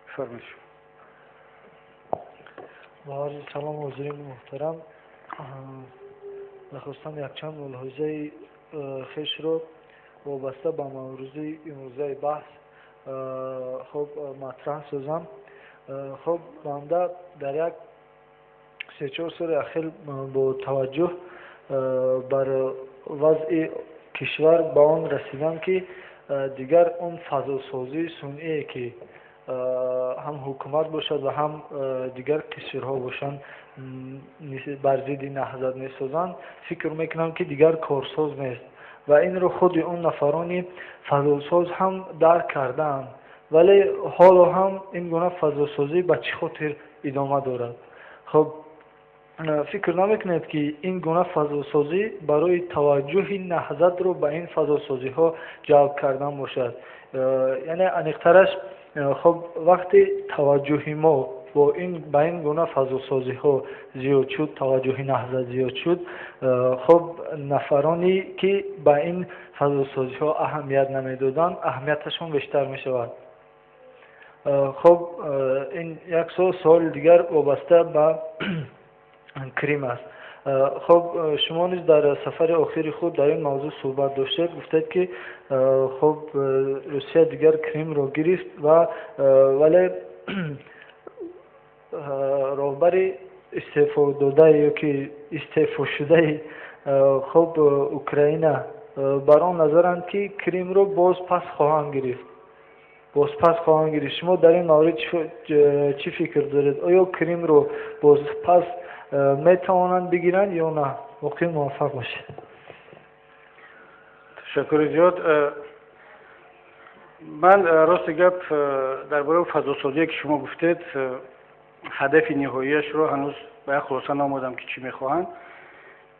Бифармоед.
Ба арзи салом, ҳозирини муҳтарам, мехостам якчанд мулоҳизаи хешро вобаста ба маврӯзи имрӯзаи баҳс, хоб, матраҳ созам. Хоб, банда дар як 3-4 соли ахир бо таваҷҷӯҳ бар вазъи кишвар ба он расидам, ки дигар он фазосозии сунъие, ки ҳам ҳукумат бошад ва ҳам дигар қишрҳо бошанд, бар зидди Наҳзат месозанд, фикр мекунам, ки дигар корсоз нест ва инро худи он нафарони фазосоз ҳам дарк кардаанд. Вале ҳоло ҳам ин гуна фазосозӣ ба чӣ хотир идома дорад? Хоб, фикр намекунед, ки ин гуна фазосозӣ барои таваҷҷӯҳи Наҳзатро ба ин фазосозиҳо ҷалб кардан бошад? Яъне аниқтараш, хоб, вақте таваҷҷӯҳи мо бо ин ба ин гуна фазосозиҳо зиёд шуд, таваҷҷӯҳи Наҳзат зиёд шуд, хоб, нафароне, ки ба ин фазосозиҳо аҳамият намедоданд, аҳамияташон бештар мешавад. Хоб, ин як суол. Суоли дигар вобаста ба Крим аст. Хоб, шумо низ дар сафари охири худ дар ин мавзӯъ суҳбат доштед, гуфтед, ки хоб, Русия дигар Кримро гирифт ва вале роҳбари истеъфодода ё ки истеъфошудаи, хоб, Украина бар он назаранд, ки Кримро боз пас хоҳанд гирифт, боз пас хоҳанд гирифт. Шумо дар ин маврид чӣ фикр доред? Оё Кримро боз пас метавонанд бигиранд ё на? Воқеан муваффақ бошед.
Ташаккури зиёд. Ман, рости гап, дар бораи фазосозие, ки шумо гуфтед, ҳадафи ниҳоияшро ҳанӯз ба як хулоса наомадам, ки чӣ мехоҳанд,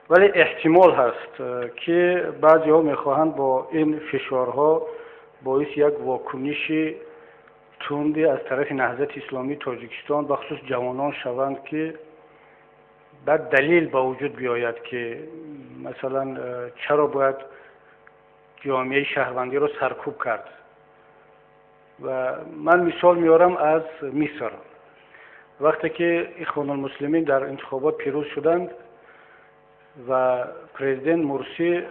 вале эҳтимол ҳаст, ки баъзеҳо мехоҳанд бо ин фишорҳо боиси як вокуниши тунде аз тарафи Наҳзати Исломии Тоҷикистон, бахусус ҷавонон, шаванд, ки баъд далел ба вуҷуд биёяд, ки масалан чаро бояд ҷомеаи шаҳрвандиро саркӯб кард. Ва ман мисол меорам аз Миср. Вақте ки Ихвонулмуслимин дар интихобот пирӯз шуданд ва президент Мурсӣ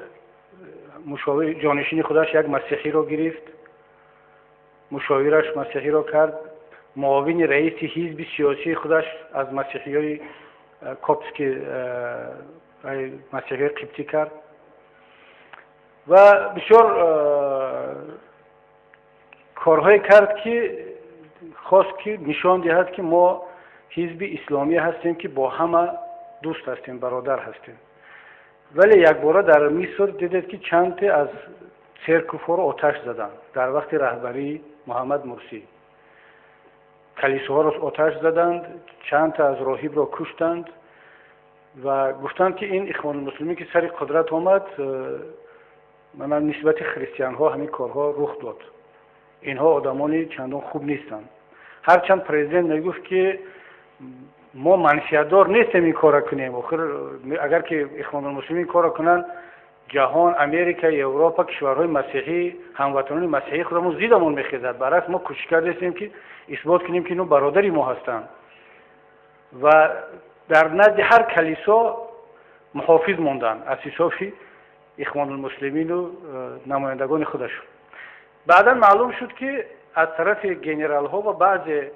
мушовир, ҷонишини худаш як масеҳиро гирифт, мушовираш масеҳиро кард, муовини раиси ҳизби сиёсии худаш аз масеҳиёи коптский, масеҳиёи қибтӣ кард ва бисёр корҳое кард, ки хост, ки нишон диҳад, ки мо ҳизби исломӣ ҳастем, ки бо ҳама дӯст ҳастем, бародар ҳастем. Вале якбора дар Миср дидед, ки чанде аз церковь ҳоро оташ заданд. Дар вақти раҳбарии Муҳаммад Мурсӣ калисоҳоро оташ заданд, чандта аз роҳибро куштанд ва гуфтанд, ки ин Ихвонулмуслимин, ки сари қудрат омад, мана нисбати христианҳо ҳамин корҳо рух дод, инҳо одамони чандон хуб нестанд. Ҳарчанд президент мегуфт, ки мо манфиатдор нестем ин корро кунем, охир агар ки Ихвонулмуслимин ин корро кунанд, ҷаҳон, Америка, Европа, кишварҳои масеҳӣ, ҳамватанони масеҳии худамон зидамон мехезад. Баръакс, мо кӯшиш кардастем, ки исбот кунем, ки ино бародари мо ҳастанд. Ва дар назди ҳар калисо муҳофиз монданд аз ҳисоби Ихвонулмуслимину намояндагони худашон. Баъдан маълум шуд, ки аз тарафи генералҳо ва баъзе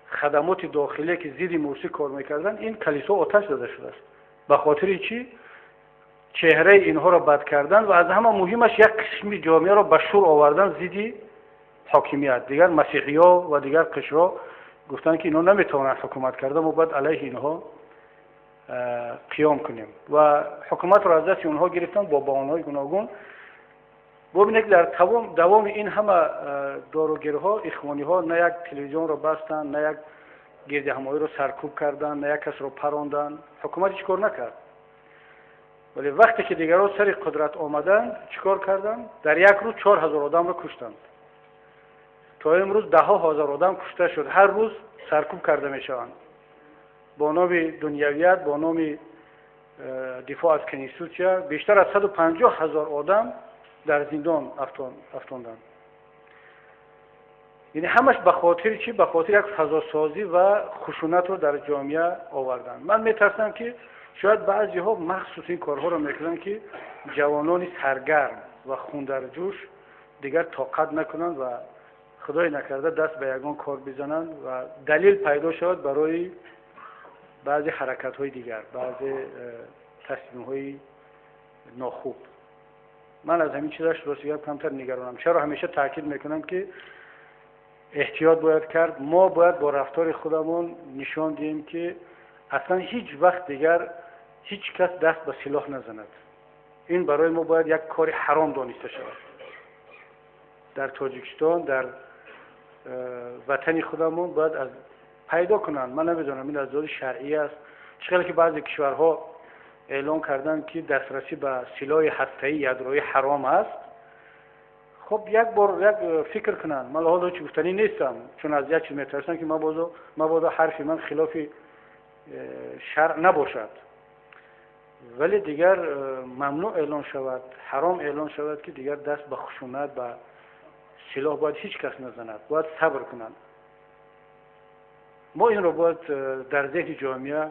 хадамоти дохилие, ки зидди Мурсӣ кор мекарданд, ин калисо оташ зада шудааст. Ба хотири чӣ? Чеҳраи инҳоро бад кардан ва аз ҳама муҳимаш як қисми ҷомеаро ба шӯр овардан зидди ҳокимият. Дигар масеҳиё ва дигар қишрҳо гуфтанд, ки инҳо наметавонанд ҳукумат карда, мо бояд алайҳи инҳо қиём кунем, ва ҳукуматро аз дасти онҳо гирифтанд бо баҳонаҳои гуногун. Бубинед, дар давоми ин ҳама доругирҳо ихвониҳо на як телевизионро бастанд, на як гирдиҳамоиро саркӯб карданд, на як касро паронданд. Ҳукумат ҳеҷ кор накард. Вале вақте ки дигарон сари қудрат омаданд, чӣ кор карданд? Дар як рӯз 4000 одамро куштанд. То имрӯз даҳҳо ҳазор одам кушта шуд, ҳар рӯз саркӯб карда мешаванд бо номи дунявият, бо номи дифоъ аз конститутсия. Бештар аз 150 000 одам дар зиндон афтонданд. Яъне ҳамаш ба хотири чӣ? Ба хотири як фазосозӣ ва хушунатро дар ҷомеа овардан. Ман метарсам, ки шояд баъзеҳо махсус ин корҳоро мекунанд, ки ҷавонони саргарм ва хундарҷӯш дигар тоқат накунанд ва худое накарда даст ба ягон кор бизананд ва далел пайдо шавад барои баъзе ҳаракатҳои дигар, баъзе тасмимҳои нохуб. Ман аз ҳамин чизаш, рости гап, камтар нигаронам. Чаро ҳамеша таъкид мекунам, ки эҳтиёт бояд кард? Мо бояд бо рафтори худамон нишон диҳем, ки аслан ҳеҷ вақт дигар ҳеҷ кас даст ба силоҳ назанад. Ин барои мо бояд як кори ҳаром дониста шавад. Дар Тоҷикистон, дар ватани худамон бояд аз пайдо кунанд. Ман намедонам, ин аз лиҳози шаръӣ аст, чӣ хеле ки баъзе кишварҳо эълон карданд, ки дастрасӣ ба силоҳи ҳастаӣ, ядроӣ ҳаром аст. Хуб, як бор як фикр кунанд. Ман ҳоло ҳеҷ гуфтанӣ нестам, чун аз як чиз метарсам, ки мабодо ҳарфи ман хилофи шаръ набошад, вале дигар мамнӯъ эълон шавад, ҳаром эълон шавад, ки дигар даст ба хушунат, ба силоҳ бояд ҳеҷ кас назанад, бояд сабр кунанд. Мо инро бояд дар зеҳни ҷомеа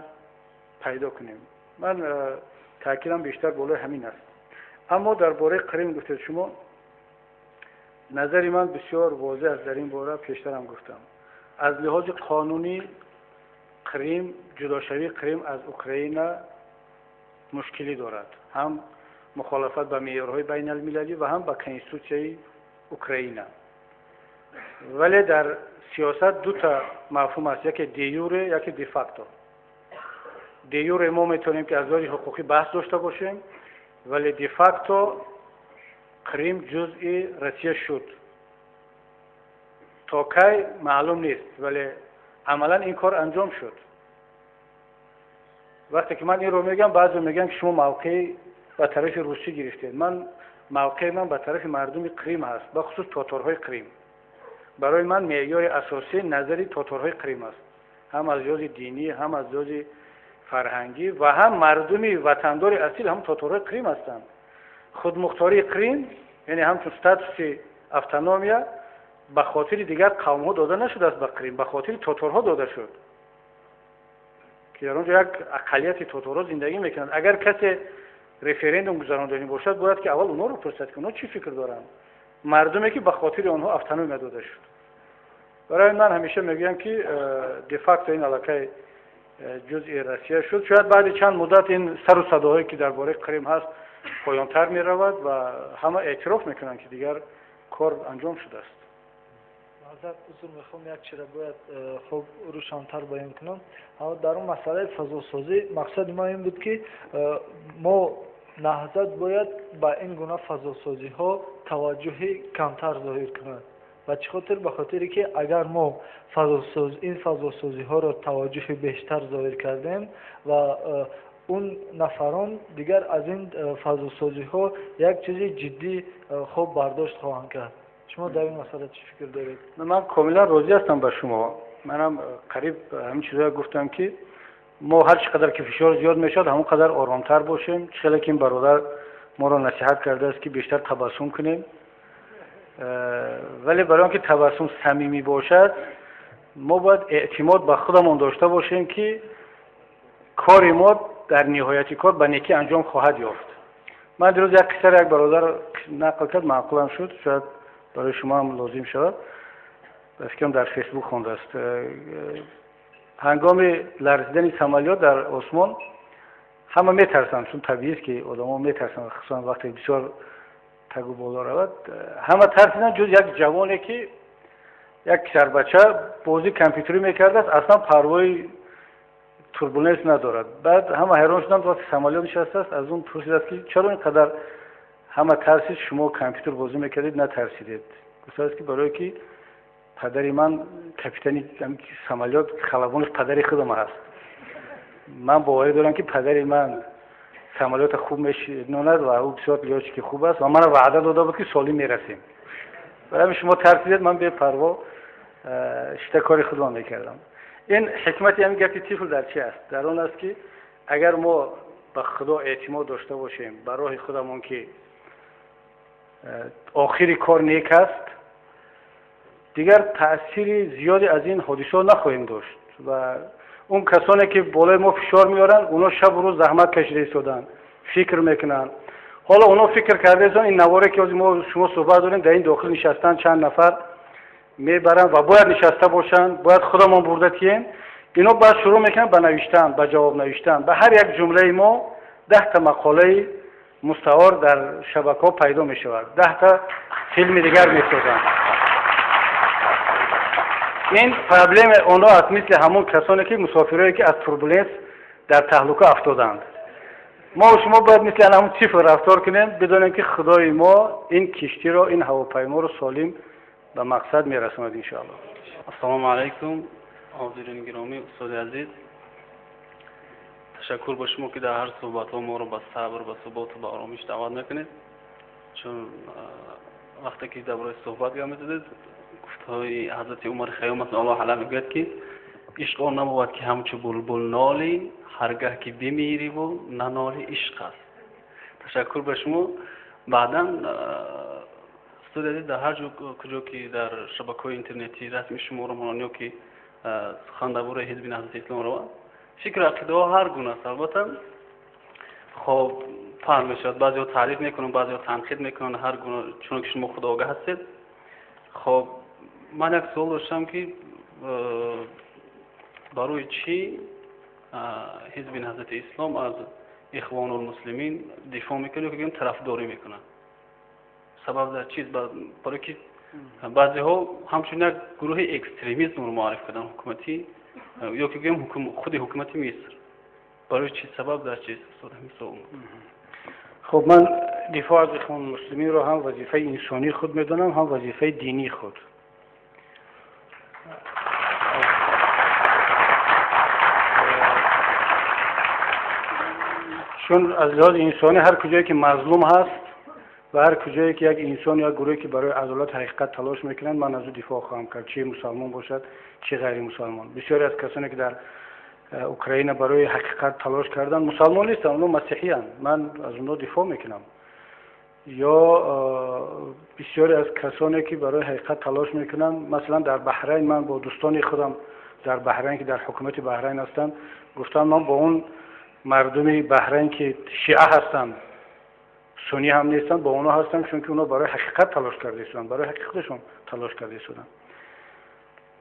пайдо кунем. Ман таъкидам бештар болои ҳамин аст. Аммо дар бораи Қрим гуфтед шумо, назари ман бисёр возеҳ аст дар ин бора, пештарам гуфтам. Аз лиҳози қонунӣ Қрим, ҷудошавии Қрим аз Украина мушкилӣ дорад, ҳам мухолифат ба меъёрҳои байналмилалӣ ва ҳам ба конститутсияи Украина. Вале дар сиёсат дута мафҳум аст: яке де-юре, яке де-факто. Де-юре мо метавонем, ки аз лиҳози ҳуқуқӣ баҳс дошта бошем, вале де-факто Қрим ҷузъи Россия шуд. То кай, маълум нест, вале амалан ин кор анҷом шуд. Вақте ки ман инро мегӯям, баъзе мегӯянд, ки шумо мавқеи ба тарафи русӣ гирифтед. Ман мавқеи ман ба тарафи мардуми Қрим ҳаст, бахусус тоторҳои Қрим. Барои ман меъёри асосӣ назари тоторҳои Қрим аст, ҳам аз лиҳози динӣ, ҳам аз лиҳози фарҳангӣ, ва ҳам мардуми ватандори асил ҳам тоторҳои Қрим ҳастанд. Худмухтории Қрим, яъне ҳамчун статуси автономия, ба хотири дигар қавмҳо дода нашудааст ба Қрим, ба хотири тоторҳо дода шуд, ки дар он ҷо як ақаллияти тоторҳо зиндагӣ мекунанд. Агар касе референдум гузарондани бошад, бояд ки аввал онҳоро пурсад, ки онҳо чӣ фикр доранд, мардуме ки ба хотири онҳо автономия дода шуд. Барои ман ҳамеша мегӯям, ки де-факто ин аллакай ҷузъи Россия шуд. Шояд баъди чанд муддат ин сару садоҳое, ки дар бораи Қрим ҳаст, поёнтар меравад ва ҳама эътироф мекунанд, ки дигар кор анҷом шудааст.
Маъзарат, узр мехоҳам, як чиро бояд хуб рӯшантар баён кунам. Дар он масъалаи фазосозӣ мақсади ман ин буд, ки мо Наҳзат бояд ба ин гуна фазосозиҳо таваҷҷӯҳи камтар зоҳир кунад. Ба чӣ хотир? Ба хотире ки агар мо ин фазосозиҳоро таваҷҷӯҳи бештар зоҳир кардем ва он нафарон дигар аз ин фазосозиҳо як чизи ҷиддӣ хуб бардошт хоҳанд кард. Шумо дар ин масъала чӣ фикр доред?
Ман комилан розӣ ҳастам ба шумо. Манам қариб ҳамин чизҳое гуфтам, ки мо ҳар чӣ қадар ки фишор зиёд мешавад, ҳамон қадар оромтар бошем. Чӣ хеле ки ин бародар моро насиҳат кардааст, ки бештар табассум кунем, вале барои он ки табассум самимӣ бошад, мо бояд эътимод ба худамон дошта бошем, ки кори мо дар ниҳояти кор ба некӣ анҷом хоҳад ёфт. Ман дирӯз як қиссаро як бародар нақл кард, маъқулам шуд, шояд барои шумо ҳам лозим шавад. Ба фикрам, дар Фейсбук хондааст. Ҳангоми ларзидани самолёт дар осмон ҳама метарсанд, чун табиист, ки одамо метарсанд, хусусан вақте бисёр тагу боло равад. Ҳама тарсиданд, ҷуз як ҷавоне, ки як писарбача бозии компютерӣ мекардааст, аслан парвои турбуленс надорад. Баъд ҳама ҳайрон шуданд. Вақте самолёт нишастааст, аз он пурсидааст, ки чаро ин қадар ҳама тарсид, шумо компютер бозӣ мекардед, натарсидед? Гуфтааст, ки барое ки падари ман капитани самолёт, халабони падари худам ҳаст. Ман боварӣ дорам, ки падари ман самолёта хуб мешинонад ва ӯ бисёр лётчики хуб аст ва мана ваъда дода буд, ки солим мерасем. Барои шумо тарсидед, ман бепарво шита кори худро мекардам. Ин ҳикмати ҳамин гапи тифл дар чи аст? Дар он аст, ки агар мо ба Худо эътимод дошта бошем, ба роҳи худамон, ки охири кор нек аст. Дигар таъсири зиёде аз ин ҳодисаҳо нахоҳем дошт ва он касоне ки болои мо фишор меоранд, онҳо шабу рӯз заҳмат кашида истоданд, фикр мекунанд. Ҳоло онҳо фикр карда истоданд, ин наворе ки ҳозир мо шумо суҳбат дорем, дар ин дохил нишастанд чанд нафар мебаранд ва бояд нишаста бошанд, бояд худамон бурда тием. Ино баъд шурӯъ мекунанд ба навиштан, ба ҷавоб навиштан. Ба ҳар як ҷумлаи мо 10та мақолаи мустаор дар шабакаҳо пайдо мешавад, 10та филми дигар месозанд. Ин проблеми онҳо аст, мисли ҳамон касоне ки мусофирое ки аз турбуленс дар таҳлука афтоданд. Мо шумо бояд мисли ҳамон тифл рафтор кунем, бидонем ки худои мо ин киштиро, ин ҳавопайморо солим ба мақсад мерасонад, иншоалло.
Ассалому алайкум, ҳозирини гиромӣ, устоди азиз, ташаккур ба шумо ки дар ҳар суҳбатҳо моро ба сабр, ба суботу ба оромиш даъват мекунед, чун вақте ки дар бораи суҳбат гап мезадед, гуфтаҳои ҳазрати Умари Хайём аллоҳ алайҳ мегӯяд ки ишқ он набовад ки ҳамчу булбул ноли, ҳаргаҳ ки бимириву наноли ишқ аст. Ташаккур ба шумо. Баъдан, устоди азиз, дар ҳар ҷо куҷо ки дар шабакаҳои интернетӣ расми шуморо монанд ё ки сухан дар бораи ҳизби Наҳзати Ислом равад, фикру ақидаҳо ҳар гуна аст. Албатта, хоб, паҳн мешавад, баъзеҳо таъриф мекунанд, баъзеҳо танқид мекунанд, ҳар гуна, чуно ки шумо худогаҳ ҳастед. Хоб, ман як суол доштам ки барои чӣ ҳизби Наҳзати Ислом аз Ихвонулмуслимин дифоъ мекунад ё ки тарафдорӣ мекунад? Сабаб дар чист? Барои ки баъзеҳо ҳамчун як гурӯҳи экстремизмро муарриф карданд ҳукуматӣ ё ки гӯем худи ҳукумати Миср. Барои чӣ, сабаб дар чист, устод? Ҳамин суол.
Хуб, ман дифоъ аз Ихвонулмуслиминро ҳам вазифаи инсонии худ медонам, ҳам вазифаи динии худ. Чун аз лиҳози инсонӣ ҳар куҷое ки мазлум ҳаст ва ҳар куҷое ки як инсон ё гурӯҳе ки барои адолат, ҳақиқат талош мекунанд, ман аз ӯ дифоъ хоҳам кард, чи мусалмон бошад, чи ғайримусалмон. Бисёре аз касоне ки дар Украина барои ҳақиқат талош карданд, мусалмон нестанд, онҳо масеҳиянд, ман аз онҳо дифоъ мекунам. Ё бисёре аз касоне ки барои ҳақиқат талош мекунанд, масалан дар Баҳрайн, ман бо дӯстони худам дар Баҳрайн ки дар ҳукумати Баҳрайн ҳастанд, гуфтам ман бо он мардуми Баҳрайн ки шиа ҳастанд, суннӣ ҳам нестанд, бо онҳо ҳастам, чунки онҳо барои ҳақиқат талош карда истоданд, барои ҳақиқаташон талош карда истоданд.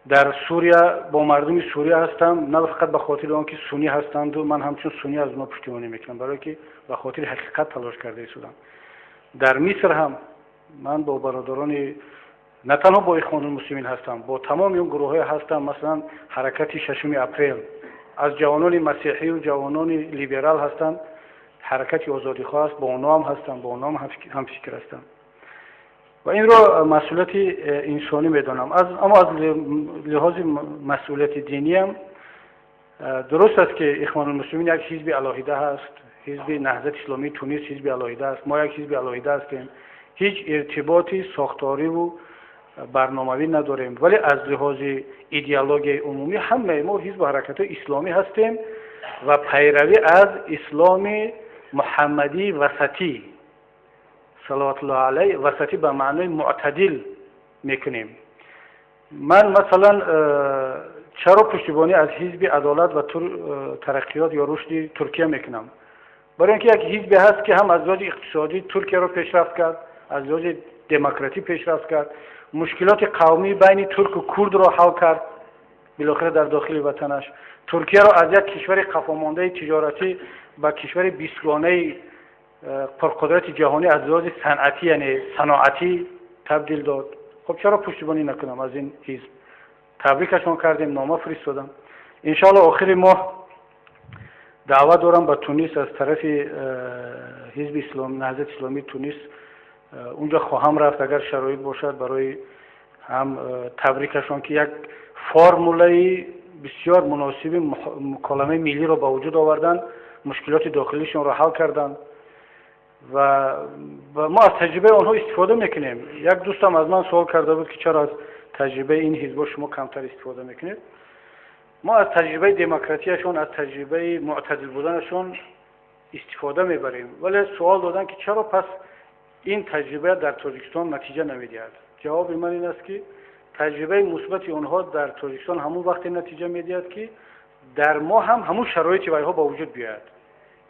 Дар Сурия бо мардуми Сурия ҳастам, на фақат ба хотири он ки суннӣ ҳастанду ман ҳамчун суннӣ аз онҳо пуштибонӣ мекунам, барое ки ба хотири ҳақиқат талош карда истодам. Дар Миср ҳам ман бо бародарони на танҳо бо Ихвонулмуслимин ҳастам, бо тамоми он гурӯҳҳое ҳастам, масалан ҳаракати 6 апрел аз ҷавонони масеҳию ҷавонони либерал ҳастанд, ҳаракати озодихоҳ аст, бо онҳо ҳам ҳастам, бо онҳо ҳам ҳамфикр ҳастам ва инро масъулияти инсонӣ медонам. Аммо аз лиҳози масъулияти диниям дуруст аст ки Ихвонулмуслимин як ҳизби алоҳида ҳаст, ҳизби Наҳзати Исломии Тунис ҳизби алоҳида аст, мо як ҳизби алоҳида ҳастем, ҳеҷ иртиботи сохториву барномавӣ надорем, вале аз лиҳози идеологияи умумӣ ҳамаи мо ҳизбу ҳаракатҳои исломӣ ҳастем ва пайравӣ аз исломи муҳаммадии васатӣ салаватуллоҳ алайҳ, васатӣ ба маънои мӯътадил мекунем. Ман масалан чаро пуштибонӣ аз ҳизби Адолат ва Тараққиёт ё Рушди Туркия мекунам? Барои ин ки як ҳизбе ҳаст ки ҳам аз лиҳози иқтисодӣ Туркияро пешрафт кард, аз лиҳози демократӣ пешрафт кард, мушкилоти қавмӣ байни турку курдро ҳал кард, билохира дар дохили ватанаш Туркияро аз як кишвари қафомондаи тиҷоратӣ ба кишвари бистгонаи пурқудрати ҷаҳонӣ аз лиҳози санъатӣ, яъне саноатӣ табдил дод. Хуб, чаро пуштибонӣ накунам аз ин ҳизб? Табрикашон кардем, нома фиристодам. Иншоалло охири моҳ даъват дорам ба Тунис аз тарафи ҳизби Наҳзати Исломии Тунис. Унҷо хоҳам рафт, агар шароит бошад, барои ҳам табрикашон ки як формулаи бисёр муносиби муколамаи миллиро ба вуҷуд оварданд, мушкилоти дохилишонро ҳал карданд ва мо аз таҷрибаи онҳо истифода мекунем. Як дӯстам аз ман суол карда буд ки чаро аз таҷрибаи ин ҳизбҳо шумо камтар истифода мекунед. Мо аз таҷрибаи демократияшон, аз таҷрибаи мӯътадил буданашон истифода мебарем, вале суол доданд ки чаро пас ин таҷриба дар Тоҷикистон натиҷа намедиҳад. Ҷавоби ман ин аст ки Таҷрибаи мусбати онҳо дар Тоҷикистон ҳамон вақте натиҷа медиҳад, ки дар мо ҳам ҳамун шароити вайҳо ба вуҷуд биёяд,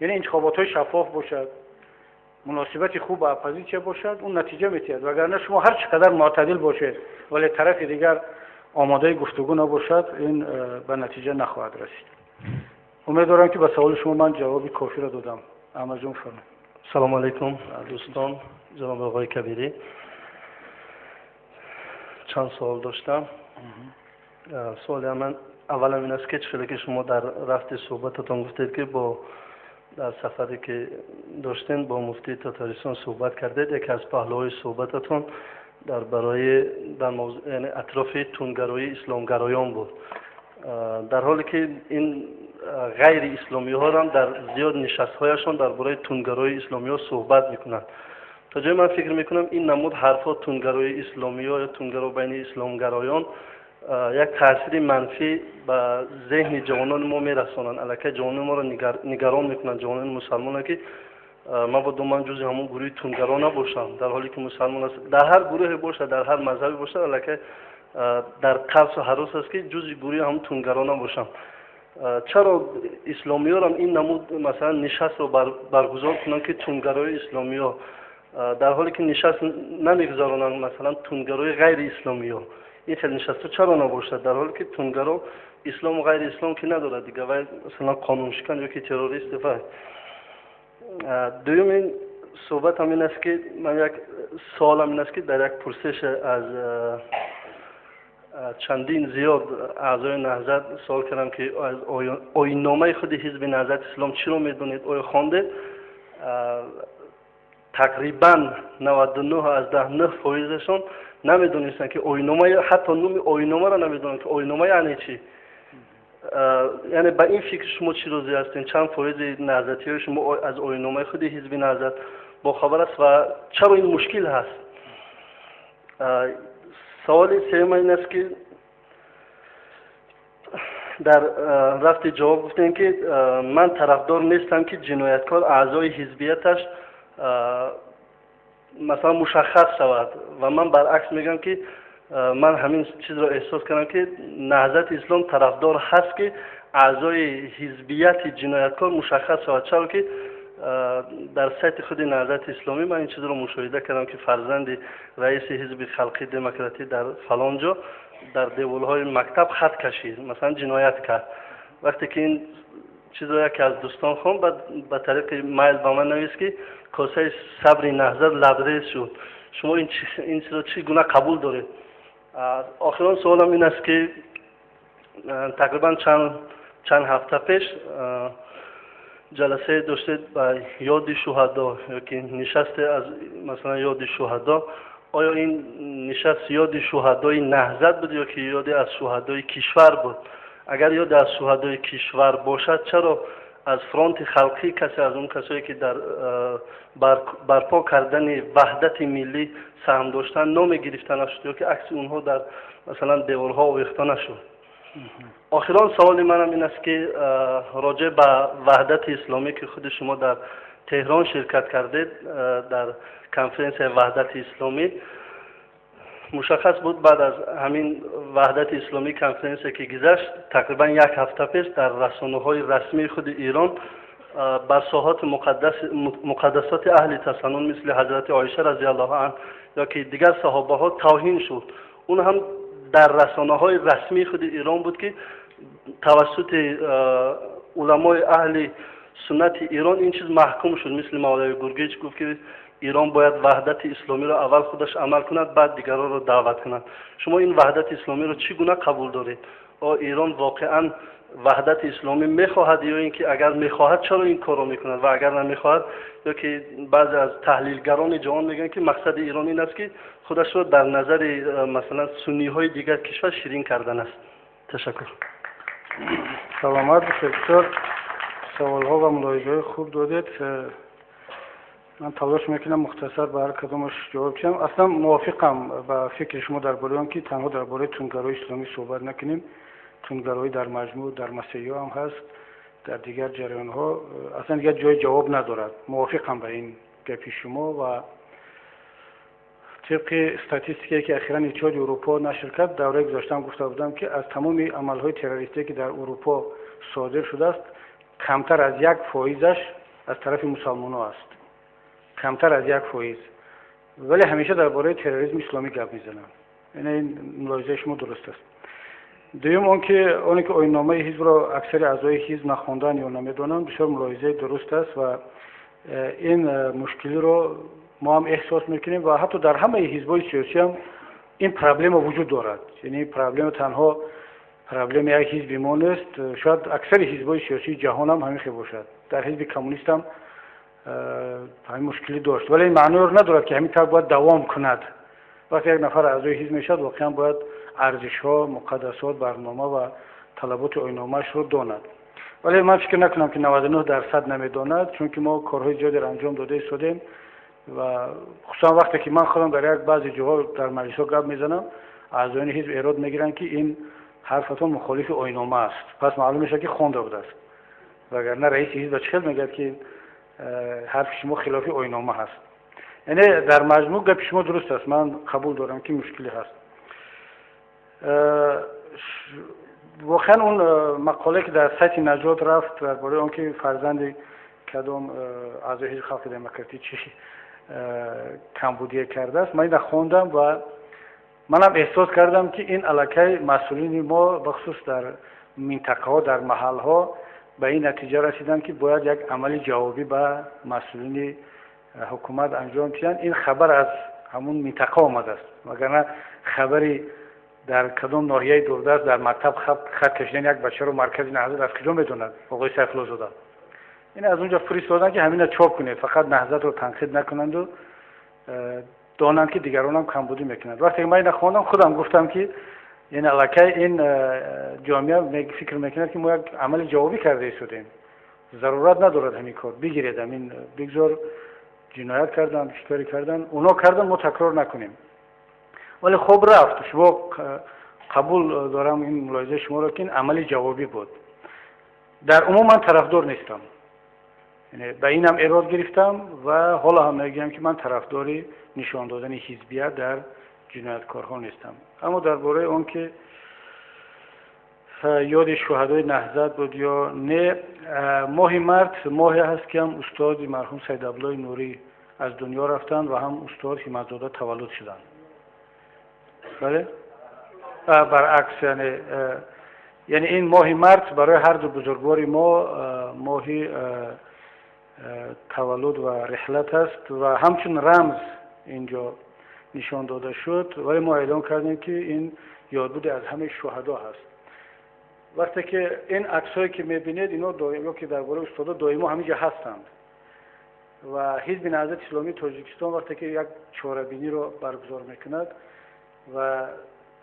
яъне интихоботҳои шаффоф бошад, муносибати хуб ба оппозитсия бошад, он натиҷа метиҳад. Вагарна шумо ҳар чӣ қадар мӯътадил бошед, вале тарафи дигар омодаи гуфтугӯ набошад, ин ба натиҷа нахоҳад расид. Умед дорам, ки ба саволи шумо ман ҷавоби кофиро додам. Аҳмадҷон, фармоед.
Салому алайкум, дӯстон, ҷаноби оқои Кабирӣ. Чанд суол доштам. Суоли ман аввалам ин аст, ки чӣ ки шумо дар рафти суҳбататон гуфтед, ки бо дар сафаре ки доштем бо муфтии Татаристон суҳбат кардед, яке аз паҳлӯҳои суҳбататон дар барои дар мавзӯъ, яъне атрофи тундгароии исломгароён буд, дар ҳоле ки ин ғайри исломиҳоам дар зиёд нишастҳояшон дар бораи тундгароии исломиҳо суҳбат мекунанд. То ҷое ман фикр мекунам, ин намуд ҳарфҳо, тундгароии исломиҳо ё тундгаро байни исломгароён, як таъсири манфӣ ба зеҳни ҷавонони мо мерасонанд, аллакай ҷавонони моро нигарон мекунанд, ҷавонони мусалмоне, ки мабодо ман ҷузъи ҳамон гурӯҳи тундгаро набошам, дар ҳоле ки мусалмон аст, дар ҳар гурӯҳе бошад, дар ҳар мазҳабе бошад, аллакай дар тарсу ҳарос аст, ки ҷузъи гурӯҳи ҳамон тундгаро набошам. Чаро исломиёрам ин намуд, масалан, нишастро баргузор кунанд, ки тундгарои исломиё, дар ҳоле ки нишаст намегузаронанд, масалан, тундгарои ғайри исломиё? Ин хел нишастҳо чаро набошад, дар ҳоле ки тундгаро ислому ғайри ислом ки надорад дига, вай масалан қонуншикан ё ки террорист вай. Дуюм ин суҳбатам ин аст, ки ман як суолам ин аст, ки дар як пурсиш аз чандин зиёд аъзои Наҳзат суол кардам, ки аз оинномаи худи ҳизби Наҳзати Ислом чиро медонед, оё хондед? Тақрибан 99,9 фоизашон намедонистанд, ки оиннома, ҳатто номи оинномаро намедонанд, ки оиннома яъне чӣ. Яъне ба ин фикр шумо чӣ розӣ ҳастед? Чанд фоизи наҳзатиҳои шумо аз оинномаи худи ҳизби Наҳзат бохабар аст ва чаро ин мушкил ҳаст? Саволи сеюма ин аст, ки дар рафти ҷавоб гуфтем, ки ман тарафдор нестам, ки ҷинояткор аъзои ҳизбияташ масалан мушаххас шавад, ва ман баръакс мегӯям, ки ман ҳамин чизро эҳсос кардам, ки Наҳзати Ислом тарафдор ҳаст, ки аъзои ҳизбияти ҷинояткор мушаххас шавад, чаро ки дар сайти худи Наҳзати Исломӣ ман ин чизро мушоҳида кардам, ки фарзанди раиси ҳизби Халқи Демократӣ дар фалон ҷо дар деворҳои мактаб хат кашид, масалан ҷиноят кард. Вақте ки ин чизро яке аз дӯстон хонд, баъд ба тариқи майл ба ман навист, ки косаи сабри Наҳзат лабрез шуд. Шумо ин чизро чӣ гуна қабул доред? Охирон суолам ин аст, ки тақрибан чанд ҳафта пеш ҷаласае доштед ба ёди шуҳадо ё ки нишасте аз масалан ёди шуҳадо. Оё ин нишаст ёди шуҳадои Наҳзат буд ё ки ёде аз шуҳадои кишвар буд? Агар ёде аз шуҳадои кишвар бошад, чаро аз фронти халқӣ касе аз он касое, ки дар барпо кардани ваҳдати миллӣ саҳм доштанд, номе гирифта нашуд ё ки акси онҳо дар масалан деворҳо овехта нашуд? Охирон саволи манам ин аст, ки роҷеъ ба ваҳдати исломӣ, ки худи шумо дар Теҳрон ширкат кардед дар конференсияи ваҳдати исломӣ, мушаххас буд, баъд аз ҳамин ваҳдати исломӣ конференсия ки гузашт, тақрибан як ҳафта пеш дар расонаҳои расмии худи Эрон бар соҳоти муқаддасоти аҳли тасаннун, мисли ҳазрати Оиша разиаллоҳу анҳ ё ки дигар саҳобаҳо, тавҳин шуд. Он ҳам дар расонаҳои расмии худи Эрон буд, ки тавассути уламои аҳли суннати Эрон ин чиз маҳкум шуд, мисли Мавлави Гургич гуфт, ки Эрон бояд ваҳдати исломиро аввал худаш амал кунад, баъд дигаронро даъват кунад. Шумо ин ваҳдати исломиро чӣ гуна қабул доред? О Эрон воқеан ваҳдати исломӣ мехоҳад ё ин ки агар мехоҳад, чаро ин корро мекунад? Ва агар намехоҳад, ё ки баъзе аз таҳлилгарони ҷаҳон мегӯянд, ки мақсади Эрон ин аст, ки худашро дар назари масалан сунниҳои дигар кишвар ширин кардан аст. Ташаккур.
Саломат бошед, бисёр саволҳо ва мулоҳизаҳои хуб додед. Ман талош мекунам мухтасар ба ҳар кадомаш ҷавоб диҳам. Аслан мувофиқам ба фикри шумо дар бораи он ки танҳо дар бораи тундгарои исломӣ суҳбат накунем. Тундгароӣ дар маҷмӯъ дар масеҳиҳо ҳам ҳаст, дар дигар ҷараёнҳо, аслан дигар ҷои ҷавоб надорад. Мувофиқам ба ин гапи шумо ва Тибқи статистикае, ки ахиран Иттиҳоди Урупо нашр кард, давраи гузаштаам гуфта будам, ки аз тамоми амалҳои террористие, ки дар Урупо содир шудааст, камтар аз 1%-аш аз тарафи мусалмонҳо аст, камтар аз 1%. Вале ҳамеша дар бораи терроризми исломӣ гап мезананд. Ин мулоҳизаи шумо дуруст аст. Дуюм, он ки оне ки оинномаи ҳизбро аксари аъзои ҳизб нахонданд ё намедонанд, бисёр мулоҳизаи дуруст аст ва ин мушкилиро мо ҳам эҳсос мекунем ва ҳатто дар ҳамаи ҳизбҳои сиёсӣ ҳам ин проблема вуҷуд дорад. Яъне ин проблема танҳо проблеми як ҳизби мо нест, шояд аксари ҳизбҳои сиёсии ҷаҳон ҳам ҳамин хел бошад. Дар ҳизби коммунист ҳам ҳамин мушкилӣ дошт, вале ин маъноеро надорад, ки ҳамин тавр бояд давом кунад. Вақте як нафар аъзои ҳизб мешавад, воқеан бояд арзишҳо, муқаддасот, барнома ва талаботи оинномаашро донад. Вале ман фикр накунам, ки 99% намедонад, чунки мо корҳои зиёдеро анҷом дода истодем ва хусусан вақте ки ман худам дар як баъзе ҷоҳо дар маҷлисҳо гап мезанам, аъзоёни ҳизб эрод мегиранд, ки ин ҳарфатон мухолифи оиннома аст. Пас маълум мешавад, ки хонда будааст, вагарна раиси ҳизба чӣ хел мегӯяд, ки ҳарфи шумо хилофи оиннома ҳаст? Яъне дар маҷмӯъ гапи шумо дуруст аст, ман қабул дорам, ки мушкиле ҳаст. Воқеан он мақолае, ки дар сайти Наҷот рафт дар бораи он ки фарзанди кадом аъзои ҳизби халқи демократӣ чӣ камбудие кардааст, ман ина хондам ва манам эҳсос кардам, ки ин аллакай масъулини мо, бахусус дар минтақаҳо, дар маҳалҳо, ба ин натиҷа расиданд, ки бояд як амали ҷавобӣ ба масъулини ҳукумат анҷом диҳанд. Ин хабар аз ҳамун минтақа омадааст, вагарна хабари дар кадом ноҳияи дурдаст дар мактаб хат кашидани як бачаро маркази Наҳзат аз куҷо медонад, оғои Сайфуллозода? Ин аз унҷо фиристоданд, ки ҳамина чоп кунед, фақат Наҳзатро танқид накунанду донанд, ки дигаронам камбудӣ мекунанд. Вақте ки ман ина хондам, худам гуфтам, ки ин аллакай ин ҷомеа фикр мекунад, ки мо як амали ҷавобӣ карда истодем, зарурат надорад ҳамин кор, бигиред ҳамин, бигзор ҷиноят карданд, чӣ коре карданд, оно карданд, мо такрор накунем. Вале хоб рафт. Шумо қабул дорам ин мулоҳизаи шуморо, ки ин амали ҷавобӣ буд. Дар умум ман тарафдор нестам, ба инам эрод гирифтам ва ҳоло ҳам мегӯям, ки ман тарафдори нишон додани ҳизбият дар ҷинояткорҳо нестам. Аммо дар бораи он ки ёди шуҳадои Наҳзат буд ё не, моҳи март моҳе ҳаст, ки ҳам устоди марҳум Саид Абдуллои Нурӣ аз дунё рафтанд ва ҳам устод Ҳиматзода таваллуд шуданд. Бале, баръакс, яъне ин моҳи март барои ҳар ду бузургвори мо моҳи таваллуд ва реҳлат аст ва ҳамчун рамз инҷо нишон дода шуд. Вале мо эълон кардем, ки ин ёдбуде аз ҳамаи шуҳадо ҳаст. Вақте ки ин аксҳое, ки мебинед, ино ё ки дар бораи устодо доимо ҳамин ҷо ҳастанд ва ҳизби Наҳзати Исломии Тоҷикистон вақте ки як чорабиниро баргузор мекунад ва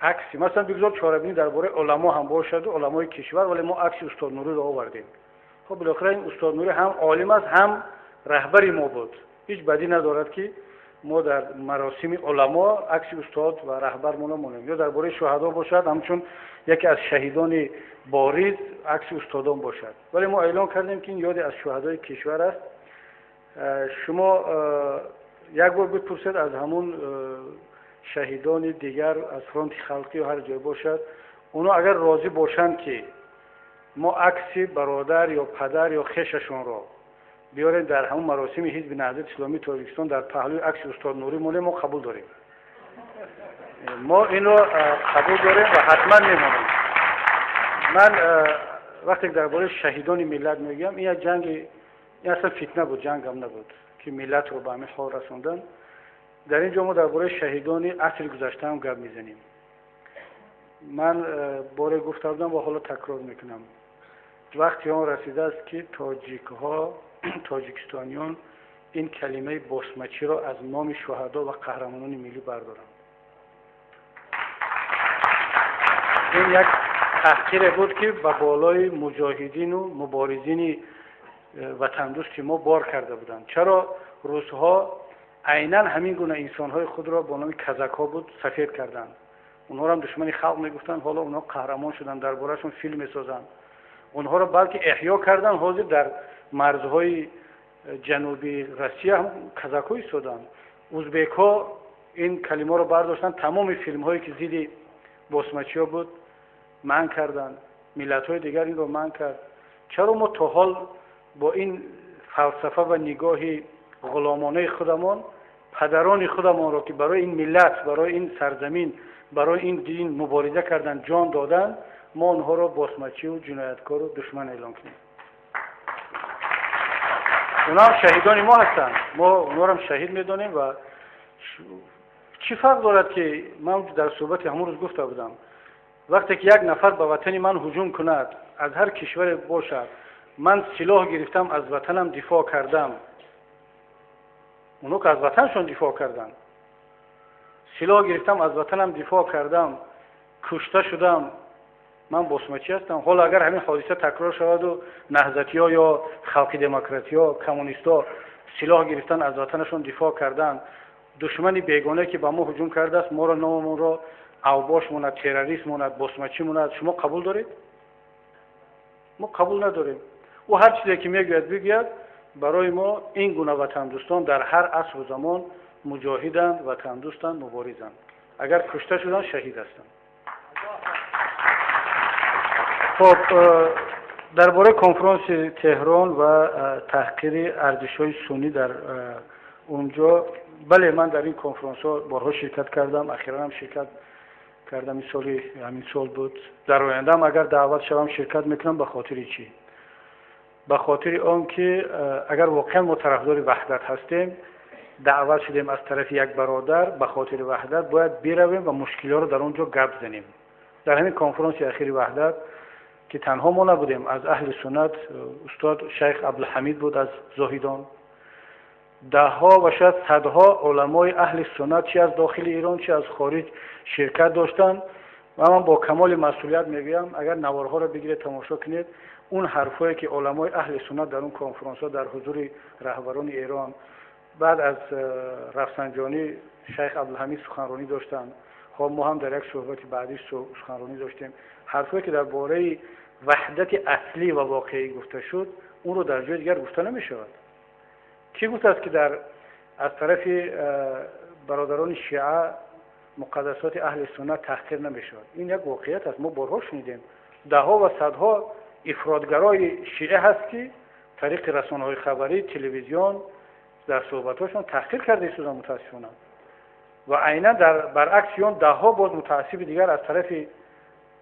акси, масалан, бигзор чорабинӣ дар бораи уламо ҳам бошаду уламои кишвар, вале мо акси устод Нуриро овардем. Хоб, билохира ин устод Нури ҳам олим аст, ҳам раҳбари мо буд. Ҳеҷ бадӣ надорад, ки мо дар маросими уламо акси устод ва раҳбармонро монем, ё дар бораи шуҳадо бошад, ҳамчун яке аз шаҳидони бориз акси устодон бошад. Вале мо эълон кардем, ки ин ёде аз шуҳадои кишвар аст. Шумо як бор бипурсед аз ҳамун шаҳидони дигар аз фронти халқӣ ё ҳар ҷой бошад, оно агар розӣ бошанд, ки мо акси бародар ё падар ё хешашонро биёрем дар ҳамун маросими ҳизби Наҳзати Исломии Тоҷикистон дар паҳлӯи акси устод Нурӣ монем, мо қабул дорем. Мо инро қабул дорем ва ҳатман мемонем. Ман вақте дар бораи шаҳидони миллат мегӯям, ин як ҷанги, ин аслан фитна буд, ҷангам набуд, ки миллатро ба ҳамин ҳол расондан. Дар ин ҷо мо дар бораи шаҳидони асри гузаштаам гап мезанем. Ман боре гуфта будам ва ҳоло такрор мекунам: вақти он расидааст, ки тоҷикҳо, тоҷикистониён ин калимаи босмачиро аз номи шуҳадо ва қаҳрамонони миллӣ бардоранд. Ин як таҳқире буд, ки ба болои муҷоҳидину муборизини ватандӯсти мо бор карда буданд. Чаро русҳо айнан ҳамин гуна инсонҳои худро бо номи казакҳо буд сафед карданд? Онҳоро ҳам душмани халқ мегуфтанд, ҳоло онҳо қаҳрамон шуданд, дар борашон филм месозанд, онҳоро балки эҳё карданд. Ҳозир дар марзҳои ҷануби Россия ҳам казакҳо истоданд. Узбекҳо Ин калимаро бардоштанд, тамоми филмҳое ки зидди босмачиҳо буд манъ карданд, миллатҳои дигар инро манъ кард. Чаро мо то ҳол бо ин фалсафа ва нигоҳи ғуломонаи худамон падарони худамонро, ки барои ин миллат, барои ин сарзамин, барои ин дин мубориза карданд, ҷон доданд, мо онҳоро босмачиву ҷинояткору душман эълон кунем? Онҳам шаҳидони мо ҳастанд, мо онҳоро шаҳид медонем. Ва чӣ фарқ дорад, ки ман дар суҳбати ҳамон рӯз гуфта будам, вақте ки як нафар ба ватани ман ҳуҷум кунад, аз ҳар кишваре бошад, ман силоҳ гирифтам, аз ватанам дифоъ кардам. Онҳо ки аз ватаншон дифоъ карданд, силоҳ гирифтам, аз ватанам дифоъ кардам, кушта шудам, ман босмачӣ ҳастам? Ҳоло агар ҳамин ҳодиса такрор шаваду наҳзатиҳо ё халқи демократиҳо, коммунистҳо силоҳ гирифтан, аз ватанашон дифоъ карданд, душмани бегонае ки ба мо ҳуҷум кардааст, моро номамонро авбош монад, террорист монад, босмачӣ монад, шумо қабул доред? Мо қабул надорем. Ӯ ҳар чизе ки мегӯяд бигӯяд, барои мо ин гуна ватандӯстон дар ҳар асру замон муҷоҳиданд, ватандӯстанд, муборизанд. Агар кушта шуданд, шаҳид ҳастанд. Хоб, дар бораи конфронси Теҳрон ва таҳқири арзишҳои суннӣ дар онҷо, бале, ман дар ин конфронсҳо борҳо ширкат кардам, ахиран ҳам ширкат кардам, ин соли ҳамин сол буд. Дар ояндаам агар даъват шавам, ширкат мекунам. Ба хотири чӣ? Ба хотири он ки агар воқеан мо тарафдори ваҳдат ҳастем, даъват шудем аз тарафи як бародар, ба хотири ваҳдат бояд биравем ва мушкилиҳоро дар он ҷо гап занем. Дар ҳамин конфронси ахири ваҳдат, ки танҳо мо набудем, аз аҳли суннат устод шайх Абдулҳамид буд аз Зоҳидон, даҳҳо ва шояд садҳо уламои аҳли суннат, чи аз дохили Эрон, чи аз хориҷ, ширкат доштанд. Ва ман бо камоли масъулият мегӯям, агар наворҳоро бигиред, тамошо кунед, он ҳарфҳое ки уламои аҳли суннат дар он конфронсҳо дар ҳузури раҳбарони Эрон баъд аз Рафсанҷонӣ шайх Абдулҳамид суханронӣ доштанд, хоб мо ҳам дар як суҳбати баъдӣ суханронӣ доштем, ҳарфҳое ки дар бораи ваҳдати аслӣ ва воқеӣ гуфта шуд, онро дар ҷои дигар гуфта намешавад. Кӣ гуфтааст, ки дар аз тарафи бародарони шиа муқаддасоти аҳли суннат таҳқир намешавад? Ин як воқеият аст, мо борҳо шунидем. Даҳҳо ва садҳо ифротгарои шиа ҳаст, ки тариқи расонаҳои хабарӣ, телевизион, дар суҳбатҳошон таҳқир карда истоданд, мутаассифона. Ва айнан дар баръакси он даҳҳо боз мутаассиби дигар аз тарафи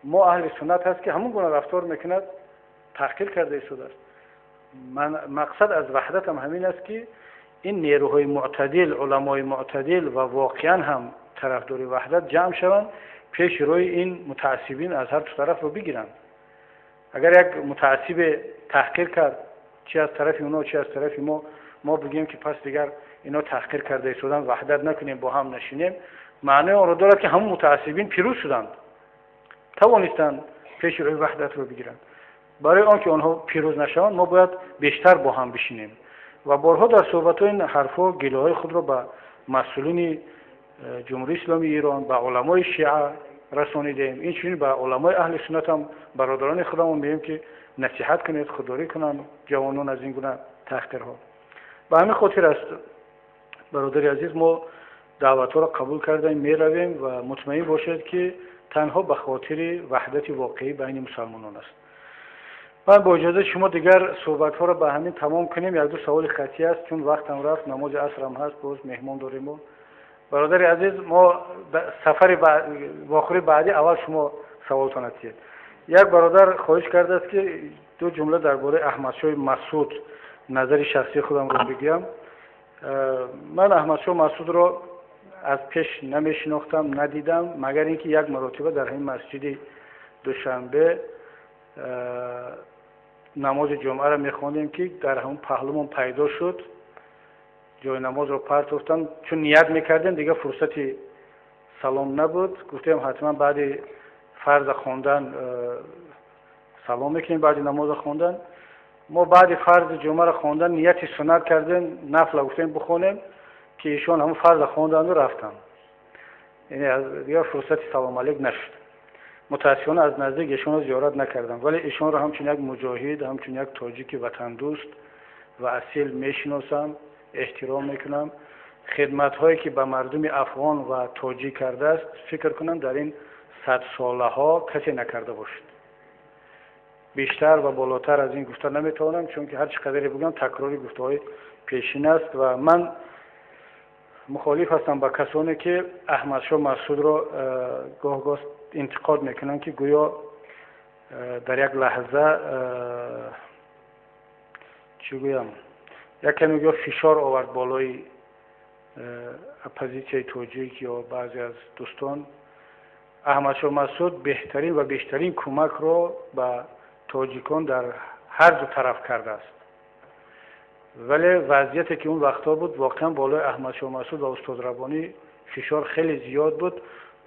мо аҳли суннат ҳаст, ки ҳамон гуна рафтор мекунад, таҳқир карда истодааст. Мақсад аз ваҳдатам ҳамин аст, ки ин нерӯҳои мӯътадил, уламои мӯътадил ва воқеан ҳам тарафдори ваҳдат ҷамъ шаванд, пеши рӯи ин мутаассибин аз ҳар ду тарафро бигиранд. Агар як мутаассибе таҳқир кард, чи аз тарафи онҳо, чи аз тарафи мо, мо бигӯем, ки пас дигар ино таҳқир карда истоданд, ваҳдат накунем, бо ҳам нашинем, маънои онро дорад, ки ҳамон мутаассибин пирӯз шуданд, тавонистанд пеши рӯи ваҳдатро бигиранд. Барои он ки онҳо пирӯз нашаванд, мо бояд бештар бо ҳам бишинем. Ва борҳо дар суҳбатҳо ин ҳарфҳо, гилаҳои худро ба масъулини Ҷумҳурии Исломии Эрон, ба уламои шиа расонидем. Инчунин ба уламои аҳли суннат ҳам, бародарони худамон мегӯем, ки насиҳат кунед, худдорӣ кунанд ҷавонон аз ин гуна таҳқирҳо. Ба ҳамин хотир аст, бародари азиз, мо даъватҳоро қабул кардаем, меравем ва мутмаин бошед, ки танҳо ба хотири ваҳдати воқеӣ байни мусалмонон аст. Ман бо иҷозаи шумо дигар суҳбатҳоро ба ҳамин тамом кунем. Як ду саволи хатӣ аст, чун вақтам рафт, намози асрам ҳаст, боз меҳмон дорем. Бародари азиз, мо сафари вохӯри баъдӣ аввал шумо саволтон атиед. Як бародар хоҳиш кардааст, ки ду ҷумла дар бораи Аҳмадшоҳи Масуд назари шахсии худамро бигӯям. Ман Аҳмадшоҳ Масудро аз пеш намешинохтам, надидам, магар ин ки як маротиба дар ҳамин масҷиди Душанбе намози ҷумъаро мехондем, ки дар ҳамон паҳлумон пайдо шуд, ҷои намозро партофтам, чун ният мекардем, дигар фурсати салом набуд. Гуфтем, ҳатман баъди фарза хондан салом мекунем. Баъди намоза хондан, мо баъди фарзи ҷумъаро хондан нияти суннат кардем, нафла гуфтем бихонем, ки ишон ҳамон фарза хонданду рафтанд, яъне дигар фурсати салом алейк нашуд. Мутаассифона, аз наздик ишонро зиёрат накардам, вале ишонро ҳамчун як муҷоҳид, ҳамчун як тоҷики ватандӯст ва асил мешиносам, эҳтиром мекунам. Хидматҳое ки ба мардуми афғон ва тоҷик кардааст, фикр кунам, дар ин садсолаҳо касе накарда бошад. Бештар ва болотар аз ин гуфта наметавонам, чунки ҳар чӣ қадаре бигӯям, такрори гуфтаҳои пешин аст. Ва ман мухолиф ҳастам ба касоне ки Аҳмадшоҳ Масъудро гоҳ-гоҳ интиқод мекунанд, ки гӯё дар як лаҳза, чӣ гӯям, як каме гӯё фишор овард болои оппозитсияи тоҷик ё баъзе аз дӯстон. Аҳмадшоҳ Масъуд беҳтарин ва бештарин кӯмакро ба тоҷикон дар ҳар ду тараф кардааст, вале вазъияте ки он вақтҳо буд, воқеан болои Аҳмадшоҳ Масъуд ва устод Раббонӣ фишор хеле зиёд буд.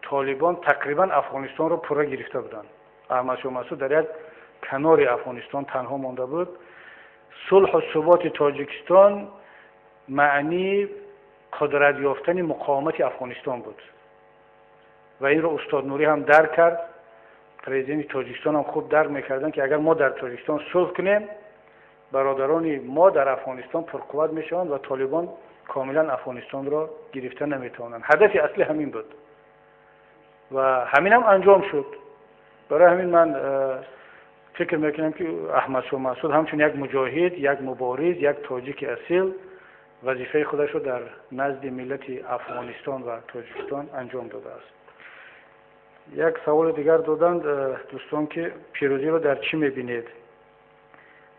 Толибон тақрибан Афғонистонро пурра гирифта буданд. Аҳмадшоҳ Масъуд дар як канори Афғонистон танҳо монда буд. Сулҳу суботи Тоҷикистон маънии қудрат ёфтани муқовимати Афғонистон буд ва инро устод Нурӣ ҳам дарк кард, президенти Тоҷикистон ҳам хуб дарк мекарданд, ки агар мо дар Тоҷикистон сулҳ кунем, бародарони мо дар Афғонистон пурқувват мешаванд ва толибон комилан Афғонистонро гирифта наметавонанд. Ҳадафи аслӣ ҳамин буд ва ҳамин ҳам анҷом шуд. Барои ҳамин ман фикр мекунам, ки Аҳмадшоҳ Масъуд ҳамчун як муҷоҳид, як мубориз, як тоҷики асил вазифаи худашро дар назди миллати Афғонистон ва Тоҷикистон анҷом додааст. Як саволи дигар доданд дӯстон, ки пирӯзиро дар чӣ мебинед?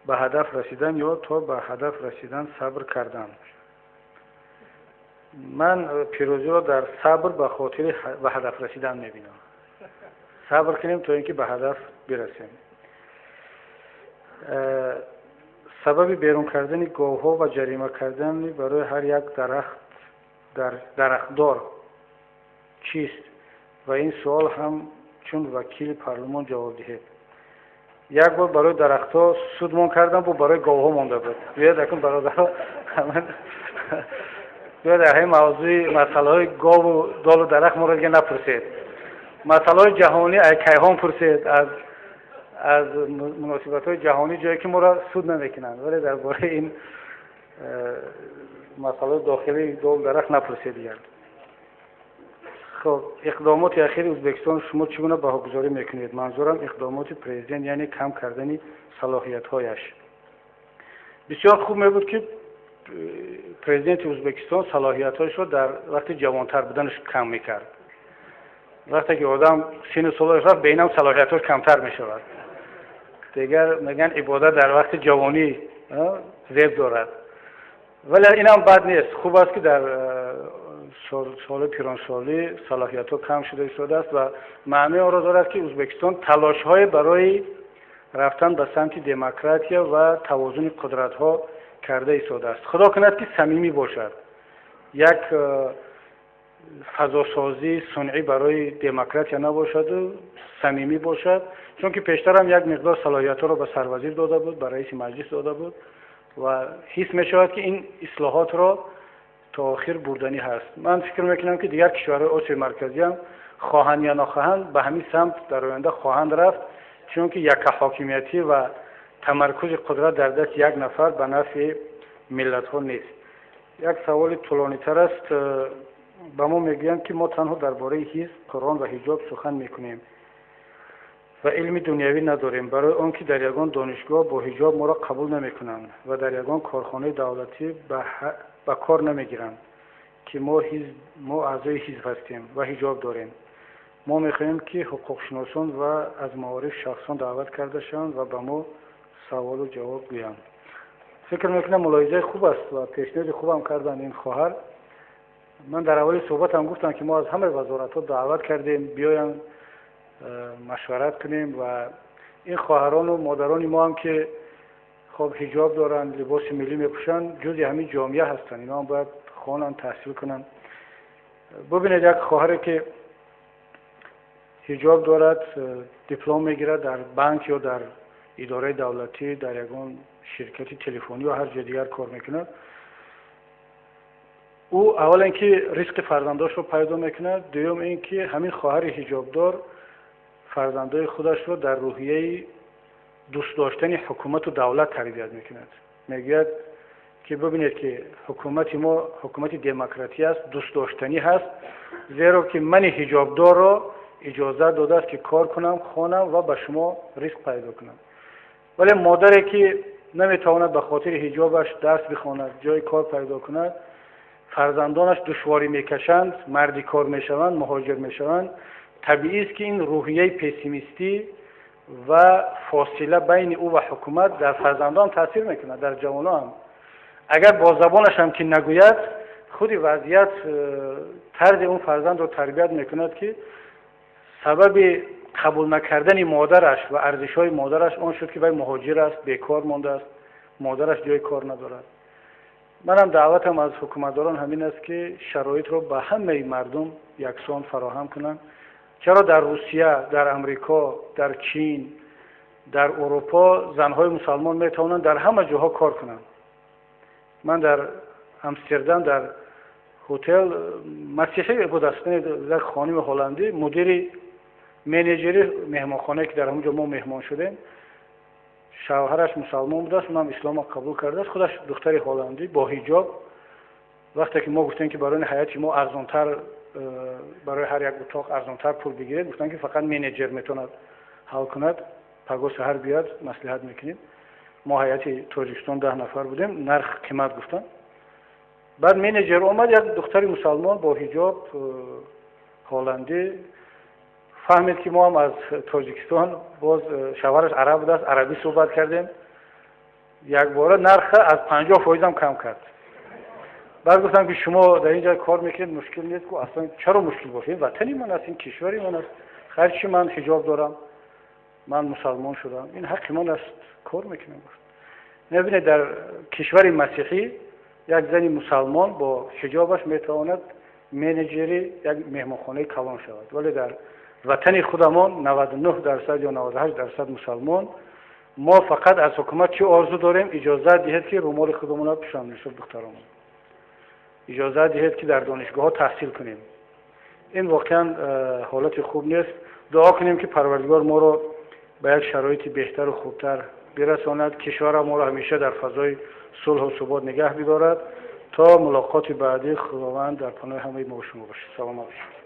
Ба ҳадаф расидан ё то ба ҳадаф расидан сабр кардан? Ман пирӯзиро дар сабр ба хотири ба ҳадаф расидан мебинам. Сабр кунем, то ин ки ба ҳадаф бирасем. Сабаби берун кардани говҳо ва ҷарима кардани барои ҳар як дарахт дар дарахтдор чист? Ва ин суол ҳам чун вакили парлумон ҷавоб диҳед. Як бор барои дарахтҳо судмон кардам, бу барои говҳо монда буд. Биёед акун, бародаро, биёед, дар ҳамин мавзӯи масъалаҳои гову долу дарахт моро дига напурсед. Масъалаҳои ҷаҳонӣ ай кайҳон пурсед, аз муносибатҳои ҷаҳонӣ, ҷое ки моро суд намекунанд, вале дар бораи ин масъалаҳои дохилии гову дарахт напурсед дигар. Хоб, иқдомоти ахири Ӯзбекистон шумо чӣ гуна баҳогузорӣ мекунед? Манзурам иқдомоти президент, яъне кам кардани салоҳиятҳояш. Бисёр хуб мебуд, ки президенти Ӯзбекистон салоҳиятҳояшро дар вақти ҷавонтар буданаш кам мекард. Вақте ки одам сину солаш рафт, ба инам салоҳиятҳош камтар мешавад. Дигар мегӯянд, ибодат дар вақти ҷавонӣ зеб дорад, вале инам бад нест, хуб аст, ки дар соли пиронсолӣ салоҳиятҳо кам шуда истодааст ва маънии онро дорад, ки Ӯзбекистон талошҳое барои рафтан ба самти демократия ва тавозуни қудратҳо карда истодааст. Худо кунад, ки самимӣ бошад, як фазосозии сунъӣ барои демократия набошаду самимӣ бошад, чунки пештарам як миқдор салоҳиятҳоро ба сарвазир дода буд, ба раиси маҷлис дода буд ва ҳис мешавад, ки ин ислоҳотро то охир бурданӣ ҳаст. Ман фикр мекунам, ки дигар кишварҳои Осиёи Марказӣ ҳам хоҳанд ё нохоҳанд, ба ҳамин самт дар оянда хоҳанд рафт, чунки яккаҳокимиятӣ ва тамаркузи қудрат дар дасти як нафар ба нафъи миллатҳо нест. Як саволи тӯлонитар аст. Ба мо мегӯянд, ки мо танҳо дар бораи ҳизб, Қуръон ва ҳиҷоб сухан мекунем ва илми дунявӣ надорем, барои он ки дар ягон донишгоҳ бо ҳиҷоб моро қабул намекунанд ва дар ягон корхонаи давлатӣ ба кор намегиранд, ки мо аъзои ҳизб ҳастем ва ҳиҷоб дорем. Мо мехоҳем, ки ҳуқуқшиносон ва аз маориф шахсон даъват карда шаванд ва ба мо саволу ҷавоб гӯянд. Фикр мекунам, мулоҳизаи хуб аст ва пешниҳоди хубам карданд ин хоҳар. Ман дар аввали суҳбатам гуфтам, ки мо аз ҳамаи вазоратҳо даъват кардем, биёянд, машварат кунем. Ва ин хоҳарону модарони мо ҳам, ки хоб ҳиҷоб доранд, либоси миллӣ мепӯшанд, ҷузъи ҳамин ҷомеа ҳастанд. Инҳо ҳам бояд хонанд, таҳсил кунанд. Бубинед, як хоҳаре ки ҳиҷоб дорад, диплом мегирад, дар банк ё дар идораи давлатӣ, дар ягон ширкати телефонӣ ё ҳар ҷои дигар кор мекунад. Ӯ аввалан ки ризқи фарзандошро пайдо мекунад, дуюм ин ки ҳамин хоҳари ҳиҷобдор фарзандои худашро дар рӯҳияи дӯст доштани ҳукумату давлат тарбият мекунад. Мегӯяд Ки бибинед, ки ҳукумати мо ҳукумати демократӣ аст, дӯстдоштанӣ ҳаст, зеро ки мани ҳиҷобдорро иҷозат додааст, ки кор кунам, хонам ва ба шумо ризқ пайдо кунам. Вале модаре, ки наметавонад ба хотири ҳиҷобаш дарс бихонад, ҷои кор пайдо кунад, фарзандонаш душворӣ мекашанд, марди кор мешаванд, муҳоҷир мешаванд. Табиист, ки ин рӯҳияи пессимистӣ ва фосила байни ӯ ва ҳукумат дар фарзандон таъсир мекунад, дар ҷавонон. Агар бо забонашам ки нагӯяд, худи вазъият тарзи он фарзандро тарбият мекунад, ки сабаби қабул накардани модараш ва арзишҳои модараш он шуд, ки вай муҳоҷир аст, бекор мондааст, модараш ҷои кор надорад. Манам даъватам аз ҳукуматдорон ҳамин аст, ки шароитро ба ҳамаи мардум яксон фароҳам кунанд. Чаро дар Русия, дар Амрико, дар Чин, дар Урупо занҳои мусалмон метавонанд дар ҳама ҷоҳо кор кунанд? Ман дар Амстердам дар ҳотел масеҳӣ будааст, як хоними ҳолландӣ, мудири менеҷери меҳмонхонае, ки дар ҳамон ҷо мо меҳмон шудем. Шавҳараш мусалмон будааст, унам исломро қабул кардааст. Худаш духтари ҳолландӣ бо ҳиҷоб. Вақте ки мо гуфтем, ки барои ҳайати мо арзонтар, барои ҳар як утоқ арзонтар пул бигиред, гуфтанд, ки фақат менеҷер метавонад ҳал кунад, паго саҳар биёяд, маслиҳат мекунем. Мо ҳайати Тоҷикистон 10 нафар будем, нарх қимат гуфтанд. Баъд менеҷер омад, як духтари мусалмон бо ҳиҷоб ҳолландӣ. Фаҳмид, ки мо ҳам аз Тоҷикистон, боз шавҳараш араб будааст, арабӣ суҳбат кардем. Якбора нарха аз 50 фоизам кам кард. Баъд гуфтам, ки шумо дар ин ҷо кор мекунед, мушкил нест? Ку аслан чаро мушкил бошад? Ин ватани ман аст, ин кишвари ман аст. Ҳарчи ман ҳиҷоб дорам, ман мусалмон шудам, ин ҳаққи ман аст, кор мекунам, гуфт. Мебинед, дар кишвари масеҳӣ як зани мусалмон бо ҳиҷобаш метавонад менеҷери як меҳмонхонаи калон шавад, вале дар ватани худамон 99% ё 98% мусалмон, мо фақат аз ҳукумат чӣ орзу дорем? Иҷозат диҳед, ки румоли худамонро пӯшам, мисол духтаромон, иҷозат диҳед, ки дар донишгоҳҳо таҳсил кунем. Ин воқеан ҳолати хуб нест. Дуо кунем, ки Парвардигор моро ба як шароити беҳтару хубтар бирасонад, кишвара моро ҳамеша дар фазои сулҳу субот нигаҳ бидорад. То мулоқоти баъдӣ, Худованд дар паноҳи ҳамаи мо шумо бошад. Саломат бошед.